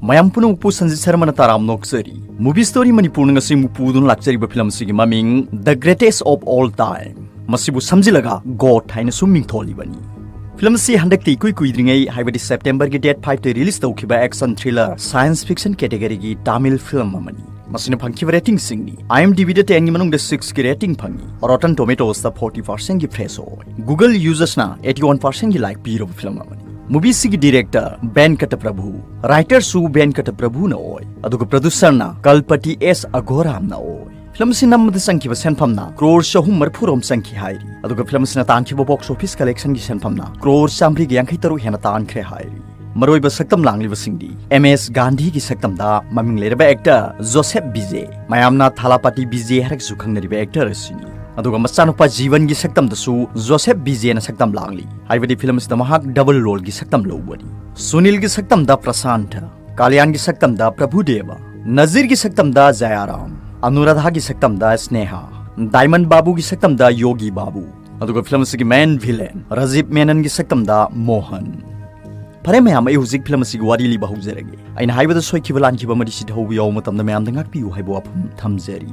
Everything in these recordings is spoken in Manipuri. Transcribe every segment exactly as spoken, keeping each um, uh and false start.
ꯃꯌꯥꯝ ꯄꯨꯝꯅꯃꯛꯄꯨ ꯁꯟꯖꯤꯠ ꯁꯔꯃꯅ ꯇꯔꯥꯝ ꯅꯣꯛꯆꯔꯤ꯫ Movie Story ꯃꯅꯤꯄꯨꯔꯅ ꯉꯁꯤ ꯑꯃꯨꯛ ꯄꯨꯗꯨꯅ ꯂꯥꯛꯆꯔꯤꯕ ꯐꯤꯂꯝ ꯑꯁꯤꯒꯤ ꯃꯃꯤꯡ The Greatest of All Time꯫ ꯃꯁꯤꯕꯨ ꯁꯝꯖꯤꯜꯂꯒ ꯒꯣꯗ ꯍꯥꯏꯅꯁꯨ ꯃꯤꯡꯊꯣꯜꯂꯤꯕꯅꯤ꯫ ꯐꯤꯂꯝ ꯑꯁꯤ ꯍꯟꯗꯛꯇꯤ ꯏꯀꯨꯏ ꯀꯨꯏꯗ꯭ꯔꯤꯉꯩ, ꯍꯥꯏꯕꯗꯤ ꯁꯦꯞꯇꯦꯝꯕꯔꯒꯤ date five ꯇ release ꯇꯧꯈꯤꯕ action thriller science fiction category ꯒꯤ ꯇꯥꯃꯤꯜ ꯐꯤꯂꯝ ꯑꯃꯅꯤ꯫ ꯃꯁꯤꯅ ꯐꯪꯈꯤꯕ rating ꯁꯤꯡꯗꯤ IMDb ꯗ ten ꯒꯤ ꯃꯅꯨꯡꯗ six ꯀꯤ rating ꯐꯪꯉꯤ꯫ Rotten Tomatoes ꯇ forty percent ꯒꯤ fresh ꯑꯣꯏ꯫ Google users ꯅ eighty one percent ꯒꯤ like ꯄꯤꯔꯕ ꯐꯤꯂꯝ ꯑꯃꯅꯤ꯫ Movie ꯑꯁꯤꯒꯤ director ꯚꯦꯟꯀꯇ ꯄ꯭ꯔꯚꯨ, writer ꯁꯨ ꯚꯦꯟꯀꯇ ꯄ꯭ꯔꯚꯨꯅ ꯑꯣꯏ, ꯑꯗꯨꯒ producer ꯅ ꯀꯜꯄꯇꯤ ꯑꯦꯁ ꯑꯘꯣꯔꯥꯝꯅ ꯑꯣꯏ꯫ ꯐꯤꯂꯝ ꯑꯁꯤ ꯅꯝꯕꯗ ꯆꯪꯈꯤꯕ ꯁꯦꯟꯐꯝꯅ ꯀ꯭ꯔꯣꯔ ꯆꯍꯨꯝ ꯃꯔꯤꯐꯨ ꯔꯣꯝ ꯆꯪꯈꯤ ꯍꯥꯏꯔꯤ꯫ ꯑꯗꯨꯒ ꯐꯤꯂꯝ ꯑꯁꯤꯅ ꯇꯥꯟꯈꯤꯕ box office collection ꯒꯤ ꯁꯦꯟꯐꯝꯅ ꯀ꯭ꯔꯣꯔ ꯆꯥꯃꯔꯤꯒ ꯌꯥꯡꯈꯩ ꯇꯔꯨꯛ ꯍꯦꯟꯅ ꯇꯥꯟꯈ꯭ꯔꯦ ꯍꯥꯏꯔꯤ꯫ ꯃꯔꯨꯑꯣꯏꯕ ꯁꯛꯇꯝ ꯂꯥꯡꯂꯤꯕꯁꯤꯡꯗꯤ ꯑꯦꯝ ꯑꯦꯁ ꯒꯥꯟꯙꯤꯒꯤ ꯁꯛꯇꯝꯗ ꯃꯃꯤꯡ ꯂꯩꯔꯕ actor ꯖꯣꯁꯦꯐ ꯕꯤꯖꯦ, ꯃꯌꯥꯝꯅ ꯊꯥꯂꯥꯄꯇꯤ ꯕꯤꯖꯦ ꯍꯥꯏꯔꯒꯁꯨ ꯈꯪꯅꯔꯤꯕ actor ꯑꯁꯤꯅꯤ꯫ ꯑꯗꯨꯒ ꯃꯆꯥꯅꯨꯄꯥ ꯖꯤꯕꯟꯒꯤ ꯁꯛꯇꯝꯗꯁꯨ ꯖꯣꯁꯦꯐ ꯕꯤꯖꯦꯅ ꯁꯛꯇꯝ ꯂꯥꯡꯂꯤ꯫ ꯍꯥꯏꯕꯗꯤ ꯐꯤꯂꯝ ꯑꯁꯤꯗ ꯃꯍꯥꯛ double role ꯒꯤ ꯁꯛꯇꯝ ꯂꯧꯕꯅꯤ꯫ ꯁꯨꯅꯤꯜꯒꯤ ꯁꯛꯇꯝꯗ ꯄ꯭ꯔꯁꯥꯟꯊ, ꯀꯥꯂꯤꯌꯥꯟꯒꯤ ꯁꯛꯇꯝꯗ ꯄ꯭ꯔꯚꯨꯗꯦꯕ, ꯅꯖꯤꯔꯒꯤ ꯁꯛꯇꯝꯗ ꯖꯌꯥꯔꯥꯝ, ꯑꯅꯨꯔꯥꯙꯥꯒꯤ ꯁꯛꯇꯝꯗ ꯁ꯭ꯅꯦꯍꯥ, ꯗꯥꯏꯃꯟ ꯕꯥꯕꯨꯒꯤ ꯁꯛꯇꯝꯗ ꯌꯣꯒꯤ ꯕꯥꯕꯨ, ꯑꯗꯨꯒ ꯐꯤꯂꯝ ꯑꯁꯤꯒꯤ main villain ꯔꯥꯖꯤꯕ ꯃꯦꯅꯟꯒꯤ ꯁꯛꯇꯝꯗ ꯃꯣꯍꯟ꯫ ꯐꯔꯦ ꯃꯌꯥꯝ, ꯑꯩ ꯍꯧꯖꯤꯛ ꯐꯤꯂꯝ ꯑꯁꯤꯒꯤ ꯋꯥꯔꯤ ꯂꯤꯕ ꯍꯧꯖꯔꯒꯦ꯫ ꯑꯩꯅ ꯍꯥꯏꯕꯗ ꯁꯣꯏꯈꯤꯕ ꯂꯥꯟꯈꯤꯕ ꯑꯃꯗꯤ ꯁꯤꯗ ꯍꯧꯕ ꯌꯥꯎꯕ ꯃꯇꯝꯗ ꯃꯌꯥꯝꯗ ꯉꯥꯛꯄꯤꯌꯨ ꯍꯥꯏꯕ ꯋꯥꯐꯝ ꯊꯝꯖꯔꯤ꯫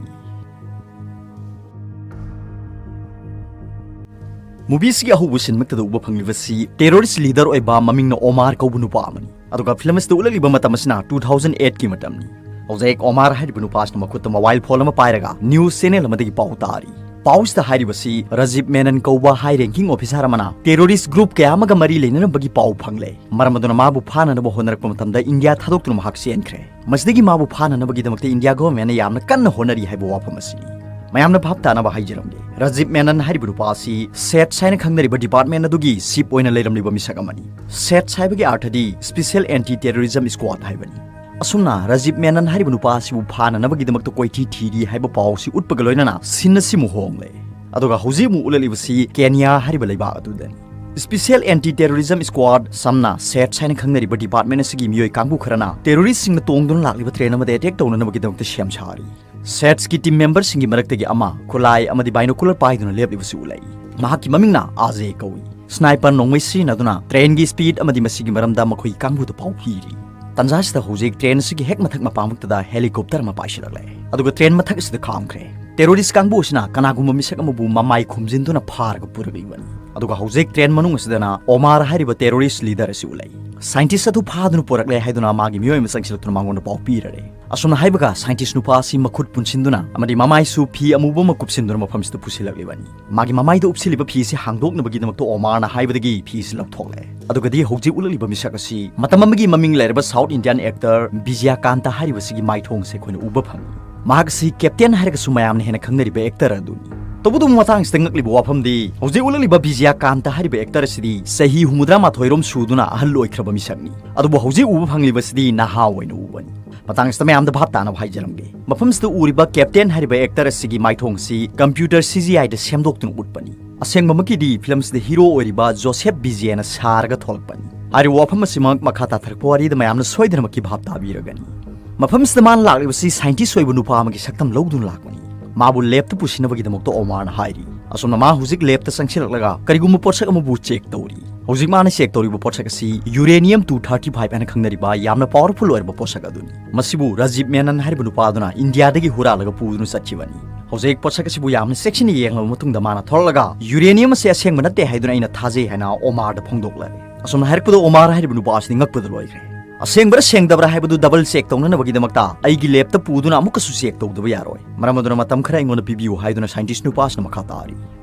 Movie ꯑꯁꯤꯒꯤ ꯑꯍꯧꯕ ꯁꯤꯟꯃꯛꯇꯗ ꯎꯕ ꯐꯪꯂꯤꯕꯁꯤ terrorist leader ꯑꯣꯏꯕ ꯃꯃꯤꯡꯅ ꯑꯣꯃꯥꯔ ꯀꯧꯕ ꯅꯨꯄꯥ ꯑꯃꯅꯤ꯫ ꯑꯗꯨꯒ ꯐꯤꯂꯝ ꯑꯁꯤꯗ ꯎꯠꯂꯛꯂꯤꯕ ꯃꯇꯝ ꯑꯁꯤꯅ two thousand eight ꯀꯤ ꯃꯇꯝꯅꯤ꯫ ꯍꯧꯖꯤꯛ ꯑꯣꯃꯥꯔ ꯍꯥꯏꯔꯤꯕ ꯅꯨꯄꯥ ꯑꯁꯤꯅ ꯃꯈꯨꯠꯇ mobile phone ꯑꯃ ꯄꯥꯏꯔꯒ news channel ꯑꯃꯗꯒꯤ ꯄꯥꯎ ꯇꯥꯔꯤ꯫ ꯄꯥꯎꯁꯤꯗ ꯍꯥꯏꯔꯤꯕꯁꯤ ꯔꯥꯖꯤꯕ ꯃꯦꯅꯟ ꯀꯧꯕ high ranking officer ꯑꯃꯅ terrorist group ꯀꯌꯥ ꯑꯃꯒ ꯃꯔꯤ ꯂꯩꯅꯔꯝꯕꯒꯤ ꯄꯥꯎ ꯐꯪꯂꯦ꯫ ꯃꯔꯝ ꯑꯗꯨꯅ ꯃꯥꯕꯨ ꯐꯥꯅꯅꯕ ꯍꯣꯠꯅꯔꯛꯄ ꯃꯇꯝꯗ ꯏꯟꯗꯤꯌꯥ ꯊꯥꯗꯣꯛꯇꯨꯅ ꯃꯍꯥꯛ ꯆꯦꯟꯈ꯭ꯔꯦ꯫ ꯃꯁꯤꯗꯒꯤ ꯃꯥꯕꯨ ꯐꯥꯅꯅꯕꯒꯤꯗꯃꯛꯇ ꯏꯟꯗꯤꯌꯥ government ꯅ ꯌꯥꯝꯅ ꯀꯟꯅ ꯍꯣꯠꯅꯔꯤ ꯍꯥꯏꯕ ꯋꯥꯐꯝ ꯑꯁꯤꯅꯤ꯫ ꯃꯌꯥꯝꯅ ꯚꯥꯞ ꯇꯥꯅꯕ ꯍꯥꯏꯖꯔꯝꯒꯦ, ꯔꯥꯖꯤꯕ ꯃꯦꯅꯟ ꯍꯥꯏꯔꯤꯕ ꯅꯨꯄꯥ ꯑꯁꯤ ꯁꯦꯠꯁ ꯍꯥꯏꯅ ꯈꯪꯅꯔꯤꯕ department ꯑꯗꯨꯒꯤ chief ꯑꯣꯏꯅ ꯂꯩꯔꯝꯂꯤꯕ ꯃꯤꯁꯛ ꯑꯃꯅꯤ꯫ ꯁꯦꯠꯁ ꯍꯥꯏꯕꯒꯤ ꯑꯥꯔꯊꯗꯤ Special Anti Terrorism Squad ꯍꯥꯏꯕꯅꯤ꯫ ꯑꯁꯨꯝꯅ ꯔꯥꯖꯤꯕ ꯃꯦꯅꯟ ꯍꯥꯏꯔꯤꯕ ꯅꯨꯄꯥ ꯑꯁꯤꯕꯨ ꯐꯥꯅꯅꯕꯒꯤꯗꯃꯛꯇ ꯀꯣꯏꯊꯤ ꯊꯤꯔꯤ ꯍꯥꯏꯕ ꯄꯥꯎ ꯑꯁꯤ ꯎꯠꯄꯒ ꯂꯣꯏꯅꯅ scene ꯑꯁꯤꯃꯨꯛ ꯍꯣꯡꯂꯦ꯫ ꯑꯗꯨꯒ ꯍꯧꯖꯤꯛ ꯑꯃꯨꯛ ꯎꯠꯂꯛꯂꯤꯕꯁꯤ ꯀꯦꯅꯤꯌꯥ ꯍꯥꯏꯔꯤꯕ ꯂꯩꯕꯥꯛ ꯑꯗꯨꯗꯅꯤ꯫ Special Anti Terrorism Squad, ꯁꯝꯅ ꯁꯦꯠꯁ ꯍꯥꯏꯅ ꯈꯪꯅꯔꯤꯕ department ꯑꯁꯤꯒꯤ ꯃꯤꯑꯣꯏ ꯀꯥꯡꯕꯨ ꯈꯔꯅ terrorist ꯁꯤꯡꯅ ꯇꯣꯡꯗꯨꯅ ꯂꯥꯛꯂꯤꯕ train ꯑꯃꯗ attack ꯇꯧꯅꯅꯕꯒꯤꯗꯃꯛꯇ ꯁꯦꯝ ꯁꯥꯔꯤ꯫ ꯁꯦꯠꯁꯀꯤ team member ꯁꯤꯡꯒꯤ ꯃꯔꯛꯇꯒꯤ ꯑꯃ ꯈꯨꯠꯂꯥꯏ ꯑꯃꯗꯤ binocular ꯄꯥꯏꯗꯨꯅ ꯂꯦꯞꯂꯤꯕꯁꯤ ꯎꯠꯂꯛꯏ꯫ ꯃꯍꯥꯛꯀꯤ ꯃꯃꯤꯡꯅ ꯑꯥꯖꯦ ꯀꯧꯏ꯫ Sniper ꯅꯣꯡꯃꯩ ꯁꯤꯖꯤꯟꯅꯗꯨꯅ train ꯒꯤ speed ꯑꯃꯗꯤ ꯃꯁꯤꯒꯤ ꯃꯔꯝꯗ ꯃꯈꯣꯏꯒꯤ ꯀꯥꯡꯕꯨꯗ ꯄꯥꯎ ꯄꯤꯔꯤ꯫ ꯇꯥꯟꯖꯥꯁꯤꯗ ꯍꯧꯖꯤꯛ ꯇ꯭ꯔꯦꯟ ꯑꯁꯤꯒꯤ ꯍꯦꯛ ꯃꯊꯛ ꯃꯄꯥꯃꯛꯇꯗ ꯍꯦꯂꯤꯀꯣꯞꯇꯔ ꯑꯃ ꯄꯥꯏꯁꯤꯜꯂꯛꯂꯦ꯫ ꯑꯗꯨꯒ ꯇ꯭ꯔꯦꯟ ꯃꯊꯛ ꯑꯁꯤꯗ ꯈꯥꯝꯈ꯭ꯔꯦ꯫ ꯇꯦꯔꯣꯔꯤꯁ ꯀꯥꯡꯕꯨ ꯑꯁꯤꯅ ꯀꯅꯥꯒꯨꯝꯕ ꯃꯤꯁꯛ ꯑꯃꯕꯨ ꯃꯃꯥꯏ ꯈꯨꯝꯖꯤꯟꯗꯨꯅ ꯐꯥꯔꯒ ꯄꯨꯔꯛꯂꯤꯕꯅꯤ꯫ ꯑꯗꯨꯒ ꯍꯧꯖꯤꯛ ꯇ꯭ꯔꯦꯟ ꯃꯅꯨꯡ ꯑꯁꯤꯗꯅ ꯑꯣꯃꯥꯔ ꯍꯥꯏꯔꯤꯕ ꯇꯦꯔꯣꯔꯤꯁ ꯂꯤꯗꯔ ꯑꯁꯤ ꯎꯠꯂꯛꯏ꯫ ꯁꯥꯏꯟꯇꯤꯁ ꯑꯗꯨ ꯐꯥꯗꯨꯅ ꯄꯨꯔꯛꯂꯦ ꯍꯥꯏꯗꯨꯅ ꯃꯥꯒꯤ ꯃꯤꯑꯣꯏ ꯑꯃ ꯆꯪꯁꯤꯜꯂꯛꯇꯨꯅ ꯃꯉꯣꯟꯗ ꯄꯥꯎ ꯄꯤꯔꯔꯦ꯫ ꯑꯁꯨꯝꯅ ꯍꯥꯏꯕꯒ ꯁꯥꯏꯟꯇꯤꯁ ꯅꯨꯄꯥ ꯑꯁꯤ ꯃꯈꯨꯠ ꯄꯨꯟꯁꯤꯟꯗꯨꯅ ꯑꯃꯗꯤ ꯃꯃꯥꯏꯁꯨ ꯐꯤ ꯑꯃꯨꯕ ꯑꯃ ꯀꯨꯞꯁꯤꯟꯗꯨꯅ ꯃꯐꯝꯁꯤꯗ ꯄꯨꯁꯤꯜꯂꯛꯂꯤꯕꯅꯤ꯫ ꯃꯥꯒꯤ ꯃꯃꯥꯏꯗ ꯎꯞꯁꯤꯜꯂꯤꯕ ꯐꯤ ꯑꯁꯤ ꯍꯥꯡꯗꯣꯛꯅꯕꯒꯤꯗꯃꯛꯇ ꯑꯣꯃꯥꯔꯅ ꯍꯥꯏꯕꯗꯒꯤ ꯐꯤ ꯑꯁꯤ ꯂꯧꯊꯣꯛꯂꯦ꯫ ꯑꯗꯨꯒꯗꯤ ꯍꯧꯖꯤꯛ ꯎꯠꯂꯛꯂꯤꯕ ꯃꯤꯁꯛ ꯑꯁꯤ ꯃꯇꯝ ꯑꯃꯒꯤ ꯃꯃꯤꯡ ꯂꯩꯔꯕ ꯁꯥꯎꯠ ꯏꯟꯗꯤꯌꯥꯟ ꯑꯦꯛꯇꯔ ꯕꯤꯖꯌꯀꯥꯟꯇ ꯍꯥꯏꯔꯤꯕꯁꯤꯒꯤ ꯃꯥꯏꯊꯣꯡꯁꯦ ꯑꯩꯈꯣꯏꯅ ꯎꯕ ꯐꯪꯏ꯫ ꯃꯍꯥꯛ ꯑꯁꯤ ꯀꯦꯞꯇꯦꯟ ꯍꯥꯏꯔꯒꯁꯨ ꯃꯌꯥꯝꯅ ꯍꯦꯟꯅ ꯈꯪꯅꯔꯤꯕ ꯑꯦꯛꯇꯔ ꯑꯗꯨꯅꯤ꯫ ꯇꯧꯕꯇꯕꯨ ꯃꯇꯥꯡꯁꯤꯗ ꯉꯛꯂꯤꯕ ꯋꯥꯐꯝꯗꯤ ꯍꯧꯖꯤꯛ ꯎꯠꯂꯛꯂꯤꯕ ꯕꯤꯖꯌꯀꯥꯟꯇ ꯍꯥꯏꯔꯤꯕ ꯑꯦꯛꯇꯔ ꯑꯁꯤꯗꯤ ꯆꯍꯤ ꯍꯨꯝꯐꯨꯇꯔꯥ ꯃꯥꯊꯣꯏꯔꯣꯝ ꯁꯨꯗꯨꯅ ꯑꯍꯜ ꯑꯣꯏꯈ꯭ꯔꯕ ꯃꯤꯁꯛꯅꯤ꯫ ꯑꯗꯨꯕꯨ ꯍꯧꯖꯤꯛ ꯎꯕ ꯐꯪꯂꯤꯕꯁꯤꯗꯤ ꯅꯍꯥ ꯑꯣꯏꯅ ꯎꯕꯅꯤ꯫ ꯃꯇꯥꯡꯁꯤꯗ ꯃꯌꯥꯝꯗ ꯚꯥꯞ ꯇꯥꯅꯕ ꯍꯥꯏꯖꯔꯝꯒꯦ꯫ ꯃꯐꯝꯁꯤꯗ ꯎꯔꯤꯕ ꯀꯦꯞꯇꯦꯟ ꯍꯥꯏꯔꯤꯕ ꯑꯦꯛꯇꯔ ꯑꯁꯤꯒꯤ ꯃꯥꯏꯊꯣꯡ ꯑꯁꯤ ꯀꯝꯄ꯭ꯌꯨꯇꯔ ꯁꯤ ꯖꯤ ꯑꯥꯏꯗ ꯁꯦꯝꯗꯣꯛꯇꯨꯅ ꯎꯠꯄꯅꯤ꯫ ꯑꯁꯦꯡꯕꯃꯛꯀꯤꯗꯤ ꯐꯤꯂꯝꯁꯤꯗ ꯍꯤꯔꯣ ꯑꯣꯏꯔꯤꯕ ꯖꯣꯁꯦꯐ ꯕꯤꯖꯦꯅ ꯁꯥꯔꯒ ꯊꯣꯛꯂꯛꯄꯅꯤ꯫ ꯍꯥꯏꯔꯤꯕ ꯋꯥꯐꯝ ꯑꯁꯤꯃꯛ ꯃꯈꯥ ꯇꯥꯊꯔꯛꯄ ꯋꯥꯔꯤꯗ ꯃꯌꯥꯝꯅ ꯁꯣꯏꯗꯅꯃꯛꯀꯤ ꯚꯥꯞ ꯇꯥꯕꯤꯔꯒꯅꯤ꯫ ꯃꯐꯝꯁꯤꯗ ꯃꯥꯅ ꯂꯥꯛꯂꯤꯕꯁꯤ ꯁꯥꯏꯟꯇꯤꯁ ꯑꯣꯏꯕ ꯅꯨꯄꯥ ꯑꯃꯒꯤ ꯁꯛꯇꯝ ꯂꯧꯗꯨꯅ ꯂꯥꯛꯄꯅꯤ꯫ ꯃꯥꯕꯨ ꯂꯦꯞꯇ ꯄꯨꯁꯤꯟꯅꯕꯒꯤꯗꯃꯛꯇ ꯑꯣꯃꯥꯔꯅ ꯍꯥꯏꯔꯤ꯫ ꯑꯁꯨꯝꯅ ꯃꯥ ꯍꯧꯖꯤꯛ ꯂꯦꯞꯇ ꯆꯪꯁꯤꯜꯂꯛꯂꯒ ꯀꯔꯤꯒꯨꯝꯕ ꯄꯣꯠꯁꯛ ꯑꯃꯕꯨ ꯆꯦꯛ ꯇꯧꯔꯤ꯫ ꯍꯧꯖꯤꯛ ꯃꯥꯅ ꯆꯦꯛ ꯇꯧꯔꯤꯕ ꯄꯣꯠꯁꯛ ꯑꯁꯤ ꯌꯨꯔꯦꯅꯤꯌꯝ ꯇꯨ ꯊꯥꯔꯇꯤ ꯐꯥꯏꯚ ꯍꯥꯏꯅ ꯈꯪꯅꯔꯤꯕ ꯌꯥꯝꯅ ꯄꯥꯋꯔꯐꯨꯜ ꯑꯣꯏꯔꯕ ꯄꯣꯠꯁꯛ ꯑꯗꯨꯅꯤ꯫ ꯃꯁꯤꯕꯨ ꯔꯥꯖꯤꯕ ꯃꯦꯅꯟ ꯍꯥꯏꯔꯤꯕ ꯅꯨꯄꯥ ꯑꯗꯨꯅ ꯏꯟꯗꯤꯌꯥꯗꯒꯤ ꯍꯨꯔꯥꯜꯂꯒ ꯄꯨꯗꯨꯅ ꯆꯠꯈꯤꯕꯅꯤ꯫ ꯍꯧꯖꯤꯛ ꯄꯣꯠꯁꯛ ꯑꯁꯤꯕꯨ ꯌꯥꯝꯅ ꯆꯦꯛꯁꯤꯟꯅ ꯌꯦꯡꯂꯕ ꯃꯇꯨꯡꯗ ꯃꯥꯅ ꯊꯣꯛꯂꯛꯂꯒ ꯌꯨꯔꯦꯅꯤꯌꯝ ꯑꯁꯤ ꯑꯁꯦꯡꯕ ꯅꯠꯇꯦ ꯍꯥꯏꯗꯨꯅ ꯑꯩꯅ ꯊꯥꯖꯩ ꯍꯥꯏꯅ ꯑꯣꯃꯥꯔꯗ ꯐꯣꯡꯗꯣꯛꯂꯔꯦ꯫ ꯑꯁꯨꯝꯅ ꯍꯥꯏꯔꯛꯄꯗ ꯑꯣꯃꯥꯔ ꯍꯥꯏꯔꯤꯕ ꯅꯨꯄꯥ ꯑꯁꯤꯗꯤ ꯉꯛꯄꯗ ꯂꯣꯏꯈ꯭ꯔꯦ꯫ ꯑꯁꯦꯡꯕ꯭ꯔꯥ ꯁꯦꯡꯗꯕ꯭ꯔꯥ ꯍꯥꯏꯕꯗꯨ ꯗꯕꯜ ꯆꯦꯛ ꯇꯧꯅꯅꯕꯒꯤꯗꯃꯛꯇ ꯑꯩꯒꯤ ꯂꯦꯞꯇ ꯄꯨꯗꯨꯅ ꯑꯃꯨꯛꯀꯁꯨ ꯆꯦꯛ ꯇꯧꯗꯕ ꯌꯥꯔꯣꯏ꯫ ꯃꯔꯝ ꯑꯗꯨꯅ ꯃꯇꯝ ꯈꯔ ꯑꯩꯉꯣꯟꯗ ꯄꯤꯕꯤꯌꯨ ꯍꯥꯏꯗꯨꯅ ꯁꯥꯏꯟꯇꯤꯁ ꯅꯨꯄꯥꯁꯤꯅ ꯃꯈꯥ ꯇꯥꯔꯤ꯫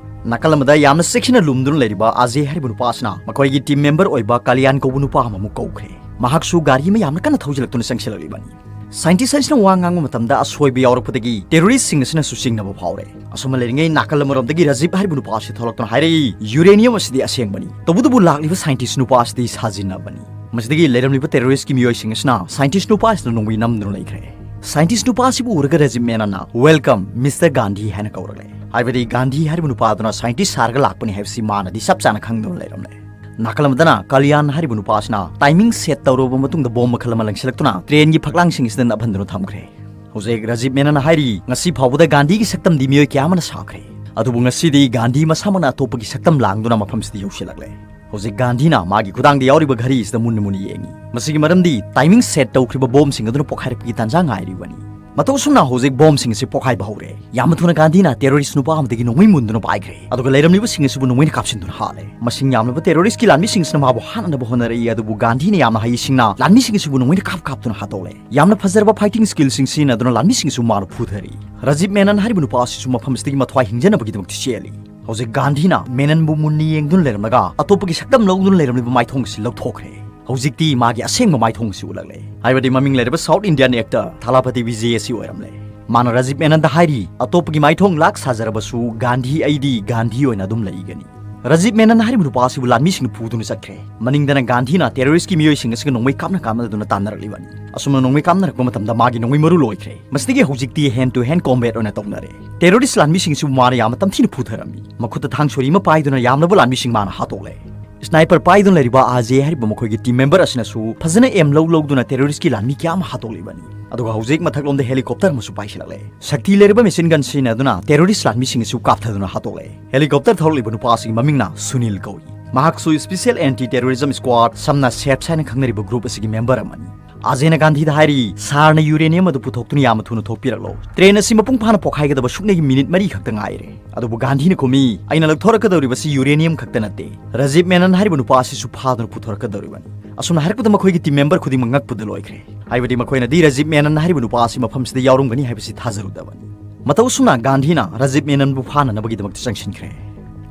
ꯅꯥꯀꯜ ꯑꯃꯗ ꯌꯥꯝꯅ ꯆꯦꯛꯁꯤꯟꯅ ꯂꯨꯝꯗꯨꯅ ꯂꯩꯔꯤꯕ ꯑꯖꯦ ꯍꯥꯏꯔꯤꯕ ꯅꯨꯄꯥꯁꯤꯅ ꯃꯈꯣꯏꯒꯤ ꯇꯤꯝ ꯃꯦꯝꯕꯔ ꯑꯣꯏꯕ ꯀꯥꯂꯤꯌꯥꯟ ꯀꯧꯕ ꯅꯨꯄꯥ ꯑꯃꯃꯨꯛ ꯀꯧꯈ꯭ꯔꯦ꯫ ꯃꯍꯥꯛꯁꯨ ꯒꯥꯔꯤ ꯑꯃ ꯌꯥꯝꯅ ꯀꯟꯅ ꯊꯧꯖꯤꯜꯂꯛꯇꯨꯅ ꯆꯪꯁꯤꯜꯂꯛꯂꯤꯕꯅꯤ꯫ ꯁꯥꯏꯟꯇꯤꯁ ꯑꯁꯤꯅ ꯋꯥ ꯉꯥꯡꯕ ꯃꯇꯝꯗ ꯑꯁꯣꯏꯕ ꯌꯥꯎꯔꯛꯄꯗꯒꯤ ꯇꯦꯔꯣꯔꯤꯁꯁꯤꯡ ꯑꯁꯤꯅꯁꯨ ꯆꯤꯡꯅꯕ ꯐꯥꯎꯔꯦ꯫ ꯑꯁꯨꯝꯅ ꯂꯩꯔꯤꯉꯩ ꯅꯥꯀꯜ ꯑꯃꯔꯣꯝꯗꯒꯤ ꯔꯥꯖꯤꯕ ꯍꯥꯏꯔꯤꯕ ꯅꯨꯄꯥ ꯑꯁꯤ ꯊꯣꯛꯂꯛꯇꯨꯅ ꯍꯥꯏꯔꯛꯏ, "ꯌꯨꯔꯦꯅꯤꯌꯝ ꯑꯁꯤꯗꯤ ꯑꯁꯦꯡꯕꯅꯤ, ꯇꯧꯕꯇꯕꯨ ꯂꯥꯛꯂꯤꯕ ꯁꯥꯏꯟꯇꯤꯁ ꯅꯨꯄꯥ ꯑꯁꯤꯗꯤ ꯁꯥꯖꯤꯟꯅꯕꯅꯤ꯫" ꯃꯁꯤꯗꯒꯤ ꯂꯩꯔꯝꯂꯤꯕ ꯇꯦꯔꯣꯔꯤꯁꯀꯤ ꯃꯤꯑꯣꯏꯁꯤꯡ ꯑꯁꯤꯅ ꯁꯥꯏꯟꯇꯤꯁ ꯅꯨꯄꯥ ꯑꯁꯤꯗ ꯅꯣꯡꯃꯩ ꯅꯝꯗꯨꯅ ꯂꯩꯈ꯭ꯔꯦ꯫ ꯁꯥꯏꯟꯇꯤꯁ ꯅꯨꯄꯥ ꯑꯁꯤꯕꯨ ꯎꯔꯒ ꯔꯥꯖꯤꯕ ꯃꯦꯅꯟꯅ, "Welcome, ꯃꯤꯁꯇꯔ ꯒꯥꯟꯙꯤ" ꯍꯥꯏꯅ ꯀꯧꯔꯛꯂꯦ꯫ ꯍꯥꯏꯕꯗꯤ ꯒꯥꯟꯙꯤ ꯍꯥꯏꯔꯤꯕ ꯅꯨꯄꯥ ꯑꯗꯨꯅ ꯁꯥꯏꯟꯇꯤꯁ ꯁꯥꯔꯒ ꯂꯥꯛꯄꯅꯤ ꯍꯥꯏꯕꯁꯤ ꯃꯥꯅꯗꯤ ꯆꯞ ꯆꯥꯅ ꯈꯪꯗꯨꯅ ꯂꯩꯔꯝꯂꯦ꯫ ꯅꯥꯀꯜ ꯑꯃꯗꯅ ꯀꯥꯂꯤꯌꯥꯟ ꯍꯥꯏꯔꯤꯕ ꯅꯨꯄꯥ ꯑꯁꯤꯅ ꯇꯥꯏꯃꯤꯡ ꯁꯦꯠ ꯇꯧꯔꯕ ꯃꯇꯨꯡꯗ ꯕꯣꯝ ꯃꯈꯜ ꯑꯃ ꯂꯪꯁꯤꯜꯂꯛꯇꯨꯅ ꯇ꯭ꯔꯦꯟꯒꯤ ꯐꯛꯂꯥꯡꯁꯤꯡ ꯑꯁꯤꯗ ꯅꯞꯍꯟꯗꯨꯅ ꯊꯝꯈ꯭ꯔꯦ꯫ ꯍꯧꯖꯤꯛ ꯔꯥꯖꯤꯕ ꯃꯦꯅꯟꯅ ꯍꯥꯏꯔꯤ, "ꯉꯁꯤ ꯐꯥꯎꯕꯗ ꯒꯥꯟꯙꯤꯒꯤ ꯁꯛꯇꯝꯗꯤ ꯃꯤꯑꯣꯏ ꯀꯌꯥ ꯑꯃꯅ ꯁꯥꯈ꯭ꯔꯦ, ꯑꯗꯨꯕꯨ ꯉꯁꯤꯗꯤ ꯒꯥꯟꯙꯤ ꯃꯁꯥꯃꯛꯅ ꯑꯇꯣꯞꯄꯒꯤ ꯁꯛꯇꯝ ꯂꯥꯡꯗꯨꯅ ꯃꯐꯝꯁꯤꯗ ꯌꯧꯁꯤꯜꯂꯛꯂꯦ꯫" ꯍꯧꯖꯤꯛ ꯒꯥꯟꯙꯤꯅ ꯃꯥꯒꯤ ꯈꯨꯗꯥꯡꯗ ꯌꯥꯎꯔꯤꯕ ꯘꯔꯤ ꯑꯁꯤꯗ ꯃꯨꯟꯅ ꯃꯨꯟꯅ ꯌꯦꯡꯉꯤ꯫ ꯃꯁꯤꯒꯤ ꯃꯔꯝꯗꯤ timing set ꯇꯧꯈ꯭ꯔꯤꯕ ꯕꯣꯝꯁꯤꯡ ꯑꯗꯨꯅ ꯄꯣꯈꯥꯏꯔꯛꯄꯒꯤ ꯇꯥꯟꯖꯥ ꯉꯥꯏꯔꯤꯕꯅꯤ꯫ ꯃꯇꯧ ꯑꯁꯨꯝꯅ ꯍꯧꯖꯤꯛ ꯕꯣꯝꯁꯤꯡ ꯑꯁꯤ ꯄꯣꯈꯥꯏꯕ ꯍꯧꯔꯦ꯫ ꯌꯥꯝꯅ ꯊꯨꯅ ꯒꯥꯟꯙꯤꯅ terrorist ꯅꯨꯄꯥ ꯑꯃꯗꯒꯤ ꯅꯣꯡꯃꯩ ꯃꯨꯟꯗꯨꯅ ꯄꯥꯏꯈ꯭ꯔꯦ, ꯑꯗꯨꯒ ꯂꯩꯔꯝꯂꯤꯕꯁꯤꯡ ꯑꯁꯤꯕꯨ ꯅꯣꯡꯃꯩꯅ ꯀꯥꯞꯁꯤꯟꯗꯨꯅ ꯍꯥꯠꯂꯦ꯫ ꯃꯁꯤꯡ ꯌꯥꯝꯂꯕ terrorist ꯀꯤ ꯂꯥꯟꯃꯤꯁꯤꯡꯁꯤꯅ ꯃꯥꯕꯨ ꯍꯥꯠꯅꯅꯕ ꯍꯣꯠꯅꯔꯛꯏ, ꯑꯗꯨꯕꯨ ꯒꯥꯟꯙꯤꯅ ꯌꯥꯝꯅ ꯍꯩꯁꯤꯡꯅ ꯂꯥꯟꯃꯤꯁꯤꯡ ꯑꯁꯤꯕꯨ ꯅꯣꯡꯃꯩꯅ ꯀꯥꯞ ꯀꯥꯞꯇꯨꯅ ꯍꯥꯠꯇꯣꯛꯂꯦ꯫ ꯌꯥꯝꯅ ꯐꯖꯔꯕ fighting skill ꯁꯤꯡ ꯁꯤꯖꯤꯟꯅꯗꯨꯅ ꯂꯥꯟꯃꯤꯁꯤꯡ ꯑꯁꯤꯕꯨ ꯃꯥꯅ ꯐꯨꯊꯔꯤ꯫ ꯔꯥꯖꯤꯕ ꯃꯦꯅꯟ ꯍꯥꯏꯔꯤꯕ ꯅꯨꯄꯥ ꯑꯁꯤꯁꯨ ꯃꯐꯝ ꯑꯁꯤꯗꯒꯤ ꯃꯊ꯭ꯋꯥꯏ ꯍꯤꯡꯖꯅꯕꯒꯤꯗꯃꯛꯇ ꯆꯦꯜꯂꯤ꯫ ꯍꯧꯖꯤꯛ ꯒꯥꯟꯙꯤꯅ ꯃꯦꯅꯟꯕꯨ ꯃꯨꯟꯅ ꯌꯦꯡꯗꯨꯅ ꯂꯩꯔꯝꯂꯒ ꯑꯇꯣꯞꯄꯒꯤ ꯁꯛꯇꯝ ꯂꯧꯗꯨꯅ ꯂꯩꯔꯝꯂꯤꯕ ꯃꯥꯏꯊꯣꯡ ꯑꯁꯤ ꯂꯧꯊꯣꯛꯈ꯭ꯔꯦ꯫ ꯍꯧꯖꯤꯛꯇꯤ ꯃꯥꯒꯤ ꯑꯁꯦꯡꯕ ꯃꯥꯏꯊꯣꯡ ꯑꯁꯤ ꯎꯠꯂꯛꯂꯦ꯫ ꯍꯥꯏꯕꯗꯤ ꯃꯃꯤꯡ ꯂꯩꯔꯕ South Indian actor ꯊꯥꯂꯥꯄꯇꯤ ꯕꯤꯖꯦ ꯑꯁꯤ ꯑꯣꯏꯔꯝꯂꯦ꯫ ꯃꯥꯅ ꯔꯥꯖꯤꯕ ꯃꯦꯅꯟꯗ ꯍꯥꯏꯔꯤ, "ꯑꯇꯣꯞꯄꯒꯤ ꯃꯥꯏꯊꯣꯡ ꯂꯥꯛ ꯁꯥꯖꯔꯕꯁꯨ ꯒꯥꯟꯙꯤ ꯑꯩꯗꯤ ꯒꯥꯟꯙꯤ ꯑꯣꯏꯅ ꯑꯗꯨꯝ ꯂꯩꯒꯅꯤ"꯫ ꯔꯥꯖꯤꯕ ꯃꯦꯅꯟ ꯍꯥꯏꯔꯤꯕ ꯅꯨꯄꯥ ꯑꯁꯤꯕꯨ ꯂꯥꯟꯃꯤꯁꯤꯡꯅ ꯐꯨꯗꯨꯅ ꯆꯠꯈ꯭ꯔꯦ꯫ ꯃꯅꯤꯡꯗꯅ ꯒꯥꯟꯙꯤꯅ terrorist ꯀꯤ ꯃꯤꯑꯣꯏꯁꯤꯡ ꯑꯁꯤꯒ ꯅꯣꯡꯃꯩ ꯀꯥꯞꯅ ꯀꯥꯞꯅꯗꯨꯅ ꯇꯥꯟꯅꯔꯛꯂꯤꯕꯅꯤ꯫ ꯑꯁꯨꯝꯅ ꯅꯣꯡꯃꯩ ꯀꯥꯞꯅꯔꯛꯄ ꯃꯇꯝꯗ ꯃꯥꯒꯤ ꯅꯣꯡꯃꯩ ꯃꯔꯨ ꯂꯣꯏꯈ꯭ꯔꯦ꯫ ꯃꯁꯤꯗꯒꯤ ꯍꯧꯖꯤꯛꯇꯤ hand to hand combat ꯑꯣꯏꯅ ꯇꯧꯅꯔꯦ꯫ Terrorist ꯂꯥꯟꯃꯤꯁꯤꯡꯁꯤꯕꯨ ꯃꯥꯅ ꯌꯥꯝꯅ ꯇꯝꯊꯤꯅ ꯐꯨꯊꯔꯝꯃꯤ꯫ ꯃꯈꯨꯠꯇ ꯊꯥꯡ ꯁꯣꯔꯤ ꯑꯃ ꯄꯥꯏꯗꯨꯅ ꯌꯥꯝꯂꯕ ꯂꯥꯟꯃꯤꯁꯤꯡ ꯃꯥꯅ ꯍꯥꯠꯇꯣꯛꯂꯦ꯫ Sniper ꯄꯥꯏꯗꯨꯅ ꯂꯩꯔꯤꯕ ꯑꯥꯖꯦ ꯍꯥꯏꯔꯤꯕ ꯃꯈꯣꯏꯒꯤ team member ꯑꯁꯤꯅꯁꯨ ꯐꯖꯅ aim ꯂꯧ ꯂꯧꯗꯨꯅ terrorist ꯀꯤ ꯂꯥꯟꯃꯤ ꯀꯌꯥ ꯑꯃ ꯍꯥꯠꯇꯣꯛꯂꯤꯕꯅꯤ꯫ ꯑꯗꯨꯒ ꯍꯧꯖꯤꯛ ꯃꯊꯛꯂꯣꯝꯗ helicopter ꯑꯃꯁꯨ ꯄꯥꯏꯁꯤꯜꯂꯛꯂꯦ꯫ ꯁꯛꯇꯤ ꯂꯩꯔꯕ machine gun ꯁꯤꯖꯤꯟꯅꯗꯨꯅ terrorist ꯂꯥꯟꯃꯤꯁꯤꯡ ꯑꯁꯤꯕꯨ ꯀꯥꯞꯊꯗꯨꯅ ꯍꯥꯠꯇꯣꯛꯂꯦ꯫ Helicopter ꯊꯧꯔꯛꯂꯤꯕ ꯅꯨꯄꯥ ꯑꯁꯤꯒꯤ ꯃꯃꯤꯡꯅ ꯁꯨꯅꯤꯜ ꯀꯧꯏ꯫ ꯃꯍꯥꯛꯁꯨ Special Anti Terrorism Squad, ꯁꯝꯅ SAPS ꯍꯥꯏꯅ ꯈꯪꯅꯔꯤꯕ group ꯑꯁꯤꯒꯤ member ꯑꯃꯅꯤ꯫ ꯑꯥꯖꯦꯅ ꯒꯥꯟꯙꯤꯗ ꯍꯥꯏꯔꯤ, "ꯁꯥꯔꯅ uranium ꯑꯗꯨ ꯄꯨꯊꯣꯛꯇꯨꯅ ꯌꯥꯝꯅ ꯊꯨꯅ ꯊꯣꯛꯄꯤꯔꯛꯂꯣ꯫ Train ꯑꯁꯤ ꯃꯄꯨꯡ ꯐꯥꯅ ꯄꯣꯈꯥꯏꯒꯗꯕ ꯁꯨꯞꯅꯒꯤ minute ꯃꯔꯤ ꯈꯛꯇ ꯉꯥꯏꯔꯦ"꯫ ꯑꯗꯨꯕꯨ ꯒꯥꯟꯙꯤꯅ ꯈꯨꯝꯃꯤ, "ꯑꯩꯅ ꯂꯧꯊꯣꯔꯛꯀꯗꯧꯔꯤꯕꯁꯤ uranium ꯈꯛꯇ ꯅꯠꯇꯦ꯫ ꯔꯥꯖꯤꯕ ꯃꯦꯅꯟ ꯍꯥꯏꯔꯤꯕ ꯅꯨꯄꯥ ꯑꯁꯤꯁꯨ ꯐꯥꯗꯨꯅ ꯄꯨꯊꯣꯔꯛꯀꯗꯧꯔꯤꯕꯅꯤ"꯫ ꯑꯁꯨꯝꯅ ꯍꯥꯏꯔꯛꯄꯗ ꯃꯈꯣꯏꯒꯤ team member ꯈꯨꯗꯤꯡꯃꯛ ꯉꯛꯄꯗ ꯂꯣꯏꯈ꯭ꯔꯦ꯫ ꯍꯥꯏꯕꯗꯤ ꯃꯈꯣꯏꯅꯗꯤ ꯔꯥꯖꯤꯕ ꯃꯦꯅꯟ ꯍꯥꯏꯔꯤꯕ ꯅꯨꯄꯥ ꯑꯁꯤ ꯃꯐꯝꯁꯤꯗ ꯌꯥꯎꯔꯝꯒꯅꯤ ꯍꯥꯏꯕꯁꯤ ꯊꯥꯖꯔꯨꯗꯕꯅꯤ꯫ ꯃꯇꯧ ꯑꯁꯨꯝꯅ ꯒꯥꯟꯙꯤꯅ ꯔꯥꯖꯤꯕ ꯃꯦꯅꯟꯕꯨ ꯐꯥꯅꯅꯕꯒꯤꯗꯃꯛꯇ ꯆꯪꯁꯤꯟꯈ꯭ꯔꯦ꯫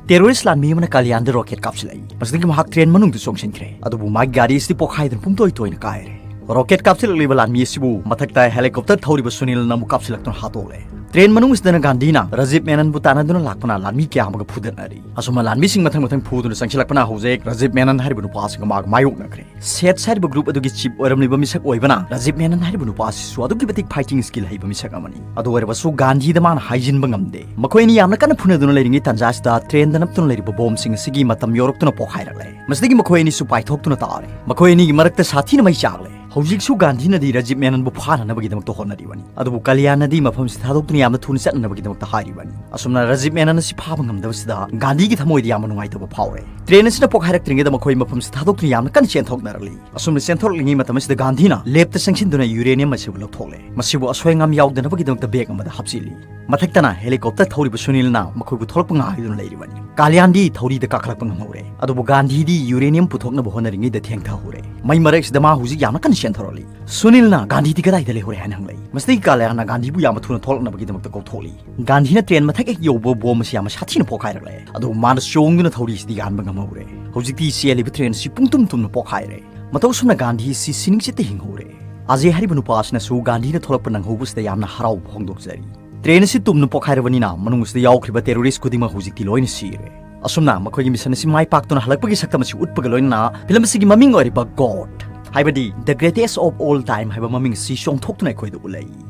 Terrorist ꯂꯥꯟꯃꯤ ꯑꯃꯅ ꯀꯥꯂꯤꯌꯥꯟꯗ rocket ꯀꯥꯞꯁꯤꯜꯂꯛꯏ꯫ ꯃꯁꯤꯗꯒꯤ ꯃꯍꯥꯛ train ꯃꯅꯨꯡꯗ ꯆꯣꯡꯁꯤꯟꯈ꯭ꯔꯦ꯫ ꯑꯗꯨꯕꯨ ꯃꯥꯒꯤ ꯒꯥꯔꯤ ꯑꯁꯤꯗꯤ ꯄꯣꯈꯥꯏꯗꯨꯅ ꯄꯨꯝꯇꯣꯏ ꯇꯣꯏꯅ ꯀꯥꯏꯔꯦ꯫ Rocket ꯀꯥꯞꯁꯤꯜꯂꯛꯂꯤꯕ ꯂꯥꯟꯃꯤ ꯑꯁꯤꯕꯨ ꯃꯊꯛꯇ helicopter ꯊꯧꯔꯤꯕ ꯁꯨꯅꯤꯜꯅ ꯑꯃꯨꯛ ꯀꯥꯞꯁꯤꯜꯂꯛꯇꯨꯅ ꯍꯥꯠꯇꯣꯛꯂꯦ꯫ Train ꯃꯅꯨꯡ ꯑꯁꯤꯗꯅ ꯒꯥꯟꯙꯤꯅ ꯔꯥꯖꯤꯕ ꯃꯦꯅꯟꯕꯨ ꯇꯥꯟꯅꯗꯨꯅ ꯂꯥꯛꯄꯅ ꯂꯥꯟꯃꯤ ꯀꯌꯥ ꯑꯃꯒ ꯐꯨꯗꯠꯅꯔꯤ꯫ ꯑꯁꯨꯝꯅ ꯂꯥꯟꯃꯤꯁꯤꯡ ꯃꯊꯪ ꯃꯊꯪ ꯐꯨꯗꯨꯅ ꯆꯪꯁꯤꯜꯂꯛꯄꯅ ꯍꯧꯖꯤꯛ ꯔꯥꯖꯤꯕ ꯃꯦꯅꯟ ꯍꯥꯏꯔꯤꯕ ꯅꯨꯄꯥ ꯑꯁꯤꯒ ꯃꯥꯒ ꯃꯥꯌꯣꯛꯅꯈ꯭ꯔꯦ꯫ SAPS ꯍꯥꯏꯔꯤꯕ group ꯑꯗꯨꯒꯤ chief ꯑꯣꯏꯔꯝꯂꯤꯕ ꯃꯤꯁꯛ ꯑꯣꯏꯕꯅ ꯔꯥꯖꯤꯕ ꯃꯦꯅꯟ ꯍꯥꯏꯔꯤꯕ ꯅꯨꯄꯥ ꯑꯁꯤꯁꯨ ꯑꯗꯨꯛꯀꯤ ꯃꯇꯤꯛ fighting skill ꯍꯩꯕ ꯃꯤꯁꯛ ꯑꯃꯅꯤ꯫ ꯑꯗꯨ ꯑꯣꯏꯔꯕꯁꯨ ꯒꯥꯟꯙꯤꯗ ꯃꯥꯅ ꯍꯥꯏꯖꯤꯟꯕ ꯉꯝꯗꯦ꯫ ꯃꯈꯣꯏ ꯑꯅꯤ ꯌꯥꯝꯅ ꯀꯟꯅ ꯐꯨꯅꯗꯨꯅ ꯂꯩꯔꯤꯉꯩ ꯇꯥꯟꯖꯥꯁꯤꯗ train ꯗ ꯅꯞꯇꯨꯅ ꯂꯩꯔꯤꯕ ꯕꯣꯝꯁꯤꯡ ꯑꯁꯤꯒꯤ ꯃꯇꯝ ꯌꯧꯔꯛꯇꯨꯅ ꯄꯣꯈꯥꯏꯔꯛꯂꯦ꯫ ꯃꯁꯤꯗꯒꯤ ꯃꯈꯣꯏ ꯑꯅꯤꯁꯨ ꯄꯥꯏꯊꯣꯛꯇꯨꯅ ꯇꯥꯔꯦ꯫ ꯃꯈꯣꯏ ꯑꯅꯤꯒꯤ ꯃꯔꯛꯇ ꯁꯥꯊꯤꯅ ꯃꯩ ꯆꯥꯛꯂꯦ꯫ ꯍꯧꯖꯤꯛꯁꯨ ꯒꯥꯟꯙꯤꯅꯗꯤ ꯔꯥꯖꯤꯕ ꯃꯦꯅꯟꯕꯨ ꯐꯥꯅꯅꯕꯒꯤꯗꯃꯛꯇ ꯍꯣꯠꯅꯔꯤꯕꯅꯤ, ꯑꯗꯨꯕꯨ ꯀꯂꯤꯌꯥꯟꯅꯗꯤ ꯃꯐꯝꯁꯤ ꯊꯥꯗꯣꯛꯇꯨꯅ ꯌꯥꯝꯅ ꯊꯨꯅ ꯆꯠꯅꯅꯕꯒꯤꯗꯃꯛꯇ ꯍꯥꯏꯔꯤꯕꯅꯤ꯫ ꯑꯁꯨꯝꯅ ꯔꯥꯖꯤꯕ ꯃꯦꯅꯟ ꯑꯁꯤ ꯐꯥꯕ ꯉꯝꯗꯕꯁꯤꯗ ꯒꯥꯟꯙꯤꯒꯤ ꯊꯃꯣꯏꯗ ꯌꯥꯝꯅ ꯅꯨꯡꯉꯥꯏꯇꯕ ꯐꯥꯎꯔꯦ꯫ ꯇ꯭ꯔꯦꯟ ꯑꯁꯤꯅ ꯄꯣꯛꯈꯥꯏꯔꯛꯇ꯭ꯔꯤꯉꯩꯗ ꯃꯈꯣꯏ ꯃꯐꯝꯁꯤ ꯊꯥꯗꯣꯛꯇꯨꯅ ꯌꯥꯝꯅ ꯀꯟꯅ ꯆꯦꯟꯊꯣꯛꯅꯔꯛꯂꯤ꯫ ꯑꯁꯨꯝꯅ ꯆꯦꯟꯊꯣꯔꯛꯂꯤꯉꯩ ꯃꯇꯝ ꯑꯁꯤꯗ ꯒꯥꯟꯙꯤꯅ ꯂꯦꯞꯇ ꯆꯪꯁꯤꯟꯗꯨꯅ ꯌꯨꯔꯦꯅꯤꯌꯝ ꯑꯁꯤꯕꯨ ꯂꯧꯊꯣꯛꯂꯦ꯫ ꯃꯁꯤꯕꯨ ꯑꯁꯣꯏ ꯑꯉꯥꯝ ꯌꯥꯎꯗꯅꯕꯒꯤꯗꯃꯛꯇ ꯕꯦꯒ ꯑꯃꯗ ꯍꯥꯞꯆꯤꯜꯂꯤ꯫ ꯃꯊꯛꯇꯅ ꯍꯦꯂꯤꯀꯣꯞꯇꯔ ꯊꯧꯔꯤꯕ ꯁꯨꯅꯤꯜꯅ ꯃꯈꯣꯏꯕꯨ ꯊꯣꯛꯂꯛꯄ ꯉꯥꯏꯗꯨꯅ ꯂꯩꯔꯤꯕꯅꯤ꯫ ꯀꯥꯂꯤꯌꯥꯟꯗꯤ ꯊꯧꯔꯤꯗ ꯀꯥꯈꯠꯂꯛꯄ ꯉꯝꯍꯧꯔꯦ, ꯑꯗꯨꯕꯨ ꯒꯥꯟꯙꯤꯗꯤ ꯌꯨꯔꯦꯅꯤꯌꯝ ꯄꯨꯊꯣꯛꯅꯕ ꯍꯣꯠꯅꯔꯤꯉꯩꯗ ꯊꯦꯡꯊꯍꯧꯔꯦ꯫ ꯃꯩ ꯃꯔꯛꯁꯤꯗ ꯃꯥ ꯍꯧꯖꯤꯛ ꯌꯥꯝꯅ ꯀꯟꯅ ꯆꯦꯟꯊꯣꯔꯛꯂꯤ꯫ ꯁꯨꯅꯤꯜꯅ ꯒꯥꯟꯙꯤꯗꯤ ꯀꯗꯥꯏꯗ ꯂꯩꯍꯧꯔꯦ ꯍꯥꯏꯅ ꯍꯪꯂꯛꯏ꯫ ꯃꯁꯤꯗꯒꯤ ꯀꯥꯂꯤꯌꯥꯟꯅ ꯒꯥꯟꯙꯤꯕꯨ ꯌꯥꯝꯅ ꯊꯨꯅ ꯊꯣꯛꯂꯛꯅꯕꯒꯤꯗꯃꯛꯇ ꯀꯧꯊꯣꯛꯂꯤ꯫ ꯒꯥꯟꯙꯤꯅ ꯇ꯭ꯔꯦꯟ ꯃꯊꯛ ꯍꯦꯛ ꯌꯧꯕ ꯕꯣꯝ ꯑꯁꯤ ꯌꯥꯝꯅ ꯁꯥꯊꯤꯅ ꯄꯣꯈꯥꯏꯔꯛꯂꯦ, ꯑꯗꯨꯕꯨ ꯃꯥꯅ ꯆꯣꯡꯗꯨꯅ ꯊꯧꯔꯤ ꯑꯁꯤꯗ ꯌꯥꯟꯕ ꯉꯝꯍꯧꯔꯦ꯫ ꯍꯧꯖꯤꯛꯇꯤ ꯆꯦꯜꯂꯤꯕ ꯇ꯭ꯔꯦꯟ ꯑꯁꯤ ꯄꯨꯡꯇꯨꯝ ꯇꯨꯝꯅ ꯄꯣꯈꯥꯏꯔꯦ꯫ ꯃꯇꯧ ꯑꯁꯨꯝꯅ ꯒꯥꯟꯙꯤ ꯑꯁꯤ ꯁꯤꯅꯤꯡꯆꯤꯠꯇ ꯍꯤꯡꯍꯧꯔꯦ꯫ ꯑꯖꯦ ꯍꯥꯏꯔꯤꯕ ꯅꯨꯄꯥ ꯑꯁꯤꯅꯁꯨ ꯒꯥꯟꯙꯤꯅ ꯊꯣꯛꯂꯛꯄ ꯅꯪꯍꯧꯕꯁꯤꯗ ꯌꯥꯝꯅ ꯍꯔꯥꯎꯕ ꯐꯣꯡꯗꯣꯛꯆꯔꯤ꯫ ꯇ꯭ꯔꯦꯟ ꯑꯁꯤ ꯇꯨꯝꯅ ꯄꯣꯈꯥꯏꯔꯕꯅꯤꯅ ꯃꯅꯨꯡ ꯑꯁꯤꯗ ꯌꯥꯎꯈ꯭ꯔꯤꯕ ꯇꯦꯔꯣꯔꯤꯁ ꯈꯨꯗꯤꯡꯃꯛ ꯍꯧꯖꯤꯛꯇꯤ ꯂꯣꯏꯅ ꯁꯤꯔꯦ꯫ ꯑꯁꯨꯝꯅ ꯃꯈꯣꯏꯒꯤ ꯃꯤꯁꯟ ꯑꯁꯤ ꯃꯥꯏ ꯄꯥꯛꯇꯨꯅ ꯍꯜꯂꯛꯄꯒꯤ ꯁꯛꯇꯝ ꯑꯁꯤ ꯎꯠꯄꯒ ꯂꯣꯏꯅꯅ ꯐꯤꯂꯝ ꯑꯁꯤꯒꯤ ꯃꯃꯤꯡ ꯑꯣꯏꯔꯤꯕ ꯒꯣꯗ, ꯍꯥꯏꯕꯗꯤ The Greatest of All Time ꯍꯥꯏꯕ ꯃꯃꯤꯡ ꯑꯁꯤ ꯆꯣꯡꯊꯣꯛꯇꯨꯅ ꯑꯩꯈꯣꯏꯗ ꯎꯠꯂꯛꯏ꯫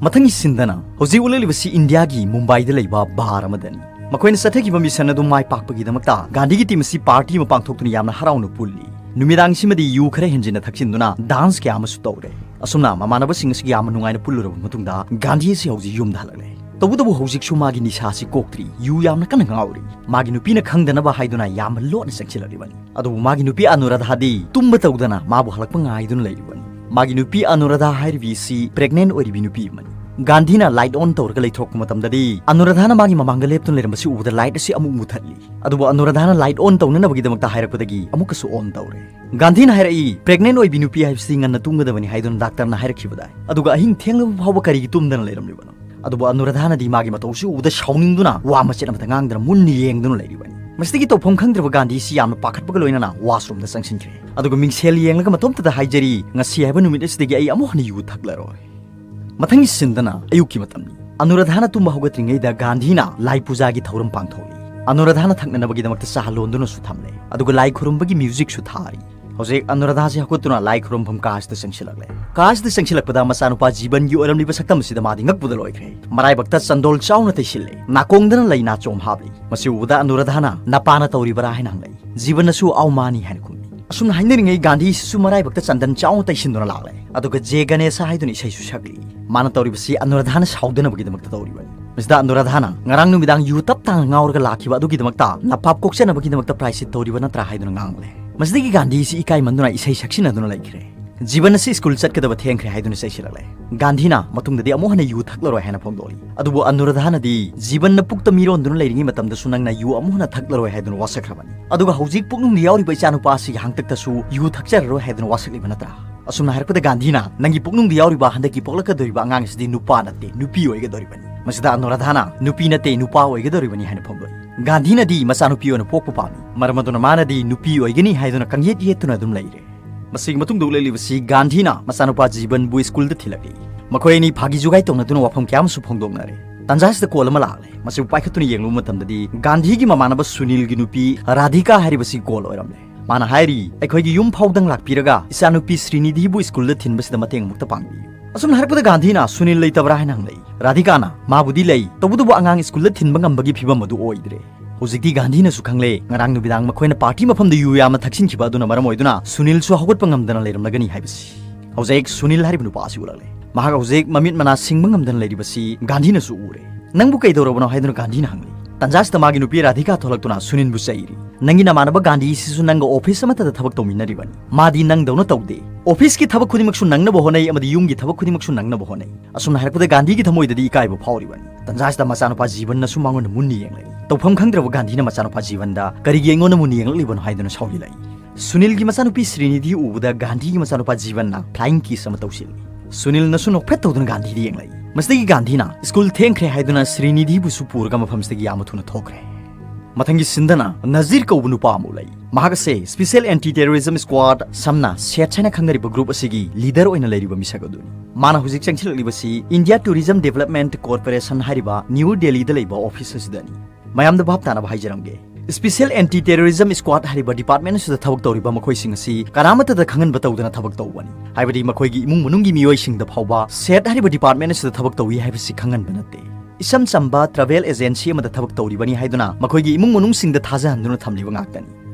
ꯃꯊꯪꯒꯤ ꯁꯤꯟꯗꯅ ꯍꯧꯖꯤꯛ ꯎꯠꯂꯛꯂꯤꯕꯁꯤ ꯏꯟꯗꯤꯌꯥꯒꯤ ꯃꯨꯝꯕꯥꯏꯗ ꯂꯩꯕ ꯕꯥꯔ ꯑꯃꯗꯅꯤ꯫ ꯃꯈꯣꯏꯅ ꯆꯠꯊꯈꯤꯕ ꯃꯤꯁꯟ ꯑꯗꯨ ꯃꯥꯏ ꯄꯥꯛꯄꯒꯤꯗꯃꯛꯇ ꯒꯥꯟꯙꯤꯒꯤ ꯇꯤꯝ ꯑꯁꯤ ꯄꯥꯔꯇꯤ ꯑꯃ ꯄꯥꯡꯊꯣꯛꯇꯨꯅ ꯌꯥꯝꯅ ꯍꯔꯥꯎꯅ ꯄꯨꯜꯂꯤ꯫ ꯅꯨꯃꯤꯗꯥꯡꯁꯤꯃꯗꯤ ꯌꯨ ꯈꯔ ꯍꯦꯟꯖꯤꯟꯅ ꯊꯛꯆꯤꯟꯗꯨꯅ ꯗꯥꯟꯁ ꯀꯌꯥ ꯑꯃꯁꯨ ꯇꯧꯔꯦ꯫ ꯑꯁꯨꯝꯅ ꯃꯃꯥꯟꯅꯕꯁꯤꯡ ꯑꯁꯤꯒ ꯌꯥꯝꯅ ꯅꯨꯡꯉꯥꯏꯅ ꯄꯨꯜꯂꯨꯔꯕ ꯃꯇꯨꯡꯗ ꯒꯥꯟꯙꯤ ꯑꯁꯤ ꯍꯧꯖꯤꯛ ꯌꯨꯝꯗ ꯍꯜꯂꯛꯂꯦ꯫ ꯇꯧꯕꯇꯕꯨ ꯍꯧꯖꯤꯛꯁꯨ ꯃꯥꯒꯤ ꯅꯤꯁꯥꯁꯤ ꯀꯣꯛꯇ꯭ꯔꯤ꯫ ꯌꯨ ꯌꯥꯝꯅ ꯀꯟꯅ ꯉꯥꯎꯔꯤ꯫ ꯃꯥꯒꯤ ꯅꯨꯄꯤꯅ ꯈꯪꯗꯅꯕ ꯍꯥꯏꯗꯨꯅ ꯌꯥꯝꯅ ꯂꯣꯠꯅ ꯆꯪꯁꯤꯜꯂꯛꯂꯤꯕꯅꯤ꯫ ꯑꯗꯨꯕꯨ ꯃꯥꯒꯤ ꯅꯨꯄꯤ ꯑꯅꯨꯔꯥꯙꯥꯗꯤ ꯇꯨꯝꯕ ꯇꯧꯗꯅ ꯃꯥꯕꯨ ꯍꯜꯂꯛꯄ ꯉꯥꯏꯗꯨꯅ ꯂꯩꯔꯤꯕꯅꯤ꯫ ꯃꯥꯒꯤ ꯅꯨꯄꯤ ꯑꯅꯨꯔꯥꯙꯥ ꯍꯥꯏꯔꯤꯕꯤ ꯑꯁꯤ ꯄ꯭ꯔꯦꯒꯅꯦꯟ ꯑꯣꯏꯔꯤꯕꯤ ꯅꯨꯄꯤ ꯑꯃꯅꯤ꯫ ꯒꯥꯟꯙꯤꯅ ꯂꯥꯏꯠ ꯑꯣꯟ ꯇꯧꯔꯒ ꯂꯩꯊꯣꯔꯛꯄ ꯃꯇꯝꯗꯗꯤ ꯑꯅꯨꯔꯥꯙꯥꯅ ꯃꯥꯒꯤ ꯃꯃꯥꯡꯗ ꯂꯦꯞꯇꯨꯅ ꯂꯩꯔꯝꯕꯁꯤ ꯎꯕꯗ ꯂꯥꯏꯠ ꯑꯁꯤ ꯑꯃꯨꯛ ꯃꯨꯊꯠꯂꯤ꯫ ꯑꯗꯨꯕꯨ ꯑꯅꯨꯔꯥꯙꯥꯅ ꯂꯥꯏꯠ ꯑꯣꯟ ꯇꯧꯅꯅꯕꯒꯤꯗꯃꯛꯇ ꯍꯥꯏꯔꯛꯄꯗꯒꯤ ꯑꯃꯨꯛꯀꯁꯨ ꯑꯣꯟ ꯇꯧꯔꯦ꯫ ꯒꯥꯟꯙꯤꯅ ꯍꯥꯏꯔꯛꯏ, "ꯄ꯭ꯔꯦꯒꯅꯦꯟ ꯑꯣꯏꯕꯤ ꯅꯨꯄꯤ ꯍꯥꯏꯕꯁꯤ ꯉꯟꯅ ꯇꯨꯝꯒꯗꯕꯅꯤ ꯍꯥꯏꯗꯨꯅ ꯗꯥꯛꯇꯔꯅ ꯍꯥꯏꯔꯛꯈꯤꯕꯗꯥꯏ? ꯑꯗꯨꯒ ꯑꯍꯤꯡ ꯊꯦꯡꯂꯕ ꯐꯥꯎꯕ ꯀꯔꯤꯒꯤ ꯇꯨꯝꯗꯅ ꯂꯩꯔꯝꯂꯤꯕꯅꯣ?" ꯑꯗꯨꯕꯨ ꯑꯅꯨꯔꯥꯙꯥꯅꯗꯤ ꯃꯥꯒꯤ ꯃꯇꯧꯁꯤ ꯎꯕꯗ ꯁꯥꯎꯅꯤꯡꯗꯨꯅ ꯋꯥ ꯃꯆꯦꯠ ꯑꯃꯠꯇ ꯉꯥꯡꯗꯅ ꯃꯨꯟꯅ ꯌꯦꯡꯗꯨꯅ ꯂꯩꯔꯤꯕꯅꯤ꯫ ꯃꯁꯤꯗꯒꯤ ꯇꯧꯐꯝ ꯈꯪꯗ꯭ꯔꯕ ꯒꯥꯟꯙꯤꯁꯤ ꯌꯥꯝꯅ ꯄꯥꯈꯠꯄꯒ ꯂꯣꯏꯅꯅ ꯋꯥꯁꯔꯨꯝꯗ ꯆꯪꯁꯤꯟꯈ꯭ꯔꯦ꯫ ꯑꯗꯨꯒ ꯃꯤꯡꯁꯦꯜ ꯌꯦꯡꯂꯒ ꯃꯇꯣꯝꯇꯗ ꯍꯥꯏꯖꯔꯤ, "ꯉꯁꯤ ꯍꯥꯏꯕ ꯅꯨꯃꯤꯠ ꯑꯁꯤꯗꯒꯤ ꯑꯩ ꯑꯃꯨꯛ ꯍꯟꯅ ꯌꯨ ꯊꯛꯂꯔꯣꯏ"꯫ ꯃꯊꯪꯒꯤ ꯁꯤꯟꯗꯅ ꯑꯌꯨꯛꯀꯤ ꯃꯇꯝꯅꯤ꯫ ꯑꯅꯨꯔꯥꯙꯥꯅ ꯇꯨꯝꯕ ꯍꯧꯒꯠꯇ꯭ꯔꯤꯉꯩꯗ ꯒꯥꯟꯙꯤꯅ ꯂꯥꯏ ꯄꯨꯖꯥꯒꯤ ꯊꯧꯔꯝ ꯄꯥꯡꯊꯣꯛꯂꯤ꯫ ꯑꯅꯨꯔꯥꯙꯥꯅ ꯊꯛꯅꯅꯕꯒꯤꯗꯃꯛꯇ ꯆꯥ ꯂꯣꯟꯗꯨꯅꯁꯨ ꯊꯝꯂꯦ, ꯑꯗꯨꯒ ꯂꯥꯏ ꯈꯨꯔꯨꯝꯕꯒꯤ ꯃ꯭ꯌꯨꯖꯤꯛꯁꯨ ꯊꯥꯔꯤ꯫ ꯍꯧꯖꯤꯛ ꯑꯅꯨꯔꯥꯙꯥꯁꯤ ꯍꯧꯒꯠꯇꯨꯅ ꯂꯥꯏ ꯈꯨꯔꯨꯝꯐꯝ ꯀꯥꯁꯤꯗ ꯆꯪꯁꯤꯜꯂꯛꯂꯦ꯫ ꯀꯥꯁꯤꯗ ꯆꯪꯁꯤꯜꯂꯛꯄꯗ ꯃꯆꯥꯅꯨꯄꯥ ꯖꯤꯕꯟꯒꯤ ꯑꯣꯏꯔꯝꯂꯤꯕ ꯁꯛꯇꯝ ꯑꯁꯤꯗ ꯃꯥꯗꯤ ꯉꯛꯄꯗ ꯂꯣꯏꯈ꯭ꯔꯦ꯫ ꯃꯔꯥꯏꯕꯛꯇ ꯆꯟꯗꯣꯜ ꯆꯥꯎꯅ ꯇꯩꯁꯤꯜꯂꯦ꯫ ꯅꯥꯀꯣꯡꯗꯅ ꯂꯩꯅꯥ ꯆꯣꯝ ꯍꯥꯞꯂꯤ꯫ ꯃꯁꯤ ꯎꯕꯗ ꯑꯅꯨꯔꯥꯙꯥꯅ, "ꯅꯄꯥꯅ ꯇꯧꯔꯤꯕꯔꯥ?" ꯍꯥꯏꯅ ꯍꯪꯂꯛꯏ꯫ ꯖꯤꯕꯟꯅꯁꯨ, "ꯑꯧ, ꯃꯥꯅꯤ" ꯍꯥꯏꯅ ꯈꯨꯝꯃꯤ꯫ ꯑꯁꯨꯝꯅ ꯍꯥꯏꯅꯔꯤꯉꯩ ꯒꯥꯟꯙꯤꯁꯤꯁꯨ ꯃꯔꯥꯏꯕꯛꯇ ꯆꯟꯗꯟ ꯆꯥꯎꯅ ꯇꯩꯁꯤꯟꯗꯨꯅ ꯂꯥꯛꯂꯦ꯫ ꯑꯗꯨꯒ ꯖꯦ ꯒꯅꯦꯁꯥ ꯍꯥꯏꯗꯨꯅ ꯏꯁꯩꯁꯨ ꯁꯛꯂꯤ꯫ ꯃꯥꯅ ꯇꯧꯔꯤꯕꯁꯤ ꯑꯅꯨꯔꯥꯙꯥꯅ ꯁꯥꯎꯗꯅꯕꯒꯤꯗꯃꯛꯇ ꯇꯧꯔꯤꯕꯅꯤ꯫ ꯃꯁꯤꯗ ꯑꯅꯨꯔꯥꯙꯥꯅ ꯉꯔꯥꯡ ꯅꯨꯃꯤꯗꯥꯡ ꯌꯨ ꯇꯞ ꯇꯥꯅ ꯉꯥꯎꯔꯒ ꯂꯥꯛꯈꯤꯕ ꯑꯗꯨꯒꯤꯗꯃꯛꯇ ꯅꯄꯥꯞ ꯀꯣꯛꯆꯅꯕꯒꯤꯗꯃꯛꯇ ꯄ꯭ꯔꯥꯏꯁꯤꯠ ꯇꯧꯔꯤꯕ ꯅꯠꯇ꯭ꯔꯥ ꯍꯥꯏꯗꯨꯅ ꯉꯥꯡꯂꯦ꯫ ꯃꯁꯤꯗꯒꯤ ꯒꯥꯟꯙꯤꯁꯤ ꯏꯀꯥꯏꯃꯟꯗꯨꯅ ꯏꯁꯩ ꯁꯛꯁꯤꯟꯅꯗꯨꯅ ꯂꯩꯈ꯭ꯔꯦ꯫ ꯖꯤꯕꯟ ꯑꯁꯤ ꯁ꯭ꯀꯨꯜ ꯆꯠꯀꯗꯕ ꯊꯦꯡꯈ꯭ꯔꯦ ꯍꯥꯏꯗꯨꯅ ꯆꯩꯁꯤꯜꯂꯛꯂꯦ꯫ ꯒꯥꯟꯙꯤꯅ ꯃꯇꯨꯡꯗꯗꯤ ꯑꯃꯨꯛ ꯍꯟꯅ ꯌꯨ ꯊꯛꯂꯔꯣꯏ ꯍꯥꯏꯅ ꯐꯣꯡꯗꯣꯛꯂꯤ꯫ ꯑꯗꯨꯕꯨ ꯑꯅꯨꯔꯥꯙꯥꯅꯗꯤ ꯖꯤꯕꯟꯅ ꯄꯨꯛꯇ ꯃꯤꯔꯣꯟꯗꯨꯅ ꯂꯩꯔꯤꯉꯩ ꯃꯇꯝꯗꯁꯨ ꯅꯪꯅ ꯌꯨ ꯑꯃꯨꯛ ꯍꯟꯅ ꯊꯛꯂꯔꯣꯏ ꯍꯥꯏꯗꯨꯅ ꯋꯥꯁꯛꯈ꯭ꯔꯕꯅꯤ꯫ ꯑꯗꯨꯒ ꯍꯧꯖꯤꯛ ꯄꯨꯛꯅꯨꯡꯗ ꯌꯥꯎꯔꯤꯕ ꯏꯆꯥꯅꯨꯄꯥ ꯑꯁꯤꯒꯤ ꯍꯥꯡꯇꯛꯇꯁꯨ ꯌꯨ ꯊꯛꯆꯔꯔꯣꯏ ꯍꯥꯏꯗꯨꯅ ꯋꯥꯁꯛꯂꯤꯕ ꯅꯠꯇ꯭ꯔꯥ? ꯑꯁꯨꯝꯅ ꯍꯥꯏꯔꯛꯄꯗ ꯒꯥꯟꯙꯤꯅ, "ꯅꯪꯒꯤ ꯄꯨꯛꯅꯨꯡꯗ ꯌꯥꯎꯔꯤꯕ ꯍꯟꯗꯛꯀꯤ ꯄꯣꯛꯂꯛꯀꯗꯧꯔꯤꯕ ꯑꯉꯥꯡ ꯑꯁꯤꯗꯤ ꯅꯨꯄꯥ ꯅꯠꯇꯦ, ꯅꯨꯄꯤ ꯑꯣꯏꯒꯗꯧꯔꯤꯕꯅꯤ꯫" ꯃꯁꯤꯗ ꯑꯅꯨꯔꯥꯙꯥꯅ, "ꯅꯨꯄꯤ ꯅꯠꯇꯦ, ꯅꯨꯄꯥ ꯑꯣꯏꯒꯗꯧꯔꯤꯕꯅꯤ" ꯍꯥꯏꯅ ꯐꯣꯡꯗꯣꯛꯏ꯫ ꯒꯥꯟꯙꯤꯅꯗꯤ ꯃꯆꯥꯅꯨꯄꯤ ꯑꯣꯏꯅ ꯄꯣꯛꯄ ꯄꯥꯝꯃꯤ꯫ ꯃꯔꯝ ꯑꯗꯨꯅ ꯃꯥꯅꯗꯤ ꯅꯨꯄꯤ ꯑꯣꯏꯒꯅꯤ ꯍꯥꯏꯗꯨꯅ ꯀꯪꯌꯦꯠ ꯌꯦꯠꯇꯨꯅ ꯑꯗꯨꯝ ꯂꯩꯔꯦ꯫ ꯃꯁꯤꯒꯤ ꯃꯇꯨꯡꯗ ꯎꯠꯂꯛꯂꯤꯕꯁꯤ ꯒꯥꯟꯙꯤꯅ ꯃꯆꯥꯅꯨꯄꯥ ꯖꯤꯕꯟꯕꯨ ꯁ꯭ꯀꯨꯜꯗ ꯊꯤꯜꯂꯛꯂꯤ꯫ ꯃꯈꯣꯏ ꯑꯅꯤ ꯐꯥꯒꯤ ꯖꯨꯒꯥꯏ ꯇꯧꯅꯗꯨꯅ ꯋꯥꯐꯝ ꯀꯌꯥ ꯑꯃꯁꯨ ꯐꯣꯡꯗꯣꯛꯅꯔꯦ꯫ ꯇꯥꯟꯖꯥꯁꯤꯗ ꯀꯣꯜ ꯑꯃ ꯂꯥꯛꯂꯦ꯫ ꯃꯁꯤꯕꯨ ꯄꯥꯏꯈꯠꯇꯨꯅ ꯌꯦꯡꯂꯨꯕ ꯃꯇꯝꯗꯗꯤ ꯒꯥꯟꯙꯤꯒꯤ ꯃꯃꯥꯟꯅꯕ ꯁꯨꯅꯤꯜꯒꯤ ꯅꯨꯄꯤ ꯔꯥꯙꯤꯀꯥ ꯍꯥꯏꯔꯤꯕꯁꯤ ꯀꯣꯜ ꯑꯣꯏꯔꯝꯂꯦ꯫ ꯃꯥꯅ ꯍꯥꯏꯔꯤ, "ꯑꯩꯈꯣꯏꯒꯤ ꯌꯨꯝ ꯐꯥꯎꯗꯪ ꯂꯥꯛꯄꯤꯔꯒ ꯏꯆꯥꯅꯨꯄꯤ ꯁ꯭ꯔꯤꯅꯤꯙꯤꯕꯨ ꯁ꯭ꯀꯨꯜꯗ ꯊꯤꯟꯕꯁꯤꯗ ꯃꯇꯦꯡ ꯑꯃꯨꯛꯇ ꯄꯥꯡꯕꯤꯌꯨ꯫" ꯑꯁꯨꯝꯅ ꯍꯥꯏꯔꯛꯄꯗ ꯒꯥꯟꯙꯤꯅ, "ꯁꯨꯅꯤꯜ ꯂꯩꯇꯕ꯭ꯔꯥ?" ꯍꯥꯏꯅ ꯍꯪꯂꯛꯏ꯫ ꯔꯥꯙꯤꯀꯥꯅ, "ꯃꯥꯕꯨꯗꯤ ꯂꯩ, ꯇꯧꯕꯇꯕꯨ ꯑꯉꯥꯡ ꯁ꯭ꯀꯨꯜꯗ ꯊꯤꯟꯕ ꯉꯝꯕꯒꯤ ꯐꯤꯕꯝ ꯑꯗꯨ ꯑꯣꯏꯗ꯭ꯔꯦ꯫" ꯍꯧꯖꯤꯛꯇꯤ ꯒꯥꯟꯙꯤꯅꯁꯨ ꯈꯪꯂꯦ, ꯉꯔꯥꯡ ꯅꯨꯃꯤꯗꯥꯡ ꯃꯈꯣꯏꯅ ꯄꯥꯔꯇꯤ ꯃꯐꯝꯗ ꯌꯨ ꯌꯥꯝꯅ ꯊꯛꯆꯤꯟꯈꯤꯕ ꯑꯗꯨꯅ ꯃꯔꯝ ꯑꯣꯏꯗꯨꯅ ꯁꯨꯅꯤꯜꯁꯨ ꯍꯧꯒꯠꯄ ꯉꯝꯗꯅ ꯂꯩꯔꯝꯂꯒꯅꯤ ꯍꯥꯏꯕꯁꯤ꯫ ꯍꯧꯖꯤꯛ ꯁꯨꯅꯤꯜ ꯍꯥꯏꯔꯤꯕ ꯅꯨꯄꯥ ꯑꯁꯤ ꯎꯠꯂꯛꯂꯦ꯫ ꯃꯍꯥꯛ ꯍꯧꯖꯤꯛ ꯃꯃꯤꯠ ꯃꯅꯥ ꯁꯤꯡꯕ ꯉꯝꯗꯅ ꯂꯩꯔꯤꯕꯁꯤ ꯒꯥꯟꯙꯤꯅꯁꯨ ꯎꯔꯦ꯫ "ꯅꯪꯕꯨ ꯀꯩꯗꯧꯔꯕꯅꯣ?" ꯍꯥꯏꯗꯨꯅ ꯒꯥꯟꯙꯤꯅ ꯍꯪꯂꯤ꯫ ꯇꯟꯖꯥꯁꯤꯗ ꯃꯥꯒꯤ ꯅꯨꯄꯤ ꯔꯥꯙꯤꯀꯥ ꯊꯣꯛꯂꯛꯇꯨꯅ ꯁꯨꯅꯤꯜꯕꯨ ꯆꯩꯔꯤ꯫ "ꯅꯪꯒꯤ ꯅꯃꯥꯟꯅꯕ ꯒꯥꯟꯙꯤꯁꯤꯁꯨ ꯅꯪꯒ ꯑꯣꯐꯤꯁ ꯑꯃꯠꯇꯗ ꯊꯕꯛ ꯇꯧꯃꯤꯟꯅꯔꯤꯕꯅꯤ꯫ ꯃꯥꯗꯤ ꯅꯪꯗꯧꯅ ꯇꯧꯗꯦ꯫ ꯑꯣꯐꯤꯁꯀꯤ ꯊꯕꯛ ꯈꯨꯗꯤꯡꯃꯛꯁꯨ ꯅꯪꯅꯕ ꯍꯣꯠꯅꯩ ꯑꯃꯗꯤ ꯌꯨꯝꯒꯤ ꯊꯕꯛ ꯈꯨꯗꯤꯡꯃꯛꯁꯨ ꯅꯪꯅꯕ ꯍꯣꯠꯅꯩ꯫" ꯑꯁꯨꯝꯅ ꯍꯥꯏꯔꯛꯄꯗ ꯒꯥꯟꯙꯤꯒꯤ ꯊꯃꯣꯏꯗꯗꯤ ꯏꯀꯥꯏꯕ ꯐꯥꯎꯔꯤꯕꯅꯤ꯫ ꯇꯟꯖꯥꯁꯤꯗ ꯃꯆꯥꯅꯨꯄꯥ ꯖꯤꯕꯟꯅꯁꯨ ꯃꯉꯣꯟꯗ ꯃꯨꯟꯅ ꯌꯦꯡꯂꯛꯏ꯫ ꯇꯧꯐꯝ ꯈꯪꯗ꯭ꯔꯕ ꯒꯥꯟꯙꯤꯅ ꯃꯆꯥꯅꯨꯄꯥ ꯖꯤꯕꯟꯗ, "ꯀꯔꯤꯒꯤ ꯑꯩꯉꯣꯟꯗ ꯃꯨꯟꯅ ꯌꯦꯡꯂꯛꯂꯤꯕꯅꯣ?" ꯍꯥꯏꯗꯨꯅ ꯁꯥꯎꯖꯤꯜꯂꯛꯏ꯫ ꯁꯨꯅꯤꯜꯒꯤ ꯃꯆꯥꯅꯨꯄꯤ ꯁ꯭ꯔꯤꯅꯤꯙꯤ ꯎꯕꯗ ꯒꯥꯟꯙꯤꯒꯤ ꯃꯆꯥꯅꯨꯄꯥ ꯖꯤꯕꯟꯅ flying kiss ꯑꯃ ꯇꯧꯁꯤꯜꯂꯤ꯫ ꯁꯨꯅꯤꯜꯅꯁꯨ ꯅꯣꯛꯐꯦꯠ ꯇꯧꯗꯨꯅ ꯒꯥꯟꯙꯤꯗ ꯌꯦꯡꯂꯛꯏ꯫ ꯃꯁꯤꯗꯒꯤ ꯒꯥꯟꯙꯤꯅ ꯁ꯭ꯀꯨꯜ ꯊꯦꯡꯈ꯭ꯔꯦ ꯍꯥꯏꯗꯨꯅ ꯁ꯭ꯔꯤꯅꯤꯙꯤꯕꯨꯁꯨ ꯄꯨꯔꯒ ꯃꯐꯝꯁꯤꯗꯒꯤ ꯌꯥꯝꯅ ꯊꯨꯅ ꯊꯣꯛꯈ꯭ꯔꯦ꯫ ꯃꯊꯪꯒꯤ ꯁꯤꯟꯗꯅ ꯅꯖꯤꯔ ꯀꯧꯕ ꯅꯨꯄꯥ ꯑꯃ ꯎꯠꯂꯛꯏ꯫ ꯃꯍꯥꯛ ꯑꯁꯦ Special Anti Terrorism Squad, ꯁꯝꯅ ꯁꯦꯠꯁ ꯍꯥꯏꯅ ꯈꯪꯅꯔꯤꯕ ꯒ꯭ꯔꯨꯞ ꯑꯁꯤꯒꯤ ꯂꯤꯗꯔ ꯑꯣꯏꯅ ꯂꯩꯔꯤꯕ ꯃꯤꯁꯛ ꯑꯗꯨꯅꯤ꯫ ꯃꯥꯅ ꯍꯧꯖꯤꯛ ꯆꯪꯁꯤꯜꯂꯛꯂꯤꯕꯁꯤ India Tourism Development Corporation ꯍꯥꯏꯔꯤꯕ ꯅ꯭ꯌꯨ ꯗꯦꯜꯂꯤꯗ ꯂꯩꯕ ꯑꯣꯐꯤꯁ ꯑꯁꯤꯗꯅꯤ꯫ ꯃꯌꯥꯝꯗ ꯚꯥꯞ ꯇꯥꯅꯕ ꯍꯥꯏꯖꯔꯝꯒꯦ꯫ Special Anti Terrorism Squad ꯍꯥꯏꯔꯤꯕ ꯗꯤꯄꯥꯔꯠꯃꯦꯟ ꯑꯁꯤꯗ ꯊꯕꯛ ꯇꯧꯔꯤꯕ ꯃꯈꯣꯏꯁꯤꯡ ꯑꯁꯤ ꯀꯅꯥꯃꯠꯇꯗ ꯈꯪꯍꯟꯕ ꯇꯧꯗꯅ ꯊꯕꯛ ꯇꯧꯕꯅꯤ꯫ ꯍꯥꯏꯕꯗꯤ ꯃꯈꯣꯏꯒꯤ ꯏꯃꯨꯡ ꯃꯅꯨꯡꯒꯤ ꯃꯤꯑꯣꯏꯁꯤꯡꯗ ꯐꯥꯎꯕ ꯁꯦꯠ ꯍꯥꯏꯔꯤꯕ ꯗꯤꯄꯥꯔꯠꯃꯦꯟ ꯑꯁꯤꯗ ꯊꯕꯛ ꯇꯧꯏ ꯍꯥꯏꯕꯁꯤ ꯈꯪꯍꯟꯕ ꯅꯠꯇꯦ꯫ ꯏꯆꯝ ꯆꯝꯕ ꯇ꯭ꯔꯥꯚꯦꯜ ꯑꯦꯖꯦꯟꯁꯤ ꯑꯃꯗ ꯊꯕꯛ ꯇꯧꯔꯤꯕꯅꯤ ꯍꯥꯏꯗꯨꯅ ꯃꯈꯣꯏꯒꯤ ꯏꯃꯨꯡ ꯃꯅꯨꯡꯁꯤꯡꯗ ꯊꯥꯖꯍꯟꯗꯨꯅ ꯊꯝꯂꯤꯕ ꯉꯥꯛꯇꯅꯤ꯫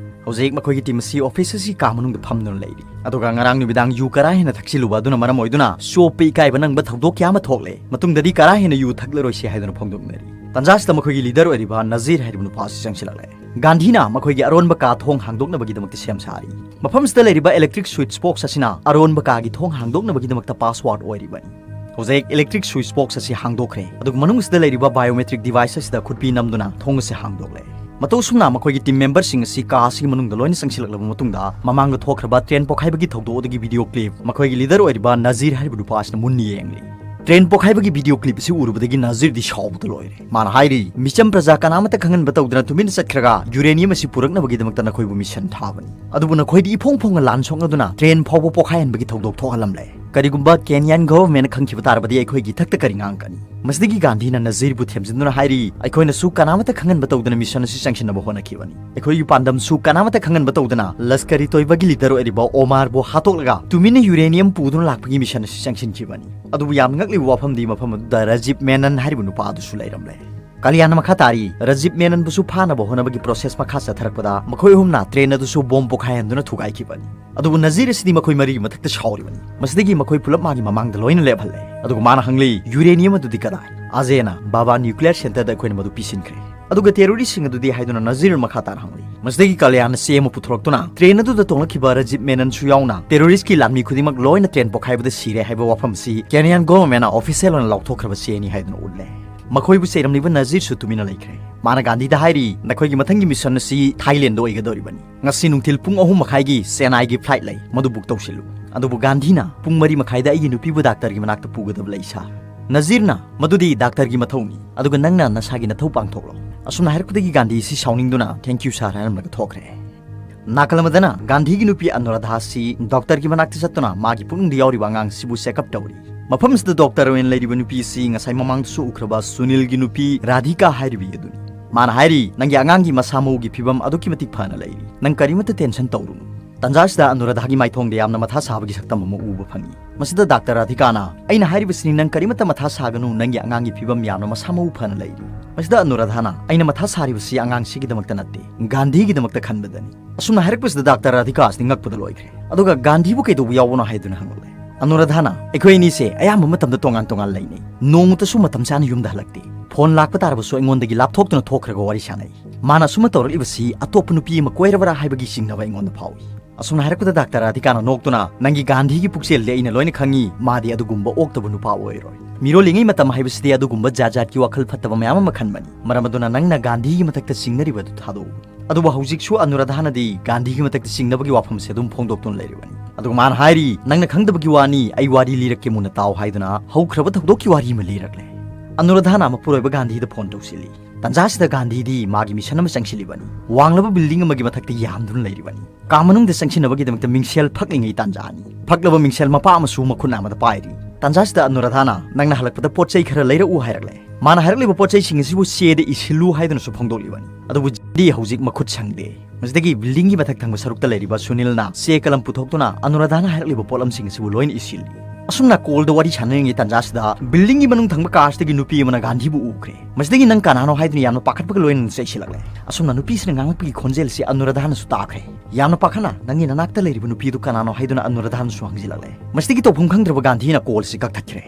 ꯍꯧꯖꯤꯛ ꯃꯈꯣꯏꯒꯤ ꯇꯤꯝ ꯑꯁꯤ ꯑꯣꯐꯤꯁ ꯑꯁꯤ ꯀꯥ ꯃꯅꯨꯡꯗ ꯐꯝꯗꯨꯅ ꯂꯩꯔꯤ꯫ ꯑꯗꯨꯒ ꯉꯔꯥꯡ ꯅꯨꯃꯤꯗꯥꯡ ꯌꯨ ꯀꯔꯥ ꯍꯦꯟꯅ ꯊꯛꯆꯤꯜꯂꯨꯕ ꯑꯗꯨꯅ ꯃꯔꯝ ꯑꯣꯏꯗꯨꯅ ꯆꯣꯞꯄ ꯏꯀꯥꯏꯕ ꯅꯪꯕ ꯊꯧꯗꯣꯛ ꯀꯌꯥ ꯑꯃ ꯊꯣꯛꯂꯦ꯫ ꯃꯇꯨꯡꯗꯗꯤ ꯀꯔꯥ ꯍꯦꯟꯅ ꯌꯨ ꯊꯛꯂꯔꯣꯏꯁꯤ ꯍꯥꯏꯗꯨꯅ ꯐꯣꯡꯗꯣꯛꯅꯔꯤ꯫ ꯇꯟꯖꯥꯁꯤꯗ ꯃꯈꯣꯏꯒꯤ ꯂꯤꯗꯔ ꯑꯣꯏꯔꯤꯕ ꯅꯖꯤꯔ ꯍꯥꯏꯔꯤꯕ ꯅꯨꯄꯥ ꯑꯁꯤ ꯆꯪꯁꯤꯜꯂꯛꯂꯦ꯫ ꯒꯥꯟꯙꯤꯅ ꯃꯈꯣꯏꯒꯤ ꯑꯔꯣꯟꯕ ꯀꯥ ꯊꯣꯡ ꯍꯥꯡꯗꯣꯛꯅꯕꯒꯤꯗꯃꯛꯇ ꯁꯦꯝ ꯁꯥꯔꯤ꯫ ꯃꯐꯝꯁꯤꯗ ꯂꯩꯔꯤꯕ ꯏꯂꯦꯛꯇ꯭ꯔꯤꯛ ꯁ꯭ꯋꯤꯠꯆ ꯕꯣꯛꯁ ꯑꯁꯤꯅ ꯑꯔꯣꯟꯕ ꯀꯥꯒꯤ ꯊꯣꯡ ꯍꯥꯡꯗꯣꯛꯅꯕꯒꯤꯗꯃꯛꯇ ꯄꯥꯁꯋꯥꯔꯗ ꯑꯣꯏꯔꯤꯕꯅꯤ꯫ ꯍꯧꯖꯤꯛ ꯏꯂꯦꯛꯇ꯭ꯔꯤꯛ ꯁ꯭ꯋꯤꯠꯆ ꯕꯣꯛꯁ ꯑꯁꯤ ꯍꯥꯡꯗꯣꯛꯈ꯭ꯔꯦ, ꯑꯗꯨꯒ ꯃꯅꯨꯡꯁꯤꯗ ꯂꯩꯔꯤꯕ ꯕꯥꯏꯑꯣꯃꯦꯇ꯭ꯔꯤꯛ ꯗꯤꯚꯥꯏꯁ ꯑꯁꯤꯗ ꯈꯨꯠꯄꯤ ꯅꯝꯗꯨꯅ ꯊꯣꯡ ꯑꯁꯤ ꯍꯥꯡꯗꯣꯛꯂꯦ꯫ ꯃꯇꯧ ꯑꯁꯨꯝꯅ ꯃꯈꯣꯏꯒꯤ ꯇꯤꯝ ꯃꯦꯝꯕꯔꯁꯤꯡ ꯑꯁꯤ ꯀꯥ ꯑꯁꯤꯒꯤ ꯃꯅꯨꯡꯗ ꯂꯣꯏꯅ ꯆꯪꯁꯤꯜꯂꯛꯂꯕ ꯃꯇꯨꯡꯗ, ꯃꯃꯥꯡꯗ ꯊꯣꯛꯈ꯭ꯔꯕ ꯇ꯭ꯔꯦꯟ ꯄꯣꯈꯥꯏꯕꯒꯤ ꯊꯧꯗꯣꯛ ꯑꯗꯨꯒꯤ ꯚꯤꯗꯤꯑꯣ ꯀ꯭ꯂꯤꯞ ꯃꯈꯣꯏꯒꯤ ꯂꯤꯗꯔ ꯑꯣꯏꯔꯤꯕ ꯅꯖꯤꯔ ꯍꯥꯏꯔꯤꯕ ꯅꯨꯄꯥ ꯑꯁꯤꯅ ꯃꯨꯟꯅ ꯌꯦꯡꯂꯤ꯫ ꯇ꯭ꯔꯦꯟ ꯄꯣꯈꯥꯏꯕꯒꯤ ꯚꯤꯗꯤꯑꯣ ꯀ꯭ꯂꯤꯞ ꯑꯁꯤ ꯎꯔꯨꯕꯗꯒꯤ ꯅꯖꯤꯔꯗꯤ ꯁꯥꯎꯕꯗ ꯂꯣꯏꯔꯦ꯫ ꯃꯥꯅ ꯍꯥꯏꯔꯤ, "ꯃꯤꯆꯝ ꯄ꯭ꯔꯖꯥ ꯀꯅꯥꯃꯠꯇ ꯈꯪꯍꯟꯕ ꯇꯧꯗꯅ ꯇꯨꯃꯤꯟꯅ ꯆꯠꯈ꯭ꯔꯒ ꯌꯨꯔꯦꯅꯤꯌꯝ ꯑꯁꯤ ꯄꯨꯔꯛꯅꯕꯒꯤꯗꯃꯛꯇ ꯅꯈꯣꯏꯕꯨ ꯃꯤꯁꯟ ꯊꯥꯕꯅꯤ꯫ ꯑꯗꯨꯕꯨ ꯅꯈꯣꯏꯗꯤ ꯏꯐꯣꯡ ꯐꯣꯡꯅ ꯂꯥꯟ ꯁꯣꯛꯅꯗꯨꯅ ꯇ꯭ꯔꯦꯟ ꯐꯥꯎꯕ ꯄꯣꯈꯥꯏꯍꯟꯕꯒꯤ ꯊꯧꯗꯣꯛ ꯊꯣꯛꯍꯜꯂꯝꯂꯦ꯫ ꯀꯔꯤꯒꯨꯝꯕ ꯀꯦꯅꯤꯌꯥꯟ ꯒꯚꯔꯟꯃꯦꯟꯠꯅ ꯈꯪꯈꯤꯕ ꯇꯥꯔꯕꯗꯤ ꯑꯩꯈꯣꯏꯒꯤ ꯏꯊꯛꯇ ꯀꯔꯤ ꯉꯥꯡꯒꯅꯤ?" ꯃꯁꯤꯗꯒꯤ ꯒꯥꯟꯙꯤꯅ ꯅꯖꯤꯔꯕꯨ ꯊꯦꯝꯖꯤꯟꯗꯨꯅ ꯍꯥꯏꯔꯤ, "ꯑꯩꯈꯣꯏꯅꯁꯨ ꯀꯅꯥꯃꯠꯇ ꯈꯪꯍꯟꯕ ꯇꯧꯗꯅ ꯃꯤꯁꯟ ꯑꯁꯤ ꯆꯪꯁꯤꯟꯅꯕ ꯍꯣꯠꯅꯈꯤꯕꯅꯤ꯫ ꯑꯩꯈꯣꯏꯒꯤ ꯄꯥꯟꯗꯝꯁꯨ ꯀꯅꯥꯃꯠꯇ ꯈꯪꯍꯟꯕ ꯇꯧꯗꯅ ꯂꯁꯀꯔꯤ ꯇꯣꯏꯕꯒꯤ ꯂꯤꯗꯔ ꯑꯣꯏꯔꯤꯕ ꯑꯣꯃꯥꯔꯕꯨ ꯍꯥꯠꯇꯣꯛꯂꯒ ꯇꯨꯃꯤꯟꯅ ꯌꯨꯔꯦꯅꯤꯌꯝ ꯄꯨꯗꯨꯅ ꯂꯥꯛꯄꯒꯤ ꯃꯤꯁꯟ ꯑꯁꯤ ꯆꯪꯁꯤꯟꯈꯤꯕꯅꯤ꯫" ꯑꯗꯨꯕꯨ ꯌꯥꯝꯅ ꯉꯛꯂꯤꯕ ꯋꯥꯐꯝꯗꯤ ꯃꯐꯝ ꯑꯗꯨꯗ ꯔꯖꯤꯕ ꯃꯦꯅꯟ ꯍꯥꯏꯔꯤꯕ ꯅꯨꯄꯥ ꯑꯗꯨꯁꯨ ꯂꯩꯔꯝꯂꯦ꯫ ꯀꯂꯤꯌꯥꯟꯅ ꯃꯈꯥ ꯇꯥꯔꯤ, "ꯔꯖꯤꯕ ꯃꯦꯅꯟꯕꯨꯁꯨ ꯐꯥꯅꯕ ꯍꯣꯠꯅꯕꯒꯤ ꯄ꯭ꯔꯣꯁꯦꯁ ꯃꯈꯥ ꯆꯠꯊꯔꯛꯄꯗ ꯃꯈꯣꯏ ꯑꯍꯨꯝꯅ ꯇ꯭ꯔꯦꯟ ꯑꯗꯨꯁꯨ ꯕꯣꯝ ꯄꯣꯈꯥꯏꯍꯟꯗꯨꯅ ꯊꯨꯒꯥꯏꯈꯤꯕꯅꯤ꯫ ꯑꯗꯨꯕꯨ ꯅꯖꯤꯔ ꯑꯁꯤꯗꯤ ꯃꯈꯣꯏ ꯃꯔꯤꯒꯤ ꯃꯊꯛꯇ ꯁꯥꯎꯔꯤꯕꯅꯤ꯫ ꯃꯁꯤꯗꯒꯤ ꯃꯈꯣꯏ ꯄꯨꯂꯞ ꯃꯥꯒꯤ ꯃꯃꯥꯡꯗ ꯂꯣꯏꯅ ꯂꯦꯞꯍꯜꯂꯦ꯫ ꯑꯗꯨꯒ ꯃꯥꯅ ꯍꯪꯂꯤ, "ꯌꯨꯔꯦꯅꯤꯌꯝ ꯑꯗꯨꯗꯤ ꯀꯗꯥꯏ?" ꯑꯖꯦꯅ, "ꯕꯥꯕꯥ ꯅ꯭ꯌꯨꯀ꯭ꯂꯤꯌꯔ ꯁꯦꯟꯇꯔꯗ ꯑꯩꯈꯣꯏꯅ ꯃꯗꯨ ꯄꯤꯁꯤꯟꯈ꯭ꯔꯦ꯫" "ꯑꯗꯨꯒ ꯇꯦꯔꯣꯔꯤꯁꯁꯤꯡ ꯑꯗꯨꯗꯤ?" ꯍꯥꯏꯗꯨꯅ ꯅꯖꯤꯔ ꯃꯈꯥ ꯇꯥꯅ ꯍꯪꯂꯤ꯫ ꯃꯁꯤꯗꯒꯤ ꯀꯂꯤꯌꯥꯟꯅ ꯆꯦ ꯑꯃ ꯄꯨꯊꯣꯔꯛꯇꯨꯅ ꯇ꯭ꯔꯦꯟ ꯑꯗꯨꯗ ꯇꯣꯡꯂꯛꯈꯤꯕ ꯔꯖꯤꯕ ꯃꯦꯅꯟꯁꯨ ꯌꯥꯎꯅ ꯇꯦꯔꯣꯔꯤꯁꯀꯤ ꯂꯥꯟꯃꯤ ꯈꯨꯗꯤꯡꯃꯛ ꯂꯣꯏꯅ ꯇ꯭ꯔꯦꯟ ꯄꯣꯈꯥꯏꯕꯗ ꯁꯤꯔꯦ ꯍꯥꯏꯕ ꯋꯥꯐꯝ ꯑꯁꯤ ꯀꯦꯅꯤꯌꯥꯟ ꯒꯣꯚꯔꯟꯃꯦꯟꯠꯅ ꯑꯣꯐꯤꯁꯤꯌꯦꯜ ꯑꯣꯏꯅ ꯂꯥꯎꯊꯣꯛꯈ꯭ꯔꯕ ꯆꯦꯅꯤ ꯍꯥꯏꯗꯨꯅ ꯎꯠꯂꯦ꯫ ꯃꯈꯣꯏꯕꯨ ꯆꯩꯔꯝꯂꯤꯕ ꯅꯖꯤꯔꯁꯨ ꯇꯨꯃꯤꯟꯅ ꯂꯩꯈ꯭ꯔꯦ꯫ ꯃꯥꯅ ꯒꯥꯟꯙꯤꯗ ꯍꯥꯏꯔꯤ, "ꯅꯈꯣꯏꯒꯤ ꯃꯊꯪꯒꯤ ꯃꯤꯁꯟ ꯑꯁꯤ ꯊꯥꯏꯂꯦꯟꯗ ꯑꯣꯏꯒꯗꯧꯔꯤꯕꯅꯤ꯫ ꯉꯁꯤ ꯅꯨꯡꯊꯤꯜ ꯄꯨꯡ ꯑꯍꯨꯝ ꯃꯈꯥꯏꯒꯤ ꯆꯦꯟꯅꯥꯏꯒꯤ ꯐ꯭ꯂꯥꯏꯠ ꯂꯩ, ꯃꯗꯨ ꯕꯨꯛ ꯇꯧꯁꯤꯜꯂꯨ꯫" ꯑꯗꯨꯕꯨ ꯒꯥꯟꯙꯤꯅ "ꯄꯨꯡ ꯃꯔꯤ ꯃꯈꯥꯏꯗ ꯑꯩꯒꯤ ꯅꯨꯄꯤꯕꯨ ꯗꯥꯛꯇꯔꯒꯤ ꯃꯅꯥꯛꯇ ꯄꯨꯒꯗꯕ ꯂꯩ, ꯁꯥꯔ꯫" ꯅꯖꯤꯔꯅ, "ꯃꯗꯨꯗꯤ ꯗꯥꯛꯇꯔꯒꯤ ꯃꯊꯧꯅꯤ, ꯑꯗꯨꯒ ꯅꯪꯅ ꯅꯁꯥꯒꯤ ꯅꯊꯧ ꯄꯥꯡꯊꯣꯛꯂꯣ꯫" ꯑꯁꯨꯝꯅ ꯍꯥꯏꯔꯛꯄꯗꯒꯤ ꯒꯥꯟꯙꯤ ꯑꯁꯤ ꯁꯥꯎꯅꯤꯡꯗꯨꯅ, "Thank you, sir" ꯍꯥꯏꯔꯝꯂꯒ ꯊꯣꯛꯈ꯭ꯔꯦ꯫ ꯅꯥꯀꯜ ꯑꯃꯗꯅ ꯒꯥꯟꯙꯤꯒꯤ ꯅꯨꯄꯤ ꯑꯅꯨꯔꯥꯙꯥ ꯑꯁꯤ ꯗꯣꯛꯇꯔꯒꯤ ꯃꯅꯥꯛꯇ ꯆꯠꯇꯨꯅ ꯃꯥꯒꯤ ꯄꯨꯛꯅꯨꯡꯗ ꯌꯥꯎꯔꯤꯕ ꯑꯉꯥꯡꯁꯤꯕꯨ ꯆꯦꯛꯑꯞ ꯇꯧꯔꯤ꯫ ꯃꯐꯝꯁꯤꯗ ꯗꯣꯛꯇꯔ ꯑꯣꯏꯅ ꯂꯩꯔꯤꯕ ꯅꯨꯄꯤ ꯑꯁꯤ ꯉꯁꯥꯏ ꯃꯃꯥꯡꯗꯁꯨ ꯎꯈ꯭ꯔꯕ ꯁꯨꯅꯤꯜꯒꯤ ꯅꯨꯄꯤ ꯔꯥꯙꯤꯀꯥ ꯍꯥꯏꯔꯤꯕꯤ ꯑꯗꯨꯅꯤ꯫ ꯃꯥꯅ ꯍꯥꯏꯔꯤ, "ꯅꯪꯒꯤ ꯑꯉꯥꯡꯒꯤ ꯃꯁꯥ ꯃꯎꯒꯤ ꯐꯤꯕꯝ ꯑꯗꯨꯛꯀꯤ ꯃꯇꯤꯛ ꯐꯅ ꯂꯩꯔꯤ꯫ ꯅꯪ ꯀꯔꯤꯃꯠꯇ ꯇꯦꯟꯁꯟ ꯇꯧꯔꯨꯅꯨ꯫" ꯇꯥꯟꯖꯥꯁꯤꯗ ꯑꯅꯨꯔꯥꯙꯥꯒꯤ ꯃꯥꯏꯊꯣꯡꯗ ꯌꯥꯝꯅ ꯃꯊꯥ ꯁꯥꯕꯒꯤ ꯁꯛꯇꯝ ꯑꯃ ꯎꯕ ꯐꯪꯏ꯫ ꯃꯁꯤꯗ ꯗꯥꯛꯇꯔ ꯔꯥꯙꯤꯀꯥꯅ, "ꯑꯩꯅ ꯍꯥꯏꯔꯤꯕꯁꯤꯅꯤ, ꯅꯪ ꯀꯔꯤꯃꯠꯇ ꯃꯊꯥ ꯁꯥꯒꯅꯨ, ꯅꯪꯒꯤ ꯑꯉꯥꯡꯒꯤ ꯐꯤꯕꯝ ꯌꯥꯝꯅ ꯃꯁꯥ ꯃꯎ ꯐꯅ ꯂꯩꯔꯤ"꯫ ꯃꯁꯤꯗ ꯑꯅꯨꯔꯥꯙꯥꯅ, "ꯑꯩꯅ ꯃꯊꯥ ꯁꯥꯔꯤꯕꯁꯤ ꯑꯉꯥꯡꯁꯤꯒꯤꯗꯃꯛꯇ ꯅꯠꯇꯦ, ꯒꯥꯟꯙꯤꯒꯤꯗꯃꯛꯇ ꯈꯟꯕꯗꯅꯤ"꯫ ꯑꯁꯨꯝꯅ ꯍꯥꯏꯔꯛꯄꯁꯤꯗ ꯗꯥꯛꯇꯔ ꯔꯥꯙꯤꯀꯥ ꯑꯁꯤꯗꯤ ꯉꯛꯄꯗ ꯂꯣꯏꯈ꯭ꯔꯦ꯫ ꯑꯗꯨꯒ "ꯒꯥꯟꯙꯤꯕꯨ ꯀꯩꯗꯧꯕ ꯌꯥꯎꯕꯅꯣ?" ꯍꯥꯏꯗꯨꯅ ꯍꯪꯂꯛꯂꯦ꯫ ꯑꯅꯨꯔꯥꯙꯥꯅ, "ꯑꯩꯈꯣꯏ ꯑꯅꯤꯁꯦ ꯑꯌꯥꯝꯕ ꯃꯇꯝꯗ ꯇꯣꯉꯥꯟ ꯇꯣꯉꯥꯟ ꯂꯩꯅꯩ꯫ ꯅꯣꯡꯃꯇꯁꯨ ꯃꯇꯝ ꯆꯥꯅ ꯌꯨꯝꯗ ꯍꯜꯂꯛꯇꯦ꯫ ꯐꯣꯟ ꯂꯥꯛꯄ ꯇꯥꯔꯕꯁꯨ ꯑꯩꯉꯣꯟꯗꯒꯤ ꯂꯥꯞꯊꯣꯛꯇꯨꯅ ꯊꯣꯛꯈ꯭ꯔꯒ ꯋꯥꯔꯤ ꯁꯥꯟꯅꯩ꯫ ꯃꯥꯅ ꯑꯁꯨꯝꯅ ꯇꯧꯔꯛꯂꯤꯕꯁꯤ ꯑꯇꯣꯞꯄ ꯅꯨꯄꯤ ꯑꯃ ꯀꯣꯏꯔꯕꯔꯥ ꯍꯥꯏꯕꯒꯤ ꯆꯤꯡꯅꯕ ꯑꯩꯉꯣꯟꯗ ꯐꯥꯎꯏ"꯫ ꯑꯁꯨꯝꯅ ꯍꯥꯏꯔꯛꯄꯗ ꯗꯥꯛꯇꯔ ꯔꯥꯙꯤꯀꯥꯅ ꯅꯣꯛꯇꯨꯅ, "ꯅꯪꯒꯤ ꯒꯥꯟꯙꯤꯒꯤ ꯄꯨꯛꯆꯦꯜꯗꯤ ꯑꯩꯅ ꯂꯣꯏꯅ ꯈꯪꯏ, ꯃꯥꯗꯤ ꯑꯗꯨꯒꯨꯝꯕ ꯑꯣꯛꯇꯕ ꯅꯨꯄꯥ ꯑꯣꯏꯔꯣꯏ꯫ ꯃꯤꯔꯣꯜꯂꯤꯉꯩ ꯃꯇꯝ ꯍꯥꯏꯕꯁꯤꯗꯤ ꯑꯗꯨꯒꯨꯝꯕ ꯖꯥꯠ ꯖꯥꯠꯀꯤ ꯋꯥꯈꯜ ꯐꯠꯇꯕ ꯃꯌꯥꯝ ꯑꯃ ꯈꯟꯕꯅꯤ꯫ ꯃꯔꯝ ꯑꯗꯨꯅ ꯅꯪꯅ ꯒꯥꯟꯙꯤꯒꯤ ꯃꯊꯛꯇ ꯆꯤꯡꯅꯔꯤꯕ ꯑꯗꯨ ꯊꯥꯗꯣꯛꯎ"꯫ ꯑꯗꯨꯕꯨ ꯍꯧꯖꯤꯛꯁꯨ ꯑꯅꯨꯔꯥꯙꯥꯅꯗꯤ ꯒꯥꯟꯙꯤꯒꯤ ꯃꯊꯛꯇ ꯆꯤꯡꯅꯕꯒꯤ ꯋꯥꯐꯝꯁꯦ ꯑꯗꯨꯝ ꯐꯣꯡꯗꯣꯛꯇꯨꯅ ꯂꯩꯔꯤꯕꯅꯤ꯫ ꯑꯗꯨꯒ ꯃꯥꯅ ꯍꯥꯏꯔꯤ, "ꯅꯪꯅ ꯈꯪꯗꯕꯒꯤ ꯋꯥꯅꯤ, ꯑꯩ ꯋꯥꯔꯤ ꯂꯤꯔꯛꯀꯦ, ꯃꯨꯟꯅ ꯇꯥꯎ" ꯍꯥꯏꯗꯨꯅ ꯍꯧꯈ꯭ꯔꯕ ꯊꯧꯗꯣꯛꯀꯤ ꯋꯥꯔꯤ ꯑꯃ ꯂꯤꯔꯛꯂꯦ꯫ ꯑꯅꯨꯔꯥꯙꯥꯅ ꯃꯄꯨꯔꯣꯏꯕ ꯒꯥꯟꯙꯤꯗ ꯐꯣꯟ ꯇꯧꯁꯤꯜꯂꯤ꯫ ꯇꯥꯟꯖꯥꯁꯤꯗ ꯒꯥꯟꯙꯤꯗꯤ ꯃꯥꯒꯤ ꯃꯤꯁꯟ ꯑꯃ ꯆꯪꯁꯤꯜꯂꯤꯕꯅꯤ꯫ ꯋꯥꯡꯂꯕ ꯕꯤꯜꯗꯤꯡ ꯑꯃꯒꯤ ꯃꯊꯛꯇ ꯌꯥꯝꯗꯨꯅ ꯂꯩꯔꯤꯕꯅꯤ꯫ ꯀꯥ ꯃꯅꯨꯡꯗ ꯆꯪꯁꯤꯟꯅꯕꯒꯤꯗꯃꯛꯇ ꯃꯤꯡꯁꯦꯜ ꯐꯛꯂꯤꯉꯩ ꯇꯥꯟꯖꯥꯅꯤ꯫ ꯐꯛꯂꯕ ꯃꯤꯡꯁꯦꯜ ꯃꯄꯥ ꯑꯃꯁꯨ ꯃꯈꯨꯠ ꯑꯃꯗ ꯄꯥꯏꯔꯤ꯫ ꯇꯥꯟꯖꯥꯁꯤꯗ ꯑꯅꯨꯔꯥꯙꯥꯅ, "ꯅꯪꯅ ꯍꯜꯂꯛꯄꯗ ꯄꯣꯠ ꯆꯩ ꯈꯔ ꯂꯩꯔꯛꯎ" ꯍꯥꯏꯔꯛꯂꯦ꯫ ꯃꯥꯅ ꯍꯥꯏꯔꯛꯂꯤꯕ ꯄꯣꯠ ꯆꯩꯁꯤꯡ ꯑꯁꯤꯕꯨ ꯆꯦꯗ ꯏꯁꯤꯜꯂꯨ ꯍꯥꯏꯗꯨꯅꯁꯨ ꯐꯣꯡꯗꯣꯛꯂꯤꯕꯅꯤ꯫ ꯑꯗꯨꯕꯨ ꯆꯦꯗꯤ ꯍꯧꯖꯤꯛ ꯃꯈꯨꯠ ꯁꯪꯗꯦ꯫ ꯃꯁꯤꯗꯒꯤ ꯕꯤꯜꯗꯤꯡꯒꯤ ꯃꯊꯛ ꯊꯪꯕ ꯁꯔꯨꯛꯇ ꯂꯩꯔꯤꯕ ꯁꯨꯅꯤꯜꯅ ꯆꯦ ꯀꯂꯝ ꯄꯨꯊꯣꯛꯇꯨꯅ ꯑꯅꯨꯔꯥꯙꯥꯅ ꯍꯥꯏꯔꯛꯂꯤꯕ ꯄꯣꯠꯂꯝꯁꯤꯡ ꯑꯁꯤꯕꯨ ꯂꯣꯏꯅ ꯏꯁꯤꯜꯂꯤ꯫ ꯑꯁꯨꯝꯅ ꯀꯣꯜꯗ ꯋꯥꯔꯤ ꯁꯥꯟꯅꯔꯤꯉꯩ ꯇꯥꯟꯖꯥꯁꯤꯗ ꯕꯤꯜꯗꯤꯡꯒꯤ ꯃꯅꯨꯡ ꯊꯪꯕ ꯀꯥꯁꯤꯗꯒꯤ ꯅꯨꯄꯤ ꯑꯃꯅ ꯒꯥꯟꯙꯤꯕꯨ ꯎꯈ꯭ꯔꯦ꯫ ꯃꯁꯤꯗꯒꯤ "ꯅꯪ ꯀꯅꯥꯅꯣ?" ꯍꯥꯏꯗꯨꯅ ꯌꯥꯝꯅ ꯄꯥꯈꯠꯄꯒ ꯂꯣꯏꯅꯅ ꯆꯩꯁꯤꯜꯂꯛꯂꯦ꯫ ꯑꯁꯨꯝꯅ ꯅꯨꯄꯤꯁꯤꯅ ꯉꯥꯡꯂꯛꯄꯒꯤ ꯈꯣꯟꯖꯦꯜ ꯑꯁꯤ ꯑꯅꯨꯔꯥꯙꯥꯅꯁꯨ ꯇꯥꯈ꯭ꯔꯦ꯫ ꯌꯥꯝꯅ ꯄꯥꯈꯠꯅ, "ꯅꯪꯒꯤ ꯅꯅꯥꯛꯇ ꯂꯩꯔꯤꯕ ꯅꯨꯄꯤꯗꯨ ꯀꯅꯥꯅꯣ?" ꯍꯥꯏꯗꯨꯅ ꯑꯅꯨꯔꯥꯙꯥꯅꯁꯨ ꯍꯪꯖꯤꯜꯂꯛꯂꯦ꯫ ꯃꯁꯤꯗꯒꯤ ꯇꯧꯐꯝ ꯈꯪꯗ꯭ꯔꯕ ꯒꯥꯟꯙꯤꯅ ꯀꯣꯜꯁꯤ ꯀꯛꯊꯠꯈ꯭ꯔꯦ꯫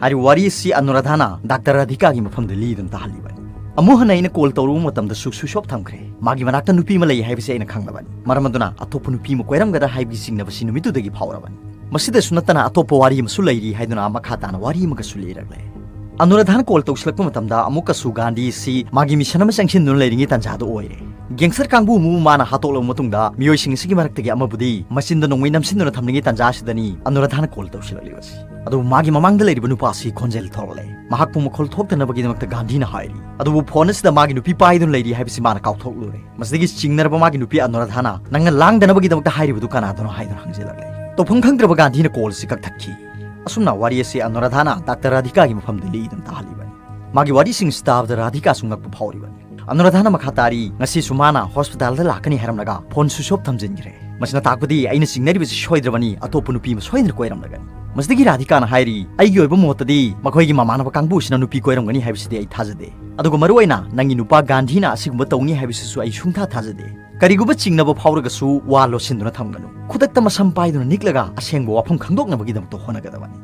ꯍꯥꯏꯔꯤꯕ ꯋꯥꯔꯤ ꯑꯁꯤ ꯑꯅꯨꯔꯥꯙꯥꯅ ꯗꯥꯛꯇꯔ ꯔꯥꯙꯤꯀꯥꯒꯤ ꯃꯐꯝꯗ ꯂꯤꯗꯨꯅ ꯇꯥꯍꯜꯂꯤꯕꯅꯤ꯫ "ꯑꯃꯨꯛ ꯍꯟꯅ ꯑꯩꯅ ꯀꯣꯜ ꯇꯧꯔꯨꯕ ꯃꯇꯝꯗꯁꯨ switch off ꯊꯝꯈ꯭ꯔꯦ꯫ ꯃꯥꯒꯤ ꯃꯅꯥꯛꯇ ꯅꯨꯄꯤ ꯑꯃ ꯂꯩ ꯍꯥꯏꯕꯁꯤ ꯑꯩꯅ ꯈꯪꯂꯕꯅꯤ꯫ ꯃꯔꯝ ꯑꯗꯨꯅ ꯑꯇꯣꯞꯄ ꯅꯨꯄꯤ ꯑꯃ ꯀꯣꯏꯔꯝꯒꯗ꯭ꯔꯥ ꯍꯥꯏꯕꯒꯤ ꯆꯤꯡꯅꯕꯁꯤ ꯅꯨꯃꯤꯠꯇꯨꯗꯒꯤ ꯐꯥꯎꯔꯕꯅꯤ꯫ ꯃꯁꯤꯗꯁꯨ ꯅꯠꯇꯅ ꯑꯇꯣꯞꯄ ꯋꯥꯔꯤ ꯑꯃꯁꯨ ꯂꯩꯔꯤ" ꯍꯥꯏꯗꯨꯅ ꯃꯈꯥ ꯇꯥꯅ ꯋꯥꯔꯤ ꯑꯃꯒꯁꯨ ꯂꯤꯔꯛꯂꯦ꯫ ꯑꯅꯨꯔꯥꯙꯥꯅ ꯀꯣꯜ ꯇꯧꯁꯤꯜꯂꯛꯄ ꯃꯇꯝꯗ ꯑꯃꯨꯛꯀꯁꯨ ꯒꯥꯟꯙꯤ ꯑꯁꯤ ꯃꯥꯒꯤ ꯃꯤꯁꯟ ꯑꯃ ꯆꯪꯁꯤꯟꯗꯨꯅ ꯂꯩꯔꯤꯉꯩ ꯇꯥꯟꯖꯥꯗꯨ ꯑꯣꯏꯔꯦ꯫ ꯒꯦꯡꯁꯇꯔ ꯀꯥꯡꯕꯨ ꯑꯃꯕꯨ ꯃꯥꯅ ꯍꯥꯠꯇꯣꯛꯂꯕ ꯃꯇꯨꯡꯗ ꯃꯤꯑꯣꯏꯁꯤꯡ ꯑꯁꯤꯒꯤ ꯃꯔꯛꯇꯒꯤ ꯑꯃꯕꯨꯗꯤ ꯃꯆꯤꯟꯗ ꯅꯣꯡꯃꯩ ꯅꯝꯁꯤꯟꯗꯨꯅ ꯊꯝꯂꯤꯉꯩ ꯇꯥꯟꯖꯥ ꯑꯁꯤꯗꯅꯤ ꯑꯅꯨꯔꯥꯙꯥꯅ ꯀꯣꯜ ꯇꯧꯁꯤꯜꯂꯛꯂꯤꯕꯁꯤ꯫ ꯑꯗꯨꯕꯨ ꯃꯥꯒꯤ ꯃꯃꯥꯡꯗ ꯂꯩꯔꯤꯕ ꯅꯨꯄꯥ ꯑꯁꯤ ꯈꯣꯟꯖꯦꯜ ꯊꯣꯔꯛꯂꯦ꯫ ꯃꯍꯥꯛꯄꯨ ꯃꯈꯣꯜ ꯊꯣꯛꯇꯅꯕꯒꯤꯗꯃꯛꯇ ꯒꯥꯟꯙꯤꯅ ꯍꯥꯏꯔꯤ꯫ ꯑꯗꯨꯕꯨ ꯐꯣꯟ ꯑꯁꯤꯗ ꯃꯥꯒꯤ ꯅꯨꯄꯤ ꯄꯥꯏꯗꯨꯅ ꯂꯩꯔꯤ ꯍꯥꯏꯕꯁꯤ ꯃꯥꯅ ꯀꯥꯎꯊꯣꯛꯂꯨꯔꯦ꯫ ꯃꯁꯤꯗꯒꯤ ꯆꯤꯡꯅꯔꯕ ꯃꯥꯒꯤ ꯅꯨꯄꯤ ꯑꯅꯨꯔꯥꯙꯥꯅ, "ꯅꯪꯅ ꯂꯥꯡꯗꯅꯕꯒꯤꯗꯃꯛꯇ ꯍꯥꯏꯔꯤꯕꯗꯨ ꯀꯅꯥꯗꯅꯣ?" ꯍꯥꯏꯗꯨꯅ ꯍꯪꯖꯤꯜꯂꯛꯂꯦ꯫ ꯇꯧꯐꯝ ꯈꯪꯗ꯭ꯔꯕ ꯒꯥꯟꯙꯤꯅ ꯀꯣꯜ ꯑꯁꯤ ꯀꯛꯊꯠꯈꯤ꯫ ꯑꯁꯨꯝꯅ ꯋꯥꯔꯤ ꯑꯁꯤ ꯑꯅꯨꯔꯥꯙꯥꯅ ꯗꯥꯛꯇꯔ ꯔꯥꯙꯤꯀꯥꯒꯤ ꯃꯐꯝꯗ ꯂꯤꯗꯨꯅ ꯇꯥꯍꯜꯂꯤꯕꯅꯤ꯫ ꯃꯥꯒꯤ ꯋꯥꯔꯤꯁꯤꯡ ꯑꯁꯤ ꯇꯥꯕꯗ ꯔꯥꯙꯤꯀꯥꯁꯨ ꯉꯛꯄ ꯐꯥꯎꯔꯤꯕꯅꯤ꯫ ꯑꯅꯨꯔꯥꯙꯥꯅ ꯃꯈꯥ ꯇꯥꯔꯤ, "ꯉꯁꯤꯁꯨ ꯃꯥꯅ ꯍꯣꯁꯄꯤꯇꯥꯜꯗ ꯂꯥꯛꯀꯅꯤ ꯍꯥꯏꯔꯝꯂꯒ ꯐꯣꯟ switch off ꯊꯝꯖꯤꯟꯈ꯭ꯔꯦ"꯫ ꯃꯁꯤꯅ ꯇꯥꯛꯄꯗꯤ ꯑꯩꯅ ꯆꯤꯡꯅꯔꯤꯕꯁꯤ ꯁꯣꯏꯗ꯭ꯔꯕꯅꯤ, ꯑꯇꯣꯞꯄ ꯅꯨꯄꯤ ꯑꯃ ꯁꯣꯏꯗꯅ ꯀꯣꯏꯔꯝꯂꯒꯅꯤ꯫ ꯃꯁꯤꯗꯒꯤ ꯔꯥꯙꯤꯀꯥꯅ ꯍꯥꯏꯔꯤ, "ꯑꯩꯒꯤ ꯑꯣꯏꯕ ꯃꯣꯠꯇꯗꯤ ꯃꯈꯣꯏꯒꯤ ꯃꯃꯥꯟꯅꯕ ꯀꯥꯡꯕꯨꯁꯤꯅ ꯅꯨꯄꯤ ꯀꯣꯏꯔꯝꯒꯅꯤ ꯍꯥꯏꯕꯁꯤꯗꯤ ꯑꯩ ꯊꯥꯖꯗꯦ꯫ ꯑꯗꯨꯒ ꯃꯔꯨꯑꯣꯏꯅ ꯅꯪꯒꯤ ꯅꯨꯄꯥ ꯒꯥꯟꯙꯤꯅ ꯑꯁꯤꯒꯨꯝꯕ ꯇꯧꯅꯤ ꯍꯥꯏꯕꯁꯤꯁꯨ ꯑꯩ ꯁꯨꯡꯊꯥ ꯊꯥꯖꯗꯦ꯫ ꯀꯔꯤꯒꯨꯝꯕ ꯆꯤꯡꯅꯕ ꯐꯥꯎꯔꯒꯁꯨ ꯋꯥ ꯂꯣꯠꯁꯤꯟꯗꯨꯅ ꯊꯝꯒꯅꯨ꯫ ꯈꯨꯗꯛꯇ ꯃꯁꯝ ꯄꯥꯏꯗꯨꯅ ꯅꯤꯛꯂꯒ ꯑꯁꯦꯡꯕ ꯋꯥꯐꯝ ꯈꯪꯗꯣꯛꯅꯕꯒꯤꯗꯃꯛꯇ ꯍꯣꯠꯅꯒꯗꯕꯅꯤ꯫"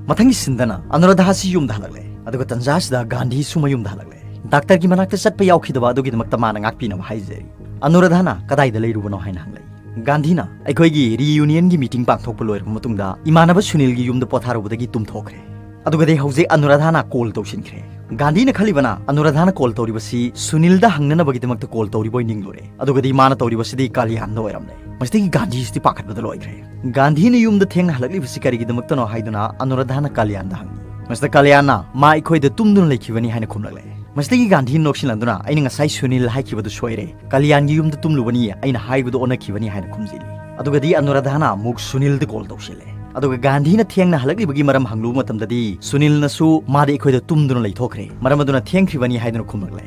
ꯃꯊꯪꯒꯤ ꯁꯤꯟꯗꯅ ꯑꯅꯨꯔꯥꯙꯥ ꯑꯁꯤ ꯌꯨꯝꯗ ꯍꯜꯂꯛꯂꯦ, ꯑꯗꯨꯒ ꯇꯟꯖꯥ ꯑꯁꯤꯗ ꯒꯥꯟꯙꯤꯁꯨ ꯃꯌꯨꯝꯗ ꯍꯜꯂꯛꯂꯦ꯫ ꯗꯥꯛꯇꯔꯒꯤ ꯃꯅꯥꯛꯇ ꯆꯠꯄ ꯌꯥꯎꯈꯤꯗꯕ ꯑꯗꯨꯒꯤꯗꯃꯛꯇ ꯃꯥꯅ ꯉꯥꯛꯄꯤꯅꯕ ꯍꯥꯏꯖꯔꯤ꯫ "ꯑꯅꯨꯔꯥꯙꯥꯅ ꯀꯗꯥꯏꯗ ꯂꯩꯔꯨꯕꯅꯣ?" ꯍꯥꯏꯅ ꯍꯪꯂꯛꯏ꯫ ꯒꯥꯟꯙꯤꯅ, "ꯑꯩꯈꯣꯏꯒꯤ ꯔꯤꯌꯨꯅꯤꯌꯟꯒꯤ ꯃꯤꯇꯤꯡ ꯄꯥꯡꯊꯣꯛꯄ ꯂꯣꯏꯔꯕ ꯃꯇꯨꯡꯗ ꯏꯃꯥꯟꯅꯕ ꯁꯨꯅꯤꯜꯒꯤ ꯌꯨꯝꯗ ꯄꯣꯊꯥꯔꯨꯕꯗꯒꯤ ꯇꯨꯝꯊꯣꯛꯈ꯭ꯔꯦ꯫" ꯑꯗꯨꯒꯗꯤ ꯍꯧꯖꯤꯛ ꯑꯅꯨꯔꯥꯙꯥꯅ ꯀꯣꯜ ꯇꯧꯁꯤꯟꯈ꯭ꯔꯦ꯫ ꯒꯥꯟꯙꯤꯅ ꯈꯜꯂꯤꯕꯅ ꯑꯅꯨꯔꯥꯙꯥꯅ ꯀꯣꯜ ꯇꯧꯔꯤꯕꯁꯤ ꯁꯨꯅꯤꯜꯗ ꯍꯪꯅꯅꯕꯒꯤꯗꯃꯛꯇ ꯀꯣꯜ ꯇꯧꯔꯤꯕꯣꯏ ꯅꯤꯡꯂꯨꯔꯦ꯫ ꯑꯗꯨꯒꯗꯤ ꯃꯥꯅ ꯇꯧꯔꯤꯕꯁꯤꯗꯤ ꯀꯥꯂꯤꯌꯥꯟꯗ ꯑꯣꯏꯔꯝꯂꯦ꯫ ꯃꯁꯤꯗꯒꯤ ꯒꯥꯟꯙꯤꯁꯤꯗꯤ ꯄꯥꯈꯠꯄꯗ ꯂꯣꯏꯈ꯭ꯔꯦ꯫ ꯒꯥꯟꯙꯤꯅ ꯌꯨꯝꯗ ꯊꯦꯡꯅ ꯍꯜꯂꯛꯂꯤꯕꯁꯤ ꯀꯔꯤꯒꯤꯗꯃꯛꯇꯅꯣ ꯍꯥꯏꯗꯨꯅ ꯑꯅꯨꯔꯥꯙꯥꯅ ꯀꯥꯂꯤꯌꯥꯟꯗ ꯍꯪꯉꯤ꯫ ꯃꯁꯤꯗ ꯀꯥꯂꯤꯌꯥꯟꯅ, "ꯃꯥ ꯑꯩꯈꯣꯏꯗ ꯇꯨꯝꯗꯨꯅ ꯂꯩꯈꯤꯕꯅꯤ" ꯍꯥꯏꯅ ꯈꯨꯝꯂꯛꯂꯦ꯫ ꯃꯁꯤꯗꯒꯤ ꯒꯥꯟꯙꯤꯅ ꯅꯣꯛꯁꯤꯜꯂꯗꯨꯅ, "ꯑꯩꯅ ꯉꯁꯥꯏ ꯁꯨꯅꯤꯜ ꯍꯥꯏꯈꯤꯕꯗꯨ ꯁꯣꯏꯔꯦ꯫ ꯀꯥꯂꯤꯌꯥꯟꯒꯤ ꯌꯨꯝꯗ ꯇꯨꯝꯂꯨꯕꯅꯤ, ꯑꯩꯅ ꯍꯥꯏꯕꯗꯨ ꯑꯣꯟꯅꯈꯤꯕꯅꯤ" ꯍꯥꯏꯅ ꯈꯨꯝꯖꯤꯜꯂꯤ꯫ ꯑꯗꯨꯒꯗꯤ ꯑꯅꯨꯔꯥꯙꯥꯅ ꯑꯃꯨꯛ ꯁꯨꯅꯤꯜꯗ ꯀꯣꯜ ꯇꯧꯁꯤꯜꯂꯦ꯫ ꯑꯗꯨꯒ ꯒꯥꯟꯙꯤꯅ ꯊꯦꯡꯅ ꯍꯜꯂꯛꯂꯤꯕꯒꯤ ꯃꯔꯝ ꯍꯪꯂꯨꯕ ꯃꯇꯝꯗꯗꯤ ꯁꯨꯅꯤꯜꯅꯁꯨ ꯃꯥꯗꯤ ꯑꯩꯈꯣꯏꯗ ꯇꯨꯝꯗꯨꯅ ꯂꯩꯊꯣꯛꯈ꯭ꯔꯦ, ꯃꯔꯝ ꯑꯗꯨꯅ ꯊꯦꯡꯈ꯭ꯔꯤꯕꯅꯤ ꯍꯥꯏꯗꯨꯅ ꯈꯨꯝꯂꯛꯂꯦ꯫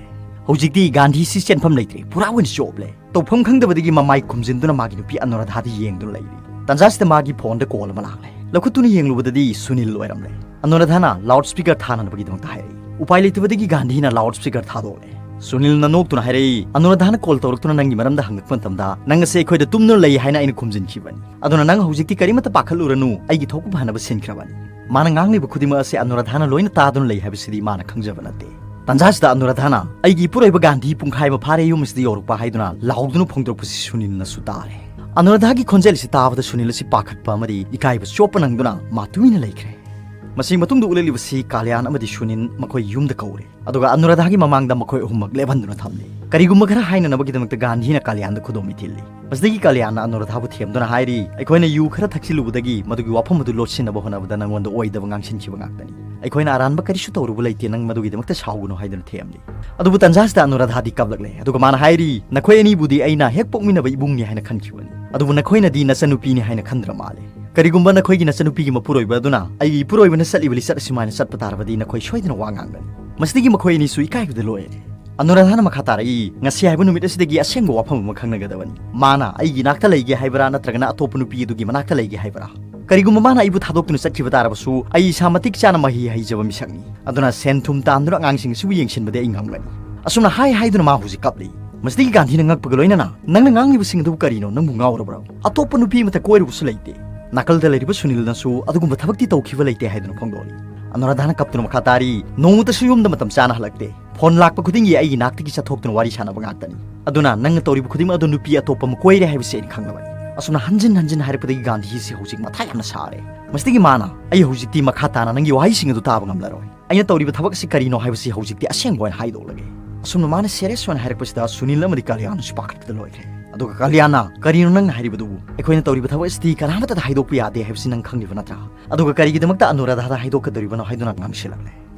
ꯍꯧꯖꯤꯛꯇꯤ ꯒꯥꯟꯙꯤꯁꯤ ꯆꯦꯟꯐꯝ ꯂꯩꯇ꯭ꯔꯦ, ꯄꯨꯔꯥ ꯑꯣꯏꯅ ꯆꯣꯞꯂꯦ꯫ ꯇꯧꯐꯝ ꯈꯪꯗꯕꯗꯒꯤ ꯃꯃꯥꯏ ꯈꯨꯝꯖꯤꯟꯗꯨꯅ ꯃꯥꯒꯤ ꯅꯨꯄꯤ ꯑꯅꯨꯔꯥꯙꯥꯗ ꯌꯦꯡꯗꯨꯅ ꯂꯩꯔꯤ꯫ ꯇꯟꯖꯥꯁꯤꯗ ꯃꯥꯒꯤ ꯐꯣꯟꯗ ꯀꯣꯜ ꯑꯃ ꯂꯥꯛꯂꯦ꯫ ꯂꯧꯈꯠꯇꯨꯅ ꯌꯦꯡꯂꯨꯕꯗꯗꯤ ꯁꯨꯅꯤꯜ ꯑꯣꯏꯔꯝꯂꯦ꯫ ꯑꯅꯨꯔꯥꯙꯥꯅ ꯂꯥꯎꯗ ꯁ꯭ꯄꯤꯀꯔ ꯊꯥꯅꯅꯕꯒꯤꯗꯃꯛꯇ ꯍꯥꯏꯔꯛꯏ꯫ ꯎꯄꯥꯏ ꯂꯩꯇꯕꯗꯒꯤ ꯒꯥꯟꯙꯤꯅ ꯂꯥꯎꯗ ꯁ꯭ꯄꯤꯀꯔ ꯊꯥꯗꯣꯛꯂꯦ꯫ ꯁꯨꯅꯤꯜꯅ ꯅꯣꯛꯇꯨꯅ ꯍꯥꯏꯔꯛꯏ, "ꯑꯅꯨꯔꯥꯙꯥꯅ ꯀꯣꯜ ꯇꯧꯔꯛꯇꯨꯅ ꯅꯪꯒꯤ ꯃꯔꯝꯗ ꯍꯪꯂꯛꯄ ꯃꯇꯝꯗ ꯅꯪ ꯑꯁꯤ ꯑꯩꯈꯣꯏꯗ ꯇꯨꯝꯗꯨꯅ ꯂꯩ ꯍꯥꯏꯅ ꯑꯩꯅ ꯈꯨꯝꯖꯤꯟꯈꯤꯕꯅꯤ꯫ ꯑꯗꯨꯅ ꯅꯪ ꯍꯧꯖꯤꯛꯇꯤ ꯀꯔꯤꯃꯠꯇ ꯄꯥꯈꯠꯂꯨꯔꯅꯨ, ꯑꯩꯒꯤ ꯊꯣꯛꯄ ꯐꯅꯕ ꯁꯤꯟꯈ꯭ꯔꯕꯅꯤ꯫" ꯃꯥꯅ ꯉꯥꯡꯂꯤꯕ ꯈꯨꯗꯤꯡꯃꯛ ꯑꯁꯤ ꯑꯅꯨꯔꯥꯙꯥꯅ ꯂꯣꯏꯅ ꯇꯥꯗꯨꯅ ꯂꯩ ꯍꯥꯏꯕꯁꯤꯗꯤ ꯃꯥꯅ ꯈꯪꯖꯕ ꯅꯠꯇꯦ꯫ ꯇꯟꯖꯥꯁꯤꯗ ꯑꯅꯨꯔꯥꯙꯥꯅ, "ꯑꯩꯒꯤ ꯏꯄꯨꯔꯣꯏꯕ ꯒꯥꯟꯙꯤ ꯄꯨꯡꯈꯥꯏ ꯑꯃ ꯐꯥꯔꯦ ꯌꯨꯝ ꯑꯁꯤꯗ ꯌꯧꯔꯛꯄ" ꯍꯥꯏꯗꯨꯅ ꯂꯥꯎꯗꯨꯅ ꯐꯣꯡꯗꯣꯔꯛꯄꯁꯤ ꯁꯨꯅꯤꯜꯅꯁꯨ ꯇꯥꯔꯦ꯫ ꯑꯅꯨꯔꯥꯙꯥꯒꯤ ꯈꯣꯟꯖꯦꯜ ꯑꯁꯤ ꯇꯥꯕꯗ ꯁꯨꯅꯤꯜ ꯑꯁꯤ ꯄꯥꯈꯠꯄ ꯑꯃꯗꯤ ꯏꯀꯥꯏꯕ ꯆꯣꯞꯄ ꯅꯪꯗꯨꯅ ꯃꯥ ꯇꯨꯃꯤꯟꯅ ꯂꯩꯈ꯭ꯔꯦ꯫ ꯃꯁꯤꯒꯤ ꯃꯇꯨꯡꯗ ꯎꯠꯂꯛꯂꯤꯕꯁꯤ ꯀꯥꯂꯤꯌꯥꯟ ꯑꯃꯗꯤ ꯁꯨꯅꯤꯜ ꯃꯈꯣꯏ ꯌꯨꯝꯗ ꯀꯧꯔꯦ꯫ ꯑꯗꯨꯒ ꯑꯅꯨꯔꯥꯙꯥꯒꯤ ꯃꯃꯥꯡꯗ ꯃꯈꯣꯏ ꯑꯍꯨꯝꯃꯛ ꯂꯦꯞꯍꯟꯗꯨꯅ ꯊꯝꯂꯤ꯫ ꯀꯔꯤꯒꯨꯝꯕ ꯈꯔ ꯍꯥꯏꯅꯅꯕꯒꯤꯗꯃꯛꯇ ꯒꯥꯟꯙꯤꯅ ꯀꯥꯂꯤꯌꯥꯟꯗ ꯈꯨꯗꯣꯝꯕꯤ ꯊꯤꯜꯂꯤ꯫ ꯃꯁꯤꯗꯒꯤ ꯀꯥꯂꯤꯌꯥꯟꯅ ꯑꯅꯨꯔꯥꯙꯥꯕꯨ ꯊꯦꯝꯗꯨꯅ ꯍꯥꯏꯔꯤ, "ꯑꯩꯈꯣꯏꯅ ꯌꯨ ꯈꯔ ꯊꯛꯆꯤꯜꯂꯨꯕꯗꯒꯤ ꯃꯗꯨꯒꯤ ꯋꯥꯐꯝ ꯑꯗꯨ ꯂꯣꯠꯁꯤꯟꯅꯕ ꯍꯣꯠꯅꯕꯗ ꯅꯉꯣꯟꯗ ꯑꯣꯏꯗꯕ ꯉꯥꯡꯁꯤꯟꯈꯤꯕ ꯉꯥꯛꯇꯅꯤ꯫ ꯑꯩꯈꯣꯏꯅ ꯑꯔꯥꯟꯕ ꯀꯔꯤꯁꯨ ꯇꯧꯔꯨꯕ ꯂꯩꯇꯦ, ꯅꯪ ꯃꯗꯨꯒꯤꯗꯃꯛꯇ ꯁꯥꯎꯒꯅꯨ" ꯍꯥꯏꯗꯨꯅ ꯊꯦꯝꯂꯤ꯫ ꯑꯗꯨꯕꯨ ꯇꯟꯖꯥꯁꯤꯗ ꯑꯅꯨꯔꯥꯙꯥꯗꯤ ꯀꯞꯂꯛꯂꯦ, ꯑꯗꯨꯒ ꯃꯥꯅ ꯍꯥꯏꯔꯤ, "ꯅꯈꯣꯏ ꯑꯅꯤꯕꯨꯗꯤ ꯑꯩꯅ ꯍꯦꯛ ꯄꯣꯛꯃꯤꯟꯅꯕ ꯏꯕꯨꯡꯅꯤ ꯍꯥꯏꯅ ꯈꯟꯈꯤꯕꯅꯤ, ꯑꯗꯨꯕꯨ ꯅꯈꯣꯏꯅꯗꯤ ꯅꯆꯟꯅꯨꯄꯤꯅꯤ ꯍꯥꯏꯅ ꯈꯟꯗ꯭ꯔ ꯃꯥꯜꯂꯦ꯫ ꯀꯔꯤꯒꯨꯝꯕ ꯅꯈꯣꯏꯒꯤ ꯅꯆꯟꯅꯨꯄꯤꯒꯤ ꯃꯄꯨꯔꯣꯏꯕ ꯑꯗꯨꯅ ꯑꯩꯒꯤ ꯏꯄꯨꯔꯣꯏꯕꯅ ꯆꯠꯂꯤꯕ ꯂꯤꯆꯠ ꯑꯁꯨꯃꯥꯏꯅ ꯆꯠꯄ ꯇꯥꯔꯕꯗꯤ ꯅꯈꯣꯏ ꯁꯣꯏꯗꯅ ꯋꯥ ꯉꯥꯡꯒꯅꯤ꯫" ꯃꯁꯤꯗꯒꯤ ꯃꯈꯣꯏ ꯑꯅꯤꯁꯨ ꯏꯀꯥꯏꯕꯗ ꯂꯣꯏꯔꯦ꯫ ꯑꯅꯨꯔꯥꯙꯥꯅ ꯃꯈꯥ ꯇꯥꯔꯛꯏ, "ꯉꯁꯤ ꯍꯥꯏꯕ ꯅꯨꯃꯤꯠ ꯑꯁꯤꯗꯒꯤ ꯑꯁꯦꯡꯕ ꯋꯥꯐꯝ ꯑꯃ ꯈꯪꯅꯒꯗꯕꯅꯤ꯫ ꯃꯥꯅ ꯑꯩꯒꯤ ꯏꯅꯥꯛꯇ ꯂꯩꯒꯦ ꯍꯥꯏꯕ꯭ꯔꯥ, ꯅꯠꯇ꯭ꯔꯒꯅ ꯑꯇꯣꯞꯄ ꯅꯨꯄꯤ ꯑꯗꯨꯒꯤ ꯃꯅꯥꯛꯇ ꯂꯩꯒꯦ ꯍꯥꯏꯕ꯭ꯔꯥ? ꯀꯔꯤꯒꯨꯝꯕ ꯃꯥꯅ ꯑꯩꯕꯨ ꯊꯥꯗꯣꯛꯇꯨꯅ ꯆꯠꯈꯤꯕ ꯇꯥꯔꯕꯁꯨ, ꯑꯩ ꯏꯁꯥ ꯃꯇꯤꯛ ꯆꯥꯅ ꯃꯍꯩ ꯍꯩꯖꯕ ꯃꯤꯁꯛꯅꯤ꯫ ꯑꯗꯨꯅ ꯁꯦꯟ ꯊꯨꯝ ꯇꯥꯟꯗꯨꯅ ꯑꯉꯥꯡꯁꯤꯡ ꯑꯁꯤꯕꯨ ꯌꯦꯡꯁꯤꯟꯕꯗꯤ ꯑꯩ ꯉꯝꯒꯅꯤ"꯫ ꯑꯁꯨꯝꯅ ꯍꯥꯏ ꯍꯥꯏꯗꯨꯅ ꯃꯥ ꯍꯧꯖꯤꯛ ꯀꯞꯂꯤ꯫ ꯃꯁꯤꯗꯒꯤ ꯒꯥꯟꯙꯤꯅ ꯉꯛꯄꯒ ꯂꯣꯏꯅꯅ, "ꯅꯪꯅ ꯉꯥꯡꯂꯤꯕꯁꯤꯡ ꯑꯗꯨꯕꯨ ꯀꯔꯤꯅꯣ? ꯅꯪꯕꯨ ꯉꯥꯎꯔꯕ꯭ꯔꯥ? ꯑꯇꯣꯞꯄ ꯅꯨꯄꯤ ꯑꯃꯠꯇ ꯀꯣꯏꯔꯨꯕꯁꯨ ꯂꯩꯇꯦ"꯫ ꯅꯥꯀꯜꯗ ꯂꯩꯔꯤꯕ ꯁꯨꯅꯤꯜꯅꯁꯨ ꯑꯗꯨꯒꯨꯝꯕ ꯊꯕꯛꯇꯤ ꯇꯧꯈꯤꯕ ꯂꯩꯇꯦ ꯍꯥꯏꯗꯨꯅ ꯐꯣꯡꯗꯣꯛꯂꯤ꯫ ꯑꯅꯨꯔꯥꯙꯥꯅ ꯀꯞꯇꯨꯅ ꯃꯈꯥ ꯇꯥꯔꯤ, "ꯅꯣꯡꯃꯇꯁꯨ ꯌꯨꯝꯗ ꯃꯇꯝ ꯆꯥꯅ ꯍꯜꯂꯛꯇꯦ꯫ ꯐꯣꯟ ꯂꯥꯛꯄ ꯈꯨꯗꯤꯡꯒꯤ ꯑꯩꯒꯤ ꯅꯥꯛꯇꯒꯤ ꯆꯠꯊꯣꯛꯇꯨꯅ ꯋꯥꯔꯤ ꯁꯥꯟꯅꯕ ꯉꯥꯛꯇꯅꯤ꯫ ꯑꯗꯨꯅ ꯅꯪꯅ ꯇꯧꯔꯤꯕ ꯈꯨꯗꯤꯡꯃꯛ ꯑꯗꯨ ꯅꯨꯄꯤ ꯑꯇꯣꯞꯄ ꯑꯃ ꯀꯣꯏꯔꯦ ꯍꯥꯏꯕꯁꯤ ꯑꯩꯅ ꯈꯪꯂꯕꯅꯤ"꯫ ꯑꯁꯨꯝꯅ ꯍꯟꯖꯤꯟ ꯍꯟꯖꯤꯟ ꯍꯥꯏꯔꯛꯄꯗꯒꯤ ꯒꯥꯟꯙꯤꯁꯤ ꯍꯧꯖꯤꯛ ꯃꯊꯥ ꯌꯥꯝꯅ ꯁꯥꯔꯦ꯫ ꯃꯁꯤꯗꯒꯤ ꯃꯥꯅ, "ꯑꯩ ꯍꯧꯖꯤꯛꯇꯤ ꯃꯈꯥ ꯇꯥꯅ ꯅꯪꯒꯤ ꯋꯥꯍꯩꯁꯤꯡ ꯑꯗꯨ ꯇꯥꯕ ꯉꯝꯂꯔꯣꯏ꯫ ꯑꯩꯅ ꯇꯧꯔꯤꯕ ꯊꯕꯛ ꯑꯁꯤ ꯀꯔꯤꯅꯣ ꯍꯥꯏꯕꯁꯤ ꯍꯧꯖꯤꯛꯇꯤ ꯑꯁꯦꯡꯕ ꯑꯣꯏꯅ ꯍꯥꯏꯗꯣꯛꯂꯒꯦ"꯫ ꯑꯁꯨꯝꯅ ꯃꯥꯅ ꯁꯦꯔꯤꯌꯁ ꯑꯣꯏꯅ ꯍꯥꯏꯔꯛꯄꯁꯤꯗ ꯁꯨꯅꯤꯜ ꯑꯃꯗꯤ ꯀꯜꯌꯥꯟꯁꯨ ꯄꯥꯈꯠꯄꯗ ꯂꯣꯏꯈ꯭ꯔꯦ꯫ ꯑꯗꯨꯒ ꯀꯜꯌꯥꯟꯅ, "ꯀꯔꯤꯅꯣ ꯅꯪꯅ ꯍꯥꯏꯔꯤꯕꯗꯨꯕꯨ? ꯑꯩꯈꯣꯏꯅ ꯇꯧꯔꯤꯕ ꯊꯕꯛ ꯑꯁꯤꯗꯤ ꯀꯅꯥꯃꯠꯇꯗ ꯍꯥꯏꯗꯣꯛꯄ ꯌꯥꯗꯦ ꯍꯥꯏꯕꯁꯤ ꯅꯪ ꯈꯪꯂꯤꯕ ꯅꯠꯇ꯭ꯔꯥ? ꯑꯗꯨꯒ ꯀꯔꯤꯒꯤꯗꯃꯛꯇ ꯑꯅꯨꯔꯥꯙꯥꯗ ꯍꯥꯏꯗꯣꯛꯀꯗꯧꯔꯤꯕꯅꯣ?" ꯍꯥꯏꯗꯨꯅ ꯉꯥꯡꯁꯤꯜꯂꯛꯂꯦ꯫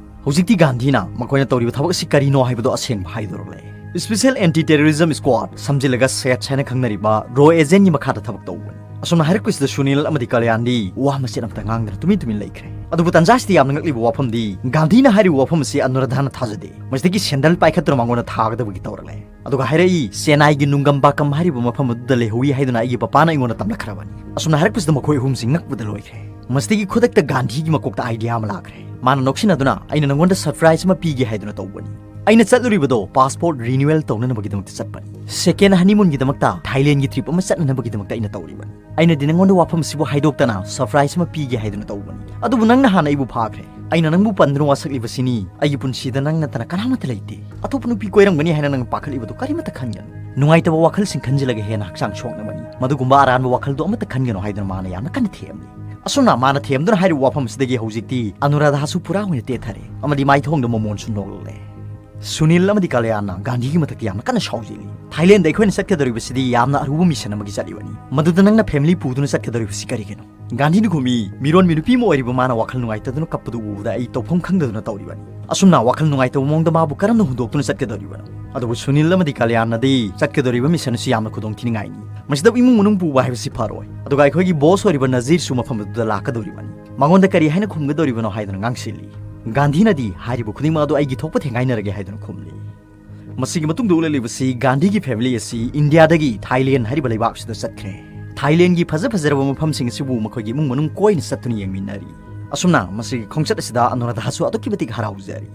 ꯍꯧꯖꯤꯛꯇꯤ ꯒꯥꯟꯙꯤꯅ ꯃꯈꯣꯏꯅ ꯇꯧꯔꯤꯕ ꯊꯕꯛ ꯑꯁꯤ ꯀꯔꯤꯅꯣ ꯍꯥꯏꯕꯗꯨ ꯑꯁꯦꯡꯕ ꯍꯥꯏꯗꯣꯔꯛꯂꯦ꯫ ꯁ꯭ꯄꯦꯁꯦꯜ ꯑꯦꯟꯇꯤ ꯇꯦꯔꯣꯔꯤꯖꯝ ꯁ꯭ꯀ꯭ꯋꯥꯗ, ꯁꯝꯖꯤꯜꯂꯒ ꯁꯦꯠꯁ ꯍꯥꯏꯅ ꯈꯪꯅꯔꯤꯕ ꯔꯣ ꯑꯦꯖꯦꯟꯒꯤ ꯃꯈꯥꯗ ꯊꯕꯛ ꯇꯧꯕꯅꯤ꯫ ꯑꯁꯨꯝꯅ ꯍꯥꯏꯔꯛꯄꯁꯤꯗ ꯁꯨꯅꯤꯜ ꯑꯃꯗꯤ ꯀꯜꯌꯥꯟꯗꯤ ꯋꯥ ꯃꯆꯦꯠ ꯑꯃꯠꯇ ꯉꯥꯡꯗꯅ ꯇꯨꯃꯤꯟ ꯇꯨꯃꯤꯟ ꯂꯩꯈ꯭ꯔꯦ꯫ ꯑꯗꯨꯕꯨ ꯇꯟꯖꯥꯁꯤꯗ ꯌꯥꯝꯅ ꯉꯛꯂꯤꯕ ꯋꯥꯐꯝꯗꯤ, ꯒꯥꯟꯙꯤꯅ ꯍꯥꯏꯔꯤꯕ ꯋꯥꯐꯝ ꯑꯁꯤ ꯑꯅꯨꯔꯥꯙꯥꯅ ꯊꯥꯖꯗꯦ꯫ ꯃꯁꯤꯗꯒꯤ ꯁꯦꯟꯗꯜ ꯄꯥꯏꯈꯠꯇꯨꯅ ꯃꯉꯣꯟꯗ ꯊꯥꯒꯗꯕꯒꯤ ꯇꯧꯔꯛꯂꯦ꯫ ꯑꯗꯨꯒ ꯍꯥꯏꯔꯛꯏ, "ꯆꯦꯟꯅꯥꯏꯒꯤ ꯅꯨꯡꯒꯝꯕꯥꯀꯝ ꯍꯥꯏꯔꯤꯕ ꯃꯐꯝ ꯑꯗꯨꯗ ꯂꯩꯍꯧꯏ ꯍꯥꯏꯗꯨꯅ ꯑꯩꯒꯤ ꯄꯄꯥꯅ ꯑꯩꯉꯣꯟꯗ ꯇꯝꯂꯛꯈ꯭ꯔꯕꯅꯤ"꯫ ꯑꯁꯨꯝꯅ ꯍꯥꯏꯔꯛꯄꯁꯤꯗ ꯃꯈꯣꯏ ꯑꯍꯨꯝꯁꯤ ꯉꯛꯄꯗ ꯂꯣꯏꯈ꯭ꯔꯦ꯫ ꯃꯁꯤꯗꯒꯤ ꯈꯨꯗꯛꯇ ꯒꯥꯟꯙꯤꯒꯤ ꯃꯀꯣꯛꯇ ꯑꯥꯏꯗꯤꯌꯥ ꯑꯃ ꯂꯥꯛꯈ꯭ꯔꯦ꯫ ꯃꯥꯅ ꯅꯣꯛꯁꯤꯟꯅꯗꯨꯅ, "ꯑꯩꯅ ꯅꯪꯉꯣꯟꯗ ꯁꯔꯄ꯭ꯔꯥꯏꯖ ꯑꯃ ꯄꯤꯒꯦ ꯍꯥꯏꯗꯨꯅ ꯇꯧꯕꯅꯤ꯫ ꯑꯩꯅ ꯆꯠꯂꯨꯔꯤꯕꯗꯣ ꯄꯥꯁꯄꯣꯔꯠ ꯔꯤꯅ꯭ꯌꯨꯋꯦꯜ ꯇꯧꯅꯅꯕꯒꯤꯗꯃꯛꯇ ꯆꯠꯄꯅꯤ꯫ ꯁꯦꯀꯦꯟ ꯍꯅꯤꯃꯨꯟꯒꯤꯗꯃꯛꯇ ꯊꯥꯏꯂꯦꯟꯒꯤ ꯇ꯭ꯔꯤꯞ ꯑꯃ ꯆꯠꯅꯅꯕꯒꯤꯗꯃꯛꯇ ꯑꯩꯅ ꯇꯧꯔꯤꯕꯅꯤ꯫ ꯑꯩꯅꯗꯤ ꯅꯪꯉꯣꯟꯗ ꯋꯥꯐꯝ ꯑꯁꯤꯕꯨ ꯍꯥꯏꯗꯣꯛꯇꯅ ꯁꯔꯄ꯭ꯔꯥꯏꯖ ꯑꯃ ꯄꯤꯒꯦ ꯍꯥꯏꯗꯨꯅ ꯇꯧꯕꯅꯤ꯫ ꯑꯗꯨꯕꯨ ꯅꯪꯅ ꯍꯥꯟꯅ ꯑꯩꯕꯨ ꯐꯥꯈ꯭ꯔꯦ꯫ ꯑꯩꯅ ꯅꯪꯕꯨ ꯄꯟꯗꯨꯅ ꯋꯥꯁꯛꯂꯤꯕꯁꯤꯅꯤ꯫ ꯑꯩꯒꯤ ꯄꯨꯟꯁꯤꯗ ꯅꯪ ꯅꯠꯇꯅ ꯀꯅꯥꯃꯠꯇ ꯂꯩꯇꯦ꯫ ꯑꯇꯣꯞꯄ ꯅꯨꯄꯤ ꯀꯣꯏꯔꯝꯒꯅꯤ ꯍꯥꯏꯅ ꯅꯪ ꯄꯥꯈꯠꯂꯤꯕꯗꯨ ꯀꯔꯤꯃꯠꯇ ꯈꯟꯒꯅꯨ꯫ ꯅꯨꯡꯉꯥꯏꯇꯕ ꯋꯥꯈꯜꯁꯤꯡ ꯈꯟꯖꯤꯜꯂꯒ ꯍꯦꯟꯅ ꯍꯛꯆꯥꯡ ꯁꯣꯛꯅꯕꯅꯤ꯫ ꯃꯗꯨꯒꯨꯝꯕ ꯑꯔꯥꯟꯕ ꯋꯥꯈꯜꯗꯨ ꯑꯃꯠꯇ ꯈꯟꯒꯅꯨ" ꯍꯥꯏꯗꯨꯅ ꯃꯥꯅ ꯌꯥꯝꯅ ꯀꯟꯅ ꯊꯦꯝꯂꯤ꯫ ꯑꯁꯨꯝꯅ ꯃꯥꯅ ꯊꯦꯝꯗꯨꯅ ꯍꯥꯏꯔꯤꯕ ꯋꯥꯐꯝ ꯑꯁꯤꯗꯒꯤ ꯍꯧꯖꯤꯛꯇꯤ ꯑꯅꯨꯔꯥꯙꯥꯁꯨ ꯄꯨꯔꯥ ꯑꯣꯏꯅ ꯇꯦꯊꯔꯦ ꯑꯃꯗꯤ ꯃꯥꯏꯊꯣꯡꯗ ꯃꯣꯃꯣꯟꯁꯨ ꯅꯣꯛꯂꯦ꯫ ꯁꯨꯅꯤꯜ ꯑꯃꯗꯤ ꯀꯂꯌꯥꯟꯅ ꯒꯥꯟꯙꯤꯒꯤ ꯃꯊꯛꯇ ꯌꯥꯝꯅ ꯀꯟꯅ ꯁꯥꯎꯖꯤꯜꯂꯤ꯫ "ꯊꯥꯏꯂꯦꯟꯗ ꯑꯩꯈꯣꯏꯅ ꯆꯠꯀꯗꯧꯔꯤꯕꯁꯤꯗꯤ ꯌꯥꯝꯅ ꯑꯔꯨꯕ ꯃꯤꯁꯟ ꯑꯃꯒꯤ ꯆꯠꯂꯤꯕꯅꯤ꯫ ꯃꯗꯨꯗ ꯅꯪꯅ ꯐꯦꯃꯤꯂꯤ ꯄꯨꯗꯨꯅ ꯆꯠꯀꯗꯧꯔꯤꯕꯁꯤ ꯀꯔꯤꯒꯤꯅꯣ?" ꯒꯥꯟꯙꯤꯅ ꯈꯨꯝꯃꯤ, "ꯃꯤꯔꯣꯟꯕꯤ ꯅꯨꯄꯤ ꯑꯃ ꯑꯣꯏꯔꯤꯕ ꯃꯥꯅ ꯋꯥꯈꯜ ꯅꯨꯡꯉꯥꯏꯇꯗꯨꯅ ꯀꯞꯄꯗꯨ ꯎꯕꯗ ꯑꯩ ꯇꯧꯐꯝ ꯈꯪꯗꯗꯨꯅ ꯇꯧꯔꯤꯕꯅꯤ꯫ ꯑꯁꯨꯝꯅ ꯋꯥꯈꯜ ꯅꯨꯡꯉꯥꯏꯇꯕ ꯃꯑꯣꯡꯗ ꯃꯥꯕꯨ ꯀꯔꯝꯅ ꯍꯨꯟꯗꯣꯛꯇꯨꯅ ꯆꯠꯀꯗꯧꯔꯤꯕꯅꯣ?" ꯑꯗꯨꯕꯨ ꯁꯨꯅꯤꯜ ꯑꯃꯗꯤ ꯀꯂꯌꯥꯟꯅꯗꯤ ꯆꯠꯀꯗꯧꯔꯤꯕ ꯃꯤꯁꯟ ꯑꯁꯤ ꯌꯥꯝꯅ ꯈꯨꯗꯣꯡ ꯊꯤꯅꯤꯡꯉꯥꯏꯅꯤ꯫ ꯃꯁꯤꯗ ꯏꯃꯨꯡ ꯃꯅꯨꯡ ꯄꯨꯕ ꯍꯥꯏꯕꯁꯤ ꯐꯔꯣꯏ꯫ ꯑꯗꯨꯒ ꯑꯩꯈꯣꯏꯒꯤ ꯕꯣꯁ ꯑꯣꯏꯔꯤꯕ ꯅꯖꯤꯔꯁꯨ ꯃꯐꯝ ꯑꯗꯨꯗ ꯂꯥꯛꯀꯗꯧꯔꯤꯕꯅꯤ꯫ ꯃꯉꯣꯟꯗ ꯀꯔꯤ ꯍꯥꯏꯅ ꯈꯨꯝꯒꯗꯧꯔꯤꯕꯅꯣ ꯍꯥꯏꯗꯨꯅ ꯉꯥꯡꯁꯤꯜꯂꯤ꯫ ꯒꯥꯟꯙꯤꯅꯗꯤ ꯍꯥꯏꯔꯤꯕ ꯈꯨꯗꯤꯡꯃꯛ ꯑꯗꯨ ꯑꯩꯒꯤ ꯊꯣꯛꯄ ꯊꯦꯡꯒꯥꯏꯅꯔꯒꯦ ꯍꯥꯏꯗꯨꯅ ꯈꯨꯝꯂꯤ꯫ ꯃꯁꯤꯒꯤ ꯃꯇꯨꯡꯗ ꯎꯠꯂꯛꯂꯤꯕꯁꯤ ꯒꯥꯟꯙꯤꯒꯤ ꯐꯦꯃꯤꯂꯤ ꯑꯁꯤ ꯏꯟꯗꯤꯌꯥꯗꯒꯤ ꯊꯥꯏꯂꯦꯟ ꯍꯥꯏꯔꯤꯕ ꯂꯩꯕꯥꯛꯁꯤꯗ ꯆꯠꯈ꯭ꯔꯦ꯫ ꯊꯥꯏꯂꯦꯟꯒꯤ ꯐꯖ ꯐꯖꯔꯕ ꯃꯐꯝꯁꯤꯡ ꯑꯁꯤꯕꯨ ꯃꯈꯣꯏꯒꯤ ꯏꯃꯨꯡ ꯃꯅꯨꯡ ꯀꯣꯏꯅ ꯆꯠꯇꯨꯅ ꯌꯦꯡꯃꯤꯟꯅꯔꯤ꯫ ꯑꯁꯨꯝꯅ ꯃꯁꯤꯒꯤ ꯈꯣꯡꯆꯠ ꯑꯁꯤꯗ ꯑꯅꯨꯔꯥꯙꯥꯁꯨ ꯑꯗꯨꯛꯀꯤ ꯃꯇꯤꯛ ꯍꯔꯥꯎꯖꯔꯤ꯫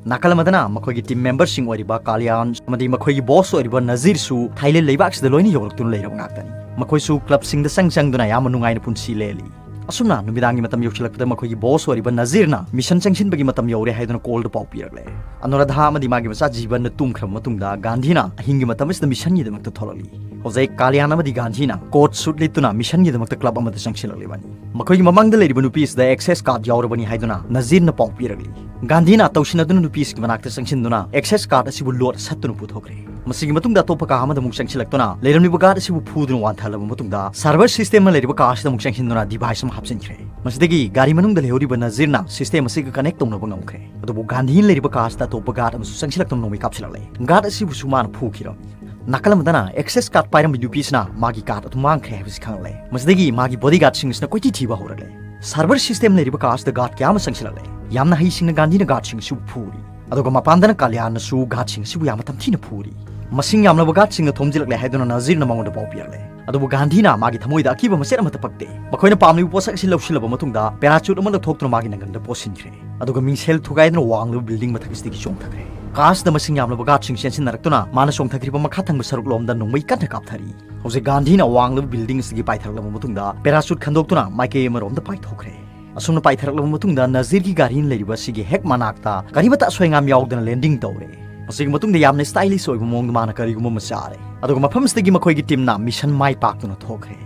ꯅꯥꯀꯜ ꯑꯃꯗꯅ ꯃꯈꯣꯏꯒꯤ ꯇꯤꯝ ꯃꯦꯝꯕꯔꯁꯤꯡ ꯑꯣꯏꯔꯤꯕ ꯀꯥꯂꯤꯌꯥꯟ ꯑꯃꯗꯤ ꯃꯈꯣꯏꯒꯤ ꯕꯣꯁ ꯑꯣꯏꯔꯤꯕ ꯅꯖꯤꯔꯁꯨ ꯊꯥꯏꯂꯦꯟ ꯂꯩꯕꯥꯛꯁꯤꯗ ꯂꯣꯏꯅ ꯌꯧꯔꯛꯇꯨꯅ ꯂꯩꯔꯕ ꯉꯥꯛꯇꯅꯤ꯫ ꯃꯈꯣꯏꯁꯨ ꯀ꯭ꯂꯕꯁꯤꯡꯗ ꯆꯪ ꯆꯪꯗꯨꯅ ꯌꯥꯝꯅ ꯅꯨꯡꯉꯥꯏꯅ ꯄꯨꯟꯁꯤ ꯂꯦꯜꯂꯤ꯫ ꯑꯁꯨꯝꯅ ꯅꯨꯃꯤꯗꯥꯡꯒꯤ ꯃꯇꯝ ꯌꯧꯁꯤꯜꯂꯛꯄꯗ ꯃꯈꯣꯏꯒꯤ ꯕꯣꯁ ꯑꯣꯏꯔꯤꯕ ꯅꯖꯤꯔꯅ ꯃꯤꯁꯟ ꯆꯪꯁꯤꯟꯕꯒꯤ ꯃꯇꯝ ꯌꯧꯔꯦ ꯍꯥꯏꯗꯨꯅ ꯀꯣꯜꯗ ꯄꯥꯎ ꯄꯤꯔꯛꯂꯦ꯫ ꯑꯅꯨꯔꯥꯙꯥ ꯑꯃꯗꯤ ꯃꯥꯒꯤ ꯃꯆꯥ ꯖꯤꯕꯟꯅ ꯇꯨꯝꯈ꯭ꯔꯕ ꯃꯇꯨꯡꯗ ꯒꯥꯟꯙꯤꯅ ꯑꯍꯤꯡꯒꯤ ꯃꯇꯝ ꯑꯁꯤꯗ ꯃꯤꯁꯟꯒꯤꯗꯃꯛꯇ ꯊꯣꯛꯂꯛꯂꯤ꯫ ꯍꯧꯖꯤꯛ ꯀꯥꯂꯤꯌꯥꯟ ꯑꯃꯗꯤ ꯒꯥꯟꯙꯤꯅ ꯀꯣꯠ ꯁꯨꯠ ꯂꯤꯠꯇꯨꯅ ꯃꯤꯁꯟꯒꯤꯗꯃꯛꯇ ꯀ꯭ꯂꯕ ꯑꯃꯗ ꯆꯪꯁꯤꯜꯂꯛꯂꯤꯕꯅꯤ꯫ ꯃꯈꯣꯏꯒꯤ ꯃꯃꯥꯡꯗ ꯂꯩꯔꯤꯕ ꯅꯨꯄꯤ ꯑꯁꯤꯗ ꯑꯦꯛꯁꯦꯁ ꯀꯥꯔꯗ ꯌꯥꯎꯔꯕꯅꯤ ꯍꯥꯏꯗꯨꯅ ꯅꯖꯤꯔꯅ ꯄꯥꯎ ꯄꯤꯔꯛꯂꯤ꯫ ꯒꯥꯟꯙꯤꯅ ꯇꯧꯁꯤꯟꯅꯗꯨꯅ ꯅꯨꯄꯤ ꯑꯁꯤꯒꯤ ꯃꯅꯥꯛꯇ ꯆꯪꯁꯤꯟꯗꯨꯅ ꯑꯦꯛꯁꯦꯁ ꯀꯥꯔꯗ ꯑꯁꯤꯕꯨ ꯂꯣꯠ ꯁꯠꯇꯨꯅ ꯄꯨꯊꯣꯛꯈ꯭ꯔꯦ꯫ ꯃꯁꯤꯒꯤ ꯃꯇꯨꯡꯗ ꯑꯇꯣꯞꯄ ꯀꯥ ꯑꯃꯗ ꯑꯃꯨꯛ ꯆꯪꯁꯤꯜꯂꯛꯇꯨꯅ ꯂꯩꯔꯝꯂꯤꯕ ꯒꯥꯔꯗ ꯑꯁꯤꯕꯨ ꯐꯨꯗꯨꯅ ꯋꯥꯟꯊꯍꯜꯂꯕ ꯃꯇꯨꯡꯗ ꯁꯔꯚꯔ ꯁꯤꯁꯇꯦꯝꯅ ꯂꯩꯔꯤꯕ ꯀꯥ ꯑꯁꯤꯗ ꯑꯃꯨꯛ ꯆꯪꯁꯤꯟꯗꯨꯅ ꯗꯤꯚꯥꯏꯁ ꯑꯃ ꯍꯥꯞꯆꯤꯟꯈ꯭ꯔꯦ꯫ ꯃꯁꯤꯗꯒꯤ ꯒꯥꯔꯤ ꯃꯅꯨꯡꯗ ꯂꯩꯍꯧꯔꯤꯕ ꯅꯖꯤꯔꯅ ꯁꯤꯁꯇꯦꯝ ꯑꯁꯤꯒ ꯀꯅꯦꯛ ꯇꯧꯅꯕ ꯉꯝꯈ꯭ꯔꯦ꯫ ꯑꯗꯨꯕꯨ ꯒꯥꯟꯙꯤꯅ ꯂꯩꯔꯤꯕ ꯀꯥ ꯑꯁꯤꯗ ꯑꯇꯣꯞꯄ ꯒꯥꯔꯗ ꯑꯃꯁꯨ ꯆꯪꯁꯤꯜꯂꯛꯇꯨꯅ ꯅꯣꯡꯃꯩ ꯀꯥꯞꯁꯤꯜꯂꯛꯂꯦ꯫ ꯒꯥꯔꯗ ꯑꯁꯤꯕꯨꯁꯨ ꯃꯥꯅ ꯐꯨꯈꯤꯔꯝꯃꯤ꯫ ꯅꯥꯀꯜ ꯑꯃꯗꯅ ꯑꯦꯛꯁꯦꯁ ꯀꯥꯔꯗ ꯄꯥꯏꯔꯝꯕ ꯅꯨꯄꯤꯁꯤꯅ ꯃꯥꯒꯤ ꯀꯥꯔꯗ ꯑꯗꯨ ꯃꯥꯡꯈ꯭ꯔꯦ ꯍꯥꯏꯕꯁꯤ ꯈꯪꯂꯛꯂꯦ꯫ ꯃꯁꯤꯗꯒꯤ ꯃꯥꯒꯤ ꯕꯣꯗꯤꯒꯥꯔꯗꯁꯤꯡ ꯑꯁꯤꯅ ꯀꯣꯏꯊꯤ ꯊꯤꯕ ꯍꯧꯔꯛꯂꯦ꯫ ꯁꯔꯚꯔ ꯁꯤꯁꯇꯦꯝ ꯂꯩꯔꯤꯕ ꯀꯥ ꯑꯁꯤꯗ ꯒꯥꯔꯗ ꯀꯌꯥ ꯑꯃ ꯆꯪꯁꯤꯜꯂꯛꯂꯦ꯫ ꯌꯥꯝꯅ ꯍꯩꯁꯤꯡꯅ ꯒꯥꯟꯙꯤꯅ ꯒꯥꯔꯗꯁꯤꯡ ꯑꯁꯤꯕꯨ ꯐꯨꯔꯤ꯫ ꯑꯗꯨꯒ ꯃꯄꯥꯟꯗꯅ ꯀꯥꯂꯤꯌꯥꯟꯅꯁꯨ ꯒꯥꯔꯗꯁꯤꯡ ꯑꯁꯤꯕꯨ ꯌꯥꯝꯅ ꯇꯝꯊꯤꯅ ꯐꯨꯔꯤ꯫ ꯃꯁꯤꯡ ꯌꯥꯝꯂꯕ ꯒꯥꯔꯗꯁꯤꯡꯅ ꯊꯣꯝꯖꯤꯜꯂꯛꯂꯦ ꯍꯥꯏꯗꯨꯅ ꯅꯖꯤꯔꯅ ꯃꯉꯣꯟꯗ ꯄꯥꯎ ꯄꯤꯔꯛꯂꯦ꯫ ꯑꯗꯨꯕꯨ ꯒꯥꯟꯙꯤꯅ ꯃꯥꯒꯤ ꯊꯃꯣꯏꯗ ꯑꯀꯤꯕ ꯃꯆꯦꯠ ꯑꯃꯠꯇ ꯄꯛꯇꯦ꯫ ꯃꯈꯣꯏꯅ ꯄꯥꯝꯂꯤꯕ ꯄꯣꯠꯁꯛ ꯑꯁꯤ ꯂꯧꯁꯤꯜꯂꯕ ꯃꯇꯨꯡꯗ ꯄꯦꯔꯥꯆꯨꯠ ꯑꯃ ꯂꯧꯊꯣꯛꯇꯨꯅ ꯃꯥꯒꯤ ꯅꯪꯒꯟꯗ ꯄꯣꯠꯁꯤꯟꯈ꯭ꯔꯦ꯫ ꯑꯗꯨꯒ ꯃꯤꯡꯁꯦꯜ ꯊꯨꯒꯥꯏꯗꯨꯅ ꯋꯥꯡꯂꯕ ꯕꯤꯜꯗꯤꯡ ꯃꯊꯛ ꯑꯁꯤꯗꯒꯤ ꯆꯣꯡꯊꯈ꯭ꯔꯦ꯫ ꯀꯥ ꯑꯁꯤꯗ ꯃꯁꯤꯡ ꯌꯥꯝꯂꯕ ꯒꯥꯔꯗꯁꯤꯡ ꯆꯦꯟꯁꯤꯟꯅꯔꯛꯇꯨꯅ ꯃꯥꯅ ꯆꯣꯡꯊꯈ꯭ꯔꯤꯕ ꯃꯈꯥ ꯊꯪꯕ ꯁꯔꯨꯛꯂꯣꯝꯗ ꯅꯣꯡꯃꯩ ꯀꯟꯅ ꯀꯥꯞꯊꯔꯤ꯫ ꯍꯧꯖꯤꯛ ꯒꯥꯟꯙꯤꯅ ꯋꯥꯡꯂꯕ ꯕꯤꯜꯗꯤꯡ ꯑꯁꯤꯗꯒꯤ ꯄꯥꯏꯊꯔꯛꯂꯕ ꯃꯇꯨꯡꯗ ꯄꯦꯔꯥꯆꯨꯠ ꯈꯟꯗꯣꯛꯇꯨꯅ ꯃꯥꯏꯀꯩ ꯑꯃꯔꯣꯝꯗ ꯄꯥꯏꯊꯣꯛꯈ꯭ꯔꯦ꯫ ꯑꯁꯨꯝꯅ ꯄꯥꯏꯊꯔꯛꯂꯕ ꯃꯇꯨꯡꯗ ꯅꯖꯤꯔꯒꯤ ꯒꯥꯔꯤꯅ ꯂꯩꯔꯤꯕ ꯑꯁꯤꯒꯤ ꯍꯦꯛ ꯃꯅꯥꯛꯇ ꯀꯔꯤꯃꯠꯇ ꯑꯁꯣꯏ ꯑꯉꯥꯝ ꯌꯥꯎꯗꯅ ꯂꯦꯟꯗꯤꯡ ꯇꯧꯔꯦ꯫ ꯃꯁꯤꯒꯤ ꯃꯇꯨꯡꯗ ꯌꯥꯝꯅ ꯁ꯭ꯇꯥꯏꯂꯤꯁ ꯑꯣꯏꯕ ꯃꯑꯣꯡꯗ ꯃꯥꯅ ꯀꯔꯤꯒꯨꯝꯕ ꯑꯃ ꯆꯥꯔꯦ꯫ ꯑꯗꯨꯒ ꯃꯐꯝ ꯑꯁꯤꯗꯒꯤ ꯃꯈꯣꯏꯒꯤ ꯇꯤꯝꯅ ꯃꯤꯁꯟ ꯃꯥꯏ ꯄꯥꯛꯇꯨꯅ ꯊꯣꯛꯈ꯭ꯔꯦ꯫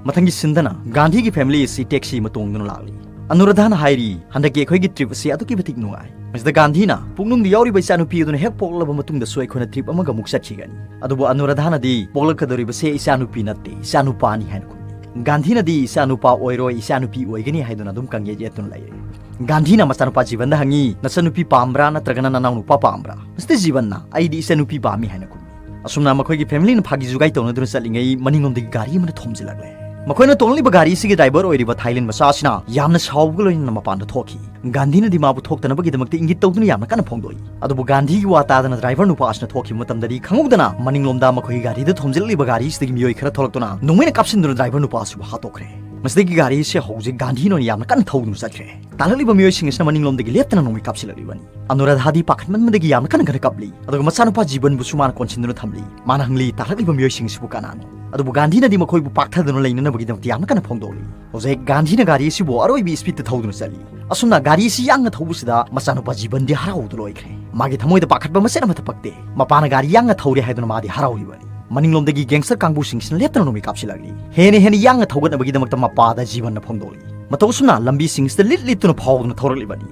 ꯃꯊꯪꯒꯤ ꯁꯤꯟꯗꯅ ꯒꯥꯟꯙꯤꯒꯤ ꯐꯦꯃꯤꯂꯤ ꯑꯁꯤ ꯇꯦꯛꯁꯤ ꯑꯃ ꯇꯣꯡꯗꯨꯅ ꯂꯥꯛꯂꯤ꯫ ꯑꯅꯨꯔꯥꯙꯥꯅ ꯍꯥꯏꯔꯤ, "ꯍꯟꯗꯛꯀꯤ ꯑꯩꯈꯣꯏꯒꯤ ꯇ꯭ꯔꯤꯞ ꯑꯁꯤ ꯑꯗꯨꯛꯀꯤ ꯃꯇꯤꯛ ꯅꯨꯡꯉꯥꯏ꯫ ꯃꯁꯤꯗ ꯒꯥꯟꯙꯤꯅ ꯄꯨꯛꯅꯨꯡꯗ ꯌꯥꯎꯔꯤꯕ ꯏꯆꯥꯅꯨꯄꯤ ꯑꯗꯨꯅ ꯍꯦꯛ ꯄꯣꯛꯂꯕ ꯃꯇꯨꯡꯗꯁꯨ ꯑꯩꯈꯣꯏꯅ ꯇ꯭ꯔꯤꯞ ꯑꯃꯒ ꯑꯃꯨꯛ ꯆꯠꯈꯤꯒꯅꯤ꯫ ꯑꯗꯨꯕꯨ ꯑꯅꯨꯔꯥꯙꯥꯅꯗꯤ ꯄꯣꯛꯂꯛꯀꯗꯧꯔꯤꯕꯁꯦ ꯏꯆꯥꯅꯨꯄꯤ ꯅꯠꯇꯦ, ꯏꯆꯥꯅꯨꯄꯥꯅꯤ" ꯍꯥꯏꯅ ꯈꯨꯝꯃꯤ꯫ ꯒꯥꯟꯙꯤꯅꯗꯤ "ꯏꯆꯥꯅꯨꯄꯥ ꯑꯣꯏꯔꯣꯏ, ꯏꯆꯥꯅꯨꯄꯤ ꯑꯣꯏꯒꯅꯤ" ꯍꯥꯏꯗꯨꯅ ꯑꯗꯨꯝ ꯀꯪꯌꯦꯠ ꯌꯦꯠꯇꯨꯅ ꯂꯩꯔꯦ꯫ ꯒꯥꯟꯙꯤꯅ ꯃꯆꯥꯅꯨꯄꯥ ꯖꯤꯕꯟꯗ ꯍꯪꯉꯤ, "ꯅꯆꯟꯅꯨꯄꯤ ꯄꯥꯝꯕ꯭ꯔꯥ ꯅꯠꯇ꯭ꯔꯒꯅ ꯅꯅꯥꯎꯅꯨꯄꯥ ꯄꯥꯝꯕ꯭ꯔꯥ?" ꯃꯁꯤꯗ ꯖꯤꯕꯟꯅ, "ꯑꯩꯗꯤ ꯏꯆꯟꯅꯨꯄꯤ ꯄꯥꯝꯃꯤ" ꯍꯥꯏꯅ ꯈꯨꯝꯃꯤ꯫ ꯑꯁꯨꯝꯅ ꯃꯈꯣꯏꯒꯤ ꯐꯦꯃꯤꯂꯤꯅ ꯐꯥꯒꯤ ꯖꯨꯒꯥꯏ ꯇꯧꯅꯗꯨꯅ ꯆꯠꯂꯤꯉꯩ ꯃꯅꯤꯡꯂꯣꯝꯗꯒꯤ ꯒꯥꯔꯤ ꯑꯃꯅ ꯊꯣꯝꯖꯤꯜꯂꯛꯂꯦ꯫ ꯃꯈꯣꯏꯅ ꯇꯣꯡꯂꯤꯕ ꯒꯥꯔꯤ ꯑꯁꯤꯒꯤ ꯗ꯭ꯔꯥꯏꯚꯔ ꯑꯣꯏꯔꯤꯕ ꯊꯥꯏꯂꯦꯟ ꯃꯆꯥ ꯑꯁꯤꯅ ꯌꯥꯝꯅ ꯁꯥꯎꯕꯒ ꯂꯣꯏꯅꯅ ꯃꯄꯥꯟꯗ ꯊꯣꯛꯈꯤ꯫ ꯒꯥꯟꯙꯤꯅꯗꯤ ꯃꯥꯕꯨ ꯊꯣꯛꯇꯅꯕꯒꯤꯗꯃꯛꯇ ꯏꯪꯒꯤꯠ ꯇꯧꯗꯨꯅ ꯌꯥꯝꯅ ꯀꯟꯅ ꯐꯣꯡꯗꯣꯛꯏ꯫ ꯑꯗꯨꯕꯨ ꯒꯥꯟꯙꯤꯒꯤ ꯋꯥ ꯇꯥꯗꯅ ꯗ꯭ꯔꯥꯏꯚꯔ ꯅꯨꯄꯥ ꯑꯁꯤꯅ ꯊꯣꯛꯈꯤꯕ ꯃꯇꯝꯗꯗꯤ ꯈꯪꯍꯧꯗꯅ ꯃꯅꯤꯡꯂꯣꯝꯗ ꯃꯈꯣꯏꯒꯤ ꯒꯥꯔꯤꯗ ꯊꯣꯝꯖꯤꯜꯂꯛꯂꯤꯕ ꯒꯥꯔꯤ ꯑꯁꯤꯗꯒꯤ ꯃꯤꯑꯣꯏ ꯈꯔ ꯊꯣꯛꯂꯛꯇꯨꯅ ꯅꯣꯡꯃꯩꯅ ꯀꯥꯞꯁꯤꯟꯗꯨꯅ ꯗ꯭ꯔꯥꯏꯚꯔ ꯅꯨꯄꯥ ꯑꯁꯤꯕꯨ ꯍꯥꯠꯇꯣꯛꯈ꯭ꯔꯦ꯫ ꯃꯁꯤꯗꯒꯤ ꯒꯥꯔꯤ ꯑꯁꯤ ꯍꯧꯖꯤꯛ ꯒꯥꯟꯙꯤꯅ ꯑꯣꯏꯅ ꯌꯥꯝꯅ ꯀꯟꯅ ꯊꯧꯗꯨꯅ ꯆꯠꯈ꯭ꯔꯦ꯫ ꯇꯥꯜꯂꯛꯂꯤꯕ ꯃꯤꯑꯣꯏꯁꯤꯡ ꯑꯁꯤꯅ ꯃꯅꯤꯡꯂꯣꯝꯗꯒꯤ ꯂꯦꯞꯇꯅ ꯅꯣꯡꯃꯩ ꯀꯥꯞꯁꯤꯜꯂꯛꯂꯤꯕꯅꯤ꯫ ꯑꯅꯨꯔꯥꯙꯥꯗꯤ ꯄꯥꯈꯠꯃꯟꯕꯗꯒꯤ ꯌꯥꯝꯅ ꯀꯟꯅ ꯀꯟꯅ ꯀꯞꯂꯤ, ꯑꯗꯨꯒ ꯃꯆꯥꯅꯨꯄꯥ ꯖꯤꯕꯟꯕꯨꯁꯨ ꯃꯥꯅ ꯀꯣꯟꯁꯤꯟꯗꯨꯅ ꯊꯝꯂꯤ꯫ ꯃꯥꯅ ꯍꯪꯂꯤ, "ꯇꯥꯜꯂꯛꯂꯤꯕ ꯃꯤꯑꯣꯏꯁꯤꯡ ꯑꯁꯤꯕꯨ ꯀꯅꯥꯅꯣ?" ꯑꯗꯨꯕꯨ ꯒꯥꯟꯙꯤꯅꯗꯤ ꯃꯈꯣꯏꯕꯨ ꯄꯥꯛꯊꯗꯨꯅ ꯂꯩꯅꯅꯕꯒꯤꯗꯃꯛꯇ ꯌꯥꯝꯅ ꯀꯟꯅ ꯐꯣꯡꯗꯣꯛꯂꯤ꯫ ꯍꯧꯖꯤꯛ ꯒꯥꯟꯙꯤꯅ ꯒꯥꯔꯤ ꯑꯁꯤꯕꯨ ꯑꯔꯣꯏꯕ ꯏꯁꯄꯤꯠꯇ ꯊꯧꯗꯨꯅ ꯆꯠꯂꯤ꯫ ꯑꯁꯨꯝꯅ ꯒꯥꯔꯤ ꯑꯁꯤ ꯌꯥꯡꯅ ꯊꯧꯕꯁꯤꯗ ꯃꯆꯥꯅꯨꯄꯥ ꯖꯤꯕꯟꯗꯤ ꯍꯔꯥꯎꯕꯗ ꯂꯣꯏꯈ꯭ꯔꯦ꯫ ꯃꯥꯒꯤ ꯊꯃꯣꯏꯗ ꯄꯥꯈꯠꯄ ꯃꯆꯦꯠ ꯑꯃꯠꯇ ꯄꯛꯇꯦ꯫ ꯃꯄꯥꯅ ꯒꯥꯔꯤ ꯌꯥꯡꯅ ꯊꯧꯔꯦ ꯍꯥꯏꯗꯨꯅ ꯃꯥꯗꯤ ꯍꯔꯥꯎꯔꯤꯕꯅꯤ꯫ ꯃꯅꯤꯡꯂꯣꯝꯗꯒꯤ ꯒꯦꯡꯁꯇꯔ ꯀꯥꯡꯕꯨꯁꯤꯡꯁꯤꯅ ꯂꯦꯞꯇꯅ ꯅꯣꯡꯃꯩ ꯀꯥꯞꯁꯤꯜꯂꯛꯂꯤ꯫ ꯍꯦꯟꯅ ꯍꯦꯟꯅ ꯌꯥꯡꯅ ꯊꯧꯒꯠꯅꯕꯒꯤꯗꯃꯛꯇ ꯃꯄꯥꯗ ꯖꯤꯕꯟꯅ ꯐꯣꯡꯗꯣꯛꯂꯤ꯫ ꯃꯇꯧ ꯑꯁꯨꯝꯅ ꯂꯝꯕꯤꯁꯤꯡꯁꯤꯗ ꯂꯤꯠ ꯂꯤꯠꯇꯨꯅ ꯐꯥꯎꯗꯨꯅ ꯊꯧꯔꯛꯂꯤꯕꯅꯤ꯫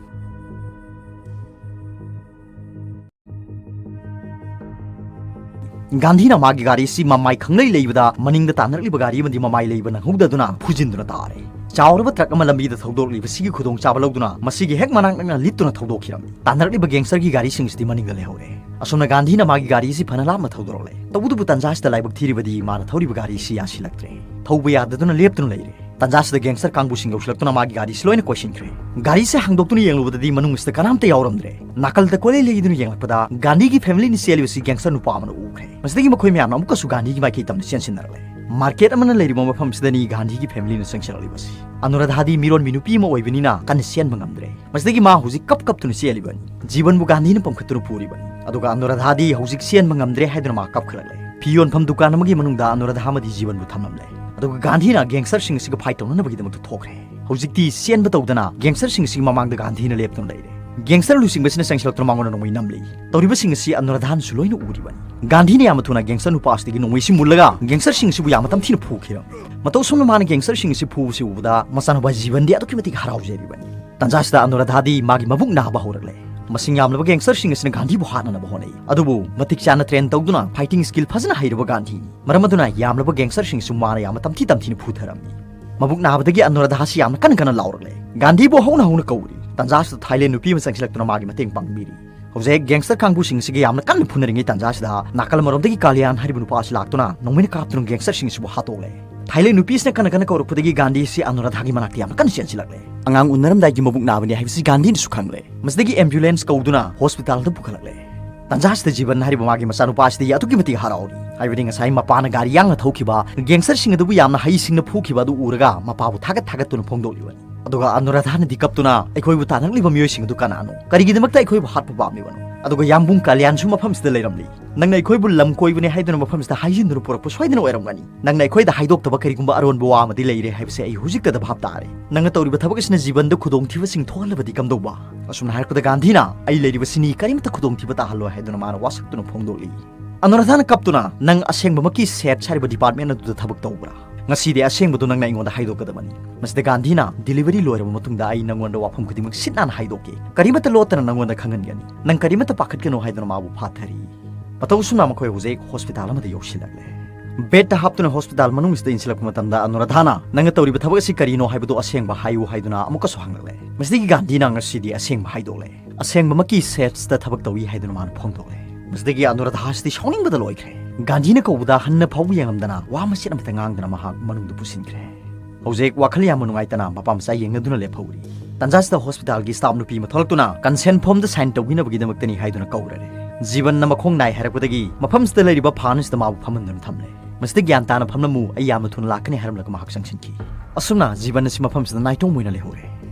ꯒꯥꯟꯙꯤꯅ ꯃꯥꯒꯤ ꯒꯥꯔꯤ ꯑꯁꯤ ꯃꯃꯥꯏ ꯈꯪꯂꯩ ꯂꯩꯕꯗ ꯃꯅꯤꯡꯗ ꯇꯥꯟꯅꯔꯛꯂꯤꯕ ꯒꯥꯔꯤ ꯑꯃꯗꯤ ꯃꯃꯥꯏ ꯂꯩꯕ ꯅꯪꯍꯧꯗꯗꯨꯅ ꯐꯨꯖꯤꯟꯗꯨꯅ ꯇꯥꯔꯦ꯫ ꯆꯥꯎꯔꯕ ꯇ꯭ꯔꯛ ꯑꯃ ꯂꯝꯕꯤꯗ ꯊꯧꯗꯣꯔꯛꯂꯤꯕꯁꯤꯒꯤ ꯈꯨꯗꯣꯡꯆꯥꯕ ꯂꯧꯗꯨꯅ ꯃꯁꯤꯒꯤ ꯍꯦꯛ ꯃꯅꯥꯛ ꯅꯛꯅ ꯂꯤꯠꯇꯨꯅ ꯊꯧꯗꯣꯛꯈꯤꯔꯝꯃꯤ꯫ ꯇꯥꯟꯅꯔꯛꯂꯤꯕ ꯒꯦꯡꯁꯇꯔꯒꯤ ꯒꯥꯔꯤꯁꯤꯡꯁꯤꯗꯤ ꯃꯅꯤꯡꯗ ꯂꯩꯍꯧꯔꯦ꯫ ꯑꯁꯨꯝꯅ ꯒꯥꯟꯙꯤꯅ ꯃꯥꯒꯤ ꯒꯥꯔꯤ ꯑꯁꯤ ꯐꯅ ꯂꯥꯞꯅ ꯊꯧꯗꯣꯔꯛꯂꯦ꯫ ꯇꯧꯕꯇꯕꯨ ꯇꯟꯖꯥ ꯑꯁꯤꯗ ꯂꯥꯏꯕꯛ ꯊꯤꯔꯤꯕꯗꯤ ꯃꯥꯅ ꯊꯧꯔꯤꯕ ꯒꯥꯔꯤ ꯑꯁꯤ ꯌꯥꯁꯤꯜꯂꯛꯇ꯭ꯔꯦ꯫ ꯊꯧꯕ ꯌꯥꯗꯗꯨꯅ ꯂꯦꯞꯇꯨꯅ ꯂꯩꯔꯦ꯫ ꯇꯟꯖꯥ ꯑꯁꯤꯗ ꯒꯦꯡꯁꯇꯔ ꯀꯥꯡꯕꯨꯁꯤꯡ ꯌꯧꯁꯤꯜꯂꯛꯇꯨꯅ ꯃꯥꯒꯤ ꯒꯥꯔꯤ ꯑꯁꯤ ꯂꯣꯏꯅ ꯀꯣꯏꯁꯤꯟꯈ꯭ꯔꯦ꯫ ꯒꯥꯔꯤ ꯑꯁꯤ ꯍꯥꯡꯗꯣꯛꯇꯨꯅ ꯌꯦꯡꯂꯨꯕꯗꯗꯤ ꯃꯅꯨꯡ ꯑꯁꯤꯗ ꯀꯅꯥꯝꯇ ꯌꯥꯎꯔꯝꯗ꯭ꯔꯦ꯫ ꯅꯥꯀꯜꯗ ꯀꯣꯏꯂꯩ ꯂꯩꯗꯨꯅ ꯌꯦꯡꯂꯛꯄꯗ ꯒꯥꯟꯙꯤꯒꯤ ꯐꯦꯃꯤꯂꯤꯅ ꯆꯦꯜꯂꯤꯕꯁꯤ ꯒꯦꯡꯁꯇꯔ ꯅꯨꯄꯥ ꯑꯃꯅ ꯎꯈ꯭ꯔꯦ꯫ ꯃꯁꯤꯗꯒꯤ ꯃꯈꯣꯏ ꯃꯌꯥꯝꯅ ꯑꯃꯨꯛꯀꯁꯨ ꯒꯥꯟꯙꯤꯒꯤ ꯃꯥꯏꯀꯩ ꯇꯝꯅ ꯆꯦꯟꯁꯤꯟꯅꯔꯛꯂꯦ꯫ ꯃꯥꯔꯀꯦꯠ ꯑꯃꯅ ꯂꯩꯔꯤꯕ ꯃꯐꯝ ꯑꯁꯤꯗꯅꯤ ꯒꯥꯟꯙꯤꯒꯤ ꯐꯦꯃꯤꯂꯤꯅ ꯆꯪꯁꯤꯜꯂꯛꯂꯤꯕꯁꯤ꯫ ꯑꯅꯨꯔꯥꯙꯥꯗꯤ ꯃꯤꯔꯣꯟꯕꯤ ꯅꯨꯄꯤ ꯑꯃ ꯑꯣꯏꯕꯅꯤꯅ ꯀꯟꯅ ꯆꯦꯟꯕ ꯉꯝꯗ꯭ꯔꯦ꯫ ꯃꯁꯤꯗꯒꯤ ꯃꯥ ꯍꯧꯖꯤꯛ ꯀꯞ ꯀꯞꯇꯨꯅ ꯆꯦꯜꯂꯤꯕꯅꯤ꯫ ꯖꯤꯕꯟꯕꯨ ꯒꯥꯟꯙꯤꯅ ꯄꯝꯈꯠꯇꯨꯅ ꯄꯨꯔꯤꯕꯅꯤ꯫ ꯑꯗꯨꯒ ꯑꯅꯨꯔꯥꯙꯥꯗꯤ ꯍꯧꯖꯤꯛ ꯆꯦꯟꯕ ꯉꯝꯗ꯭ꯔꯦ ꯍꯥꯏꯗꯨꯅ ꯃꯥ ꯀꯞꯈꯠꯂꯛꯂꯦ꯫ ꯐꯤ ꯌꯣꯟꯐꯝ ꯗꯨꯀꯥꯟ ꯑꯃꯒꯤ ꯃꯅꯨꯡꯗ ꯑꯅꯨꯔꯥꯙꯥ ꯑꯃꯗꯤ ꯖꯤꯕꯟꯕꯨ ꯊꯝꯂꯝꯂꯦ꯫ ꯑꯗꯨꯒ ꯒꯥꯟꯙꯤꯅ ꯒꯦꯡꯁꯇꯔꯁꯤꯡ ꯑꯁꯤꯒ ꯐꯥꯏꯠ ꯇꯧꯅꯅꯕꯒꯤꯗꯃꯛꯇ ꯊꯣꯛꯈ꯭ꯔꯦ꯫ ꯍꯧꯖꯤꯛꯇꯤ ꯆꯦꯟꯕ ꯇꯧꯗꯅ ꯒꯦꯡꯁꯇꯔꯁꯤꯡ ꯑꯁꯤꯒꯤ ꯃꯃꯥꯡꯗ ꯒꯥꯟꯙꯤꯅ ꯂꯦꯞꯇꯨꯅ ꯂꯩꯔꯦ꯫ ꯒꯦꯡꯁꯇꯔ ꯂꯨꯆꯤꯡꯕꯁꯤꯅ ꯆꯪꯁꯤꯜꯂꯛꯇꯨꯅ ꯃꯉꯣꯟꯗ ꯅꯣꯡꯃꯩ ꯅꯝꯂꯤ꯫ ꯇꯧꯔꯤꯕꯁꯤꯡ ꯑꯁꯤ ꯑꯅꯨꯔꯥꯙꯥꯟꯁꯨ ꯂꯣꯏꯅ ꯎꯔꯤꯕꯅꯤ꯫ ꯒꯥꯟꯙꯤꯅ ꯌꯥꯝꯅ ꯊꯨꯅ ꯒꯦꯡꯁꯇꯔ ꯅꯨꯄꯥ ꯑꯁꯤꯗꯒꯤ ꯅꯣꯡꯃꯩꯁꯤ ꯃꯨꯜꯂꯒ ꯒꯦꯡꯁꯇꯔꯁꯤꯡ ꯑꯁꯤꯕꯨ ꯌꯥꯝꯅ ꯇꯝꯊꯤꯅ ꯐꯨꯈꯤꯔꯝꯃꯤ꯫ ꯃꯇꯧ ꯑꯁꯨꯝꯅ ꯃꯥꯅ ꯒꯦꯡꯁꯇꯔꯁꯤꯡ ꯑꯁꯤ ꯐꯨꯕꯁꯤ ꯎꯕꯗ ꯃꯆꯥꯅꯨꯄꯥ ꯖꯤꯕꯟꯗꯤ ꯑꯗꯨꯛꯀꯤ ꯃꯇꯤꯛ ꯍꯔꯥꯎꯖꯔꯤꯕꯅꯤ꯫ ꯇꯟꯖꯥꯁꯤꯗ ꯑꯅꯨꯔꯥꯙꯥꯗꯤ ꯃꯥꯒꯤ ꯃꯕꯨꯛ ꯅꯥꯕ ꯍꯧꯔꯛꯂꯦ꯫ ꯃꯁꯤꯡ ꯌꯥꯝꯂꯕ ꯒꯦꯡꯁꯇꯔꯁꯤꯡ ꯑꯁꯤꯅ ꯒꯥꯟꯙꯤꯕꯨ ꯍꯥꯠꯅꯅꯕ ꯍꯣꯠꯅꯩ꯫ ꯑꯗꯨꯕꯨ ꯃꯇꯤꯛ ꯆꯥꯅ ꯇ꯭ꯔꯦꯟ ꯇꯧꯗꯨꯅ ꯐꯥꯏꯇꯤꯡ ꯁ꯭ꯀꯤꯜ ꯐꯖꯅ ꯍꯩꯔꯕ ꯒꯥꯟꯙꯤꯅꯤ꯫ ꯃꯔꯝ ꯑꯗꯨꯅ ꯌꯥꯝꯂꯕ ꯒꯦꯡꯁꯇꯔꯁꯤꯡꯁꯨ ꯃꯥꯅ ꯌꯥꯝꯅ ꯇꯝꯊꯤ ꯇꯝꯊꯤꯅ ꯐꯨꯊꯔꯝꯃꯤ꯫ ꯃꯕꯨꯛ ꯅꯥꯕꯗꯒꯤ ꯑꯅꯨꯔꯥꯙꯥꯁꯤ ꯌꯥꯝꯅ ꯀꯟꯅ ꯀꯟꯅ ꯂꯥꯎꯔꯛꯂꯦ꯫ ꯒꯥꯟꯙꯤꯕꯨ ꯍꯧꯅ ꯍꯧꯅ ꯀꯧꯔꯤ꯫ ꯇꯟꯖꯥꯁꯤꯗ ꯊꯥꯏꯂꯦꯟ ꯅꯨꯄꯤ ꯑꯃ ꯆꯪꯁꯤꯜꯂꯛꯇꯨꯅ ꯃꯥꯒꯤ ꯃꯇꯦꯡ ꯄꯥꯡꯕꯤꯔꯤ꯫ ꯍꯧꯖꯤꯛ ꯒꯦꯡꯁꯇꯔ ꯀꯥꯡꯕꯨꯁꯤꯡ ꯑꯁꯤꯒ ꯌꯥꯝꯅ ꯀꯟꯅ ꯐꯨꯅꯔꯤꯉꯩ ꯇꯟꯖꯥꯁꯤꯗ ꯅꯥꯀꯜ ꯑꯃꯔꯣꯝꯗꯒꯤ ꯀꯥꯂꯤꯌꯥꯟ ꯍꯥꯏꯔꯤꯕ ꯅꯨꯄꯥ ꯑꯁꯤ ꯂꯥꯛꯇꯨꯅ ꯅꯣꯡꯃꯩꯅ ꯀꯥꯞꯇꯨꯅ ꯒꯦꯡꯁꯇꯔꯁꯤꯡ ꯑꯁꯤꯕꯨ ꯍꯥꯠꯇꯣꯛꯂꯦ꯫ ꯊꯥꯏꯂꯦꯟ ꯅꯨꯄꯤꯁꯤꯅ ꯀꯟꯅ ꯀꯟꯅ ꯀꯧꯔꯛꯄꯗꯒꯤ ꯒꯥꯟꯙꯤꯁꯤ ꯑꯅꯨꯔꯥꯙꯥꯒꯤ ꯃꯅꯥꯛꯇ ꯌꯥꯝꯅ ꯀꯟꯅ ꯆꯦꯟꯁꯤꯜꯂꯛꯂꯦ꯫ ꯑꯉꯥꯡ ꯎꯅꯔꯝꯗꯥꯏꯒꯤ ꯃꯕꯨꯛ ꯅꯥꯕꯅꯤ ꯍꯥꯏꯕꯁꯤ ꯒꯥꯟꯙꯤꯅꯁꯨ ꯈꯪꯂꯦ꯫ ꯃꯁꯤꯗꯒꯤ ambulance ꯀꯧꯗꯨꯅ hospitalꯗ ꯄꯨꯈꯠꯂꯛꯂꯦ꯫ ꯇꯟꯖꯥꯁꯤꯗ ꯖꯤꯕꯟ ꯍꯥꯏꯔꯤꯕ ꯃꯥꯒꯤ ꯃꯆꯥꯅꯨꯄꯥꯁꯤꯗꯤ ꯑꯗꯨꯛꯀꯤ ꯃꯇꯤꯛ ꯍꯔꯥꯎꯔꯤ꯫ ꯍꯥꯏꯕꯗꯤ ꯉꯁꯥꯏ ꯃꯄꯥꯅ ꯒꯥꯔꯤ ꯌꯥꯡꯅ ꯊꯧꯈꯤꯕ gangsterꯁꯤꯡ ꯑꯗꯨꯕꯨ ꯌꯥꯝꯅ ꯍꯩꯁꯤꯡꯅ ꯐꯨꯈꯤꯕ ꯑꯗꯨ ꯎꯔꯒ ꯃꯄꯥꯕꯨ ꯊꯥꯒꯠ ꯊꯥꯒꯠꯇꯨꯅ ꯐꯣꯡꯗꯣꯛꯂꯤꯕꯅꯤ꯫ ꯑꯗꯨꯒ ꯑꯅꯨꯔꯥꯙꯥꯅꯗꯤ ꯀꯞꯇꯨꯅ, "ꯑꯩꯈꯣꯏꯕꯨ ꯇꯥꯟꯅꯛꯂꯤꯕ ꯃꯤꯑꯣꯏꯁꯤꯡ ꯑꯗꯨ ꯀꯅꯥꯅꯣ? ꯀꯔꯤꯒꯤꯗꯃꯛꯇ ꯑꯩꯈꯣꯏꯕꯨ ꯍꯥꯠꯄ ꯄꯥꯝꯂꯤꯕꯅꯣ?" ꯑꯗꯨꯒ ꯌꯥꯝꯕꯨꯡ ꯀꯥꯂꯤꯌꯥꯟꯁꯨ ꯃꯐꯝꯁꯤꯗ ꯂꯩꯔꯝꯂꯤ꯫ "ꯅꯪꯅ ꯑꯩꯈꯣꯏꯕꯨ ꯂꯝ ꯀꯣꯏꯕꯅꯦ ꯍꯥꯏꯗꯨꯅ ꯃꯐꯝꯁꯤꯗ ꯍꯥꯏꯖꯤꯟꯗꯨꯅ ꯄꯨꯔꯛꯄ ꯁꯣꯏꯗꯅ ꯑꯣꯏꯔꯝꯒꯅꯤ꯫ ꯅꯪꯅ ꯑꯩꯈꯣꯏꯗ ꯍꯥꯏꯗꯣꯛꯇꯕ ꯀꯔꯤꯒꯨꯝꯕ ꯑꯔꯣꯟꯕ ꯋꯥ ꯑꯃꯗꯤ ꯂꯩꯔꯦ ꯍꯥꯏꯕꯁꯦ ꯑꯩ ꯍꯧꯖꯤꯛꯇꯗ ꯚꯥꯞ ꯇꯥꯔꯦ꯫ ꯅꯪꯅ ꯇꯧꯔꯤꯕ ꯊꯕꯛ ꯑꯁꯤꯅ ꯖꯤꯕꯟꯗ ꯈꯨꯗꯣꯡꯊꯤꯕꯁꯤꯡ ꯊꯣꯛꯍꯜꯂꯕꯗꯤ ꯀꯝꯗꯧꯕ?" ꯑꯁꯨꯝꯅ ꯍꯥꯏꯔꯛꯄꯗ ꯒꯥꯟꯙꯤꯅ, "ꯑꯩ ꯂꯩꯔꯤꯕꯁꯤꯅꯤ, ꯀꯔꯤꯝꯇ ꯈꯨꯗꯣꯡꯊꯤꯕ ꯇꯥꯍꯜꯂꯣꯏ" ꯍꯥꯏꯗꯨꯅ ꯃꯥꯅ ꯋꯥꯁꯛꯇꯨꯅ ꯐꯣꯡꯗꯣꯛꯂꯤ꯫ ꯑꯅꯨꯔꯥꯙꯥꯅ ꯀꯞꯇꯨꯅ, "ꯅꯪ ꯑꯁꯦꯡꯕꯃꯛꯀꯤ ꯁꯦꯠꯁ ꯍꯥꯏꯔꯤꯕ department ꯑꯗꯨꯗ ꯊꯕꯛ ꯇꯧꯕ꯭ꯔꯥ? ꯉꯁꯤꯗꯤ ꯑꯁꯦꯡꯕꯗꯨ ꯅꯪꯅ ꯑꯩꯉꯣꯟꯗ ꯍꯥꯏꯗꯣꯛꯀꯗꯕꯅꯤ꯫ ꯃꯁꯤꯗ ꯒꯥꯟꯙꯤꯅ, 'Delivery ꯂꯣꯏꯔꯕ ꯃꯇꯨꯡꯗ ꯑꯩ ꯅꯪꯉꯣꯟꯗ ꯋꯥꯐꯝ ꯈꯨꯗꯤꯡꯃꯛ ꯁꯤꯠ ꯅꯥꯟꯅ ꯍꯥꯏꯗꯣꯛꯀꯦ꯫ ꯀꯔꯤꯃꯠꯇ ꯂꯣꯠꯇꯅ ꯅꯪꯉꯣꯟꯗ ꯈꯪꯍꯟꯒꯅꯤ꯫ ꯅꯪ ꯀꯔꯤꯃꯠꯇ ꯄꯥꯈꯠꯀꯅꯨ' ꯍꯥꯏꯗꯨꯅ ꯃꯥꯕꯨ ꯐꯥꯊꯔꯤ꯫ ꯃꯇꯧ ꯑꯁꯨꯝꯅ ꯃꯈꯣꯏ ꯍꯧꯖꯤꯛ hospital ꯑꯃꯗ ꯌꯧꯁꯤꯜꯂꯛꯂꯦ꯫ Bedꯇ ꯍꯥꯞꯇꯨꯅ hospital ꯃꯅꯨꯡꯁꯤꯗ ꯏꯟꯁꯤꯜꯂꯛꯄ ꯃꯇꯝꯗ ꯑꯅꯨꯔꯥꯙꯥꯅ, "ꯅꯪꯅ ꯇꯧꯔꯤꯕ ꯊꯕꯛ ꯑꯁꯤ ꯀꯔꯤꯅꯣ ꯍꯥꯏꯕꯗꯨ ꯑꯁꯦꯡꯕ ꯍꯥꯏꯌꯨ" ꯍꯥꯏꯗꯨꯅ ꯑꯃꯨꯛꯀꯁꯨ ꯍꯪꯂꯛꯂꯦ꯫ ꯃꯁꯤꯗꯒꯤ ꯒꯥꯟꯙꯤꯅ, "ꯉꯁꯤꯗꯤ ꯑꯁꯦꯡꯕ ꯍꯥꯏꯗꯣꯛꯂꯦ꯫ ꯑꯁꯦꯡꯕꯃꯛꯀꯤ ꯁꯦꯠꯁꯇ ꯊꯕꯛ ꯇꯧꯏ" ꯍꯥꯏꯗꯨꯅ ꯃꯥꯅ ꯐꯣꯡꯗꯣꯛꯂꯦ꯫ ꯃꯁꯤꯗꯒꯤ ꯑꯅꯨꯔꯥꯙꯥꯁꯤꯗꯤ ꯁꯥꯎꯅꯤꯡꯕꯗ ꯂꯣꯏꯈ꯭ꯔꯦ꯫ ꯒꯥꯟꯙꯤꯅ ꯀꯧꯕꯗ ꯍꯟꯅ ꯐꯥꯎꯕ ꯌꯦꯡꯂꯝꯗꯅ ꯋꯥ ꯃꯆꯦꯠ ꯑꯃꯠꯇ ꯉꯥꯡꯗꯅ ꯃꯍꯥꯛ ꯃꯅꯨꯡꯗ ꯄꯨꯁꯤꯟꯈ꯭ꯔꯦ꯫ ꯍꯧꯖꯤꯛ ꯋꯥꯈꯜ ꯌꯥꯝꯅ ꯅꯨꯡꯉꯥꯏꯇꯅ ꯃꯄꯥ ꯃꯆꯥ ꯌꯦꯡꯅꯗꯨꯅ ꯂꯦꯞꯍꯧꯔꯤ꯫ ꯇꯟꯖꯥꯁꯤꯗ hospitalꯒꯤ staff ꯅꯨꯄꯤ ꯑꯃ ꯊꯣꯛꯂꯛꯇꯨꯅ consent formꯗ sign ꯇꯧꯕꯤꯅꯕꯒꯤꯗꯃꯛꯇꯅꯤ ꯍꯥꯏꯗꯨꯅ ꯀꯧꯔꯔꯦ꯫ ꯖꯤꯕꯟꯅ ꯃꯈꯣꯡ ꯅꯥꯏ ꯍꯥꯏꯔꯛꯄꯗꯒꯤ ꯃꯐꯝꯁꯤꯗ ꯂꯩꯔꯤꯕ ꯐꯥꯟꯁꯤꯗ ꯃꯥꯕꯨ ꯐꯝꯍꯟꯗꯨꯅ ꯊꯝꯂꯦ꯫ "ꯃꯁꯤꯗ ꯒ꯭ꯌꯥꯟ ꯇꯥꯅ ꯐꯝꯂꯝꯃꯨ, ꯑꯩ ꯌꯥꯝꯅ ꯊꯨꯅ ꯂꯥꯛꯀꯅꯤ" ꯍꯥꯏꯔꯝꯂꯒ ꯃꯍꯥꯛ ꯆꯪꯁꯤꯟꯈꯤ꯫ ꯑꯁꯨꯝꯅ ꯖꯤꯕꯟ ꯑꯁꯤ ꯃꯐꯝꯁꯤꯗ ꯅꯥꯏꯇꯣꯝ ꯑꯣꯏꯅ ꯂꯩꯍꯧꯔꯦ꯫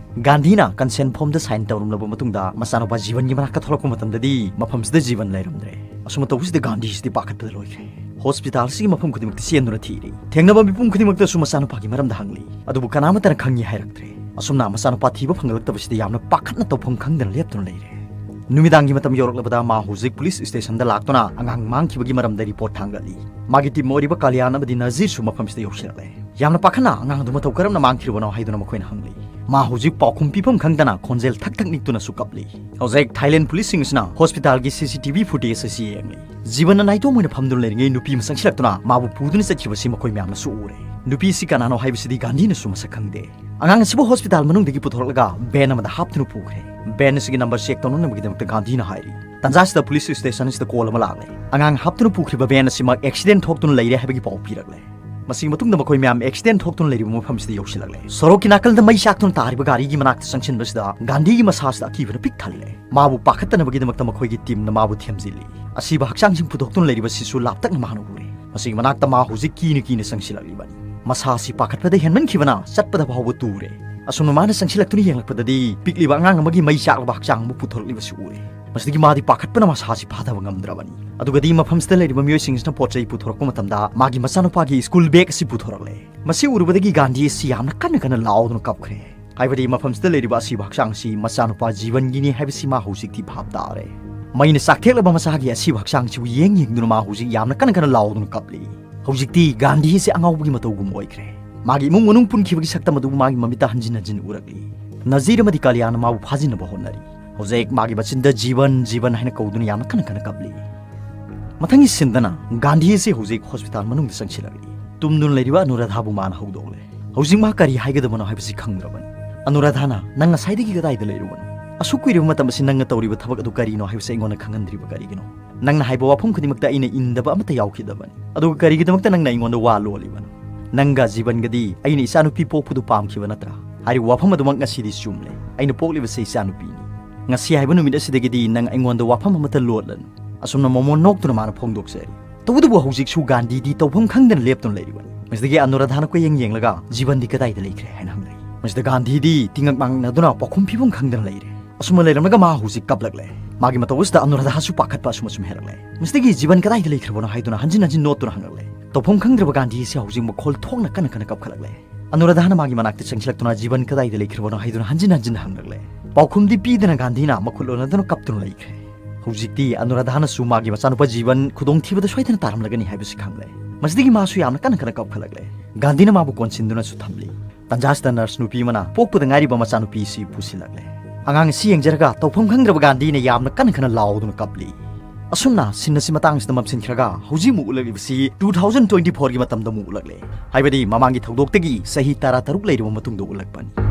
ꯒꯥꯟꯙꯤꯅ consent formꯗ sign ꯇꯧꯔꯝꯂꯕ ꯃꯇꯨꯡꯗ ꯃꯆꯥꯅꯨꯄꯥ ꯖꯤꯕꯟꯒꯤ ꯃꯅꯥꯛꯇ ꯊꯣꯛꯂꯛꯄ ꯃꯇꯝꯗꯗꯤ ꯃꯐꯝꯁꯤꯗ ꯖꯤꯕꯟ ꯂꯩꯔꯝꯗ꯭ꯔꯦ꯫ ꯑꯁꯨꯝꯅ ꯇꯧꯕꯁꯤꯗ ꯒꯥꯟꯙꯤꯁꯤꯗꯤ ꯄꯥꯈꯠꯄꯗ ꯂꯣꯏꯈ꯭ꯔꯦ꯫ Hospitalꯁꯤꯒꯤ ꯃꯐꯝ ꯈꯨꯗꯤꯡꯃꯛꯇ ꯆꯦꯟꯗꯨꯅ ꯊꯤꯔꯦ꯫ ꯊꯦꯡꯅꯕ ꯃꯤꯄꯨꯝ ꯈꯨꯗꯤꯡꯃꯛꯇꯁꯨ ꯃꯆꯥꯅꯨꯄꯥꯒꯤ ꯃꯔꯝꯗ ꯍꯪꯂꯤ꯫ ꯑꯗꯨꯕꯨ ꯀꯅꯥꯃꯠꯇꯅ ꯈꯪꯉꯤ ꯍꯥꯏꯔꯛꯇ꯭ꯔꯦ꯫ ꯑꯁꯨꯝꯅ ꯃꯆꯥꯅꯨꯄꯥ ꯊꯤꯕ ꯐꯪꯂꯛꯇꯕꯁꯤꯗ ꯌꯥꯝꯅ ꯄꯥꯈꯠꯅ ꯇꯧꯐꯝ ꯈꯪꯗꯅ ꯂꯦꯞꯇꯨꯅ ꯂꯩꯔꯦ꯫ ꯅꯨꯃꯤꯗꯥꯡꯒꯤ ꯃꯇꯝ ꯌꯧꯔꯛꯂꯕꯗ ꯃꯥ ꯍꯧꯖꯤꯛ police stationꯗ ꯂꯥꯛꯇꯨꯅ ꯑꯉꯥꯡ ꯃꯥꯡꯈꯤꯕꯒꯤ ꯃꯔꯝꯗ report ꯊꯥꯡꯒꯠꯂꯤ꯫ ꯃꯥꯒꯤ team ꯑꯣꯏꯔꯤꯕ ꯀꯥꯂꯤꯌꯥꯟ ꯑꯃꯗꯤ ꯅꯖꯤꯔꯁꯨ ꯃꯐꯝꯁꯤꯗ ꯌꯧꯁꯤꯜꯂꯛꯂꯦ꯫ ꯌꯥꯝꯅ ꯄꯥꯈꯠꯅ ꯑꯉꯥꯡꯗꯨ ꯃꯇꯧ ꯀꯔꯝꯅ ꯃꯥꯡꯈꯤꯕꯅꯣ ꯍꯥꯏꯗꯨꯅ ꯃꯈꯣꯏꯅ ꯍꯪꯂꯤ꯫ ꯃꯥ ꯍꯧꯖꯤꯛ ꯄꯥꯎꯈꯨꯝ ꯄꯤꯐꯝ ꯈꯪꯗꯅ ꯈꯣꯟꯖꯦꯜ ꯊꯛ ꯊꯛ ꯅꯤꯛꯇꯨꯅꯁꯨ ꯀꯞꯂꯤ꯫ ꯍꯧꯖꯤꯛ ꯊꯥꯏꯂꯦꯟ policeꯁꯤꯡ ꯑꯁꯤꯅ hospitalꯒꯤ CCTV footage ꯑꯁꯤ ꯌꯦꯡꯂꯤ꯫ ꯖꯤꯕꯟꯅ ꯅꯥꯏꯇꯣꯝ ꯑꯣꯏꯅ ꯐꯝꯗꯨꯅ ꯂꯩꯔꯤꯉꯩ ꯅꯨꯄꯤ ꯑꯃ ꯆꯪꯁꯤꯜꯂꯛꯇꯨꯅ ꯃꯥꯕꯨ ꯄꯨꯗꯨꯅ ꯆꯠꯈꯤꯕꯁꯤ ꯃꯈꯣꯏ ꯃꯌꯥꯝꯅꯁꯨ ꯎꯔꯦ꯫ ꯅꯨꯄꯤ ꯑꯁꯤ ꯀꯅꯥꯅꯣ ꯍꯥꯏꯕꯁꯤꯗꯤ ꯒꯥꯟꯙꯤꯅꯁꯨ ꯃꯁꯛ ꯈꯪꯗꯦ꯫ ꯑꯉꯥꯡ ꯑꯁꯤꯕꯨ hospital ꯃꯅꯨꯡꯗꯒꯤ ꯄꯨꯊꯣꯔꯛꯂꯒ van ꯑꯃꯗ ꯍꯥꯞꯇꯨꯅ ꯄꯨꯈ꯭ꯔꯦ꯫ Van ꯑꯁꯤꯒꯤ number check ꯇꯧꯅꯅꯕꯒꯤꯗꯃꯛꯇ ꯒꯥꯟꯙꯤꯅ ꯍꯥꯏꯔꯤ꯫ ꯇꯟꯖꯥꯁꯤꯗ police station ꯑꯁꯤꯗ call ꯑꯃ ꯂꯥꯛꯂꯦ꯫ ꯑꯉꯥꯡ ꯍꯥꯞꯇꯨꯅ ꯄꯨꯈ꯭ꯔꯤꯕ van ꯑꯁꯤꯃꯛ accident ꯊꯣꯛꯇꯨꯅ ꯂꯩꯔꯦ ꯍꯥꯏꯕꯒꯤ ꯄꯥꯎ ꯄꯤꯔꯛꯂꯦ꯫ ꯃꯁꯤꯒꯤ ꯃꯇꯨꯡꯗ ꯃꯈꯣꯏ ꯃꯌꯥꯝ ꯑꯦꯛꯁꯤꯗꯦꯟ ꯊꯣꯛꯇꯨꯅ ꯂꯩꯔꯤꯕ ꯃꯐꯝꯁꯤꯗ ꯌꯧꯁꯤꯜꯂꯛꯂꯦ꯫ ꯁꯣꯔꯣꯛꯀꯤ ꯅꯥꯀꯜꯗ ꯃꯩ ꯆꯥꯛꯇꯨꯅ ꯇꯥꯔꯤꯕ ꯒꯥꯔꯤꯒꯤ ꯃꯅꯥꯛꯇ ꯆꯪꯁꯤꯟꯕꯁꯤꯗ ꯒꯥꯟꯙꯤꯒꯤ ꯃꯁꯥꯁꯤꯗ ꯑꯀꯤꯕꯅ ꯄꯤꯛ ꯊꯜꯂꯦ꯫ ꯃꯥꯕꯨ ꯄꯥꯈꯠꯇꯅꯕꯒꯤꯗꯃꯛꯇ ꯃꯈꯣꯏꯒꯤ ꯇꯤꯝꯅ ꯃꯥꯕꯨ ꯊꯦꯝꯖꯤꯜꯂꯤ꯫ ꯑꯁꯤꯕ ꯍꯛꯆꯥꯡꯁꯤꯡ ꯄꯨꯊꯣꯛꯇꯨꯅ ꯂꯩꯔꯤꯕꯁꯤꯁꯨ ꯂꯥꯞꯇꯛꯅ ꯃꯥꯅ ꯎꯔꯦ꯫ ꯃꯁꯤꯒꯤ ꯃꯅꯥꯛꯇ ꯃꯥ ꯍꯧꯖꯤꯛ ꯀꯤꯅ ꯀꯤꯅ ꯆꯪꯁꯤꯜꯂꯛꯂꯤꯕꯅꯤ꯫ ꯃꯁꯥ ꯑꯁꯤ ꯄꯥꯈꯠꯄꯗ ꯍꯦꯟꯃꯟꯈꯤꯕꯅ ꯆꯠꯄꯗ ꯐꯥꯎꯕ ꯇꯨꯔꯦ꯫ ꯑꯁꯨꯝꯅ ꯃꯥꯅ ꯆꯪꯁꯤꯜꯂꯛꯇꯨꯅ ꯌꯦꯡꯂꯛꯄꯗꯗꯤ ꯄꯤꯛꯂꯤꯕ ꯑꯉꯥꯡ ꯑꯃꯒꯤ ꯃꯩ ꯆꯥꯛꯂꯕ ꯍꯛꯆꯥꯡ ꯑꯃ ꯄꯨꯊꯣꯔꯛꯂꯤꯕꯁꯨ ꯎꯔꯦ꯫ ꯃꯁꯤꯗꯒꯤ ꯃꯥꯗꯤ ꯄꯥꯈꯠꯄꯅ ꯃꯁꯥꯁꯤ ꯐꯥꯊꯕ ꯉꯝꯗ꯭ꯔꯕꯅꯤ꯫ ꯑꯗꯨꯒꯗꯤ ꯃꯐꯝꯁꯤꯗ ꯂꯩꯔꯤꯕ ꯃꯤꯑꯣꯏꯁꯤꯡꯁꯤꯅ ꯄꯣꯠ ꯆꯩ ꯄꯨꯊꯣꯔꯛꯄ ꯃꯇꯝꯗ ꯃꯥꯒꯤ ꯃꯆꯥꯅꯨꯄꯥꯒꯤ ꯁ꯭ꯀꯨꯜ ꯕꯦꯒ ꯑꯁꯤ ꯄꯨꯊꯣꯔꯛꯂꯦ꯫ ꯃꯁꯤ ꯎꯔꯨꯕꯗꯒꯤ ꯒꯥꯟꯙꯤ ꯑꯁꯤ ꯌꯥꯝꯅ ꯀꯟꯅ ꯀꯟꯅ ꯂꯥꯎꯗꯨꯅ ꯀꯞꯈ꯭ꯔꯦ꯫ ꯍꯥꯏꯕꯗꯤ ꯃꯐꯝꯁꯤꯗ ꯂꯩꯔꯤꯕ ꯑꯁꯤꯕ ꯍꯛꯆꯥꯡ ꯑꯁꯤ ꯃꯆꯥꯅꯨꯄꯥ ꯖꯤꯕꯟꯒꯤꯅꯤ ꯍꯥꯏꯕꯁꯤ ꯃꯥ ꯍꯧꯖꯤꯛꯇꯤ ꯚꯥꯞ ꯇꯥꯔꯦ꯫ ꯃꯩꯅ ꯆꯥꯛꯊꯦꯛꯂꯕ ꯃꯆꯥꯒꯤ ꯑꯁꯤꯕ ꯍꯛꯆꯥꯡꯁꯤꯕꯨ ꯌꯦꯡ ꯌꯦꯡꯗꯨꯅ ꯃꯥ ꯍꯧꯖꯤꯛ ꯌꯥꯝꯅ ꯀꯟꯅ ꯀꯟꯅ ꯂꯥꯎꯗꯨꯅ ꯀꯞꯂꯤ꯫ ꯍꯧꯖꯤꯛꯇꯤ ꯒꯥꯟꯙꯤ ꯑꯁꯤ ꯑꯉꯥꯎꯕꯒꯤ ꯃꯇꯧꯒꯨꯝ ꯑꯣꯏꯈ꯭ꯔꯦ꯫ ꯃꯥꯒꯤ ꯏꯃꯨꯡ ꯃꯅꯨꯡ ꯄꯨꯟꯈꯤꯕꯒꯤ ꯁꯛꯇꯝ ꯑꯗꯨꯕꯨ ꯃꯥꯒꯤ ꯃꯃꯤꯠꯇ ꯍꯟꯖꯤꯟ ꯍꯟꯖꯤꯟ ꯎꯔꯛꯂꯤ꯫ ꯅꯖꯤꯔ ꯑꯃꯗꯤ ꯀꯥꯂꯤꯌꯥꯅ ꯃꯥꯕꯨ ꯐꯥꯖꯤꯟꯅꯕ ꯍꯣꯠꯅꯔꯤ꯫ ꯍꯧꯖꯤꯛ ꯃꯥꯒꯤ ꯃꯆꯤꯟꯗ ꯖꯤꯕꯟ, ꯖꯤꯕꯟ ꯍꯥꯏꯅ ꯀꯧꯗꯨꯅ ꯌꯥꯝꯅ ꯀꯟꯅ ꯀꯟꯅ ꯀꯞꯂꯤ꯫ ꯃꯊꯪꯒꯤ ꯁꯤꯟꯗꯅ ꯒꯥꯟꯙꯤ ꯑꯁꯤ ꯍꯧꯖꯤꯛ ꯍꯣꯁꯄꯤꯇꯥꯜ ꯃꯅꯨꯡꯗ ꯆꯪꯁꯤꯜꯂꯛꯂꯤ꯫ ꯇꯨꯝꯗꯨꯅ ꯂꯩꯔꯤꯕ ꯑꯅꯨꯔꯥꯙꯥꯕꯨ ꯃꯥꯅ ꯍꯧꯗꯣꯛꯂꯦ꯫ ꯍꯧꯖꯤꯛ ꯃꯥ ꯀꯔꯤ ꯍꯥꯏꯒꯗꯕꯅꯣ ꯍꯥꯏꯕꯁꯤ ꯈꯪꯗ꯭ꯔꯕꯅꯤ꯫ "ꯑꯅꯨꯔꯥꯙꯥꯅ, ꯅꯪ ꯉꯁꯥꯏꯗꯒꯤ ꯀꯗꯥꯏꯗ ꯂꯩꯔꯨꯕꯅꯣ? ꯑꯁꯨꯛ ꯀꯨꯏꯔꯕ ꯃꯇꯝ ꯑꯁꯤ ꯅꯪꯅ ꯇꯧꯔꯤꯕ ꯊꯕꯛ ꯑꯗꯨ ꯀꯔꯤꯅꯣ ꯍꯥꯏꯕꯁꯤ ꯑꯩꯉꯣꯟꯗ ꯈꯪꯍꯟꯗ꯭ꯔꯤꯕ ꯀꯔꯤꯒꯤꯅꯣ? ꯅꯪꯅ ꯍꯥꯏꯕ ꯋꯥꯐꯝ ꯈꯨꯗꯤꯡꯃꯛꯇ ꯑꯩꯅ ꯏꯟꯗꯕ ꯑꯃꯠꯇ ꯌꯥꯎꯈꯤꯗꯕꯅꯤ꯫ ꯑꯗꯨꯒ ꯀꯔꯤꯒꯤꯗꯃꯛꯇ ꯅꯪꯅ ꯑꯩꯉꯣꯟꯗ ꯋꯥ ꯂꯣꯜꯂꯤꯕꯅꯣ? ꯅꯪꯒ ꯖꯤꯕꯟꯒꯗꯤ ꯑꯩꯅ ꯏꯆꯥꯅꯨꯄꯤ ꯄꯣꯛꯄꯗꯨ ꯄꯥꯝꯈꯤꯕ ꯅꯠꯇ꯭ꯔꯥ?" ꯍꯥꯏꯔꯤꯕ ꯋꯥꯐꯝ ꯑꯗꯨꯃꯛ ꯉꯁꯤꯗꯤ ꯆꯨꯝꯂꯦ꯫ ꯑꯩꯅ ꯄꯣꯛꯂꯤꯕꯁꯦ ꯏꯆꯥꯅꯨꯄꯤꯅꯤ꯫ ꯉꯁꯤ ꯍꯥꯏꯕ ꯅꯨꯃꯤꯠ ꯑꯁꯤꯗꯒꯤꯗꯤ ꯅꯪ ꯑꯩꯉꯣꯟꯗ ꯋꯥꯐꯝ ꯑꯃꯠꯇ ꯂꯣꯠꯂꯅꯨ꯫ ꯑꯁꯨꯝꯅ ꯃꯣꯃꯣꯟ ꯅꯣꯛꯇꯨꯅ ꯃꯥꯅ ꯐꯣꯡꯗꯣꯛꯆꯔꯤ꯫ ꯇꯧꯕꯇꯕꯨ ꯍꯧꯖꯤꯛꯁꯨ ꯒꯥꯟꯙꯤꯗꯤ ꯇꯧꯐꯝ ꯈꯪꯗꯅ ꯂꯦꯞꯇꯨꯅ ꯂꯩꯔꯤꯕꯅꯤ꯫ ꯃꯁꯤꯗꯒꯤ ꯑꯅꯨꯔꯥꯙꯥꯅ ꯀꯣꯏꯌꯦꯡ ꯌꯦꯡꯂꯒ, "ꯖꯤꯕꯟꯗꯤ ꯀꯗꯥꯏꯗ ꯂꯩꯈ꯭ꯔꯦ?" ꯍꯥꯏꯅ ꯍꯪꯂꯛꯏ꯫ ꯃꯁꯤꯗ ꯒꯥꯟꯙꯤꯗꯤ ꯇꯤꯡꯉꯛ ꯃꯥꯡꯅꯗꯨꯅ ꯄꯥꯎꯈꯨꯝ ꯄꯤꯐꯝ ꯈꯪꯗꯅ ꯂꯩꯔꯦ꯫ ꯑꯁꯨꯝꯅ ꯂꯩꯔꯝꯂꯒ ꯃꯥ ꯍꯧꯖꯤꯛ ꯀꯞꯂꯛꯂꯦ꯫ ꯃꯥꯒꯤ ꯃꯇꯧ ꯑꯁꯤꯗ ꯑꯅꯨꯔꯥꯙꯥꯁꯨ ꯄꯥꯈꯠꯄ ꯑꯁꯨꯝ ꯑꯁꯨꯝ ꯍꯦꯜꯂꯛꯂꯦ꯫ ꯃꯁꯤꯗꯒꯤ, "ꯖꯤꯕꯟ ꯀꯗꯥꯏꯗ ꯂꯩꯈ꯭ꯔꯕꯅꯣ?" ꯍꯥꯏꯗꯨꯅ ꯍꯟꯖꯤꯟ ꯍꯟꯖꯤꯟ ꯅꯣꯠꯇꯨꯅ ꯍꯪꯂꯛꯂꯦ꯫ ꯇꯧꯐꯝ ꯈꯪꯗ꯭ꯔꯕ ꯒꯥꯟꯙꯤ ꯑꯁꯤ ꯍꯧꯖꯤꯛ ꯃꯈꯣꯜ ꯊꯣꯛꯅ ꯀꯟꯅ ꯀꯟꯅ ꯀꯞꯈꯠꯂꯛꯂꯦ꯫ ꯑꯅꯨꯔꯥꯙꯥꯅ ꯃꯥꯒꯤ ꯃꯅꯥꯛꯇ ꯆꯪꯁꯤꯜꯂꯛꯇꯨꯅ, "ꯖꯤꯕꯟ ꯀꯗꯥꯏꯗ ꯂꯩꯈ꯭ꯔꯕꯅꯣ?" ꯍꯥꯏꯗꯨꯅ ꯍꯟꯖꯤꯟ ꯍꯟꯖꯤꯟ ꯍꯪꯂꯛꯂꯦ꯫ ꯄꯥꯎꯈꯨꯝꯗꯤ ꯄꯤꯗꯅ ꯒꯥꯟꯙꯤꯅ ꯃꯈꯨꯠ ꯂꯣꯟꯅꯗꯨꯅ ꯀꯞꯇꯨꯅ ꯂꯩꯈ꯭ꯔꯦ꯫ ꯍꯧꯖꯤꯛꯇꯤ ꯑꯅꯨꯔꯥꯙꯥꯅꯁꯨ ꯃꯥꯒꯤ ꯃꯆꯥꯅꯨꯄꯥ ꯖꯤꯕꯟ ꯈꯨꯗꯣꯡꯊꯤꯕꯗ ꯁꯣꯏꯗꯅ ꯇꯥꯔꯝꯂꯒꯅꯤ ꯍꯥꯏꯕꯁꯤ ꯈꯪꯂꯦ꯫ ꯃꯁꯤꯗꯒꯤ ꯃꯥꯁꯨ ꯌꯥꯝꯅ ꯀꯟꯅ ꯀꯟꯅ ꯀꯞꯈꯠꯂꯛꯂꯦ꯫ ꯒꯥꯟꯙꯤꯅ ꯃꯥꯕꯨ ꯀꯣꯟꯁꯤꯟꯗꯨꯅꯁꯨ ꯊꯝꯂꯤ꯫ ꯇꯟꯖꯥꯁꯤꯗ ꯅꯔꯁ ꯅꯨꯄꯤ ꯑꯃꯅ ꯄꯣꯛꯄꯗ ꯉꯥꯏꯔꯤꯕ ꯃꯆꯥꯅꯨꯄꯤ ꯑꯁꯤ ꯄꯨꯁꯤꯜꯂꯛꯂꯦ꯫ ꯑꯉꯥꯡ ꯑꯁꯤ ꯌꯦꯡꯖꯔꯒ ꯇꯧꯐꯝ ꯈꯪꯗ꯭ꯔꯕ ꯒꯥꯟꯙꯤꯅ ꯌꯥꯝꯅ ꯀꯟꯅ ꯀꯟꯅ ꯂꯥꯎꯗꯨꯅ ꯀꯞꯂꯤ꯫ ꯑꯁꯨꯝꯅ ꯁꯤꯟ ꯑꯁꯤ ꯃꯇꯥꯡꯁꯤꯗ ꯃꯝꯁꯤꯟꯈ꯭ꯔꯒ ꯍꯧꯖꯤꯛ ꯑꯃꯨꯛ ꯎꯠꯂꯛꯂꯤꯕꯁꯤ two thousand twenty fourꯒꯤ ꯃꯇꯝꯗ ꯑꯃꯨꯛ ꯎꯠꯂꯛꯂꯦ꯫ ꯍꯥꯏꯕꯗꯤ ꯃꯃꯥꯡꯒꯤ ꯊꯧꯗꯣꯛꯇꯒꯤ ꯆꯍꯤ ꯇꯔꯥ ꯇꯔꯨꯛ ꯂꯩꯔꯕ ꯃꯇꯨꯡꯗ ꯎꯠꯂꯛꯄꯅꯤ꯫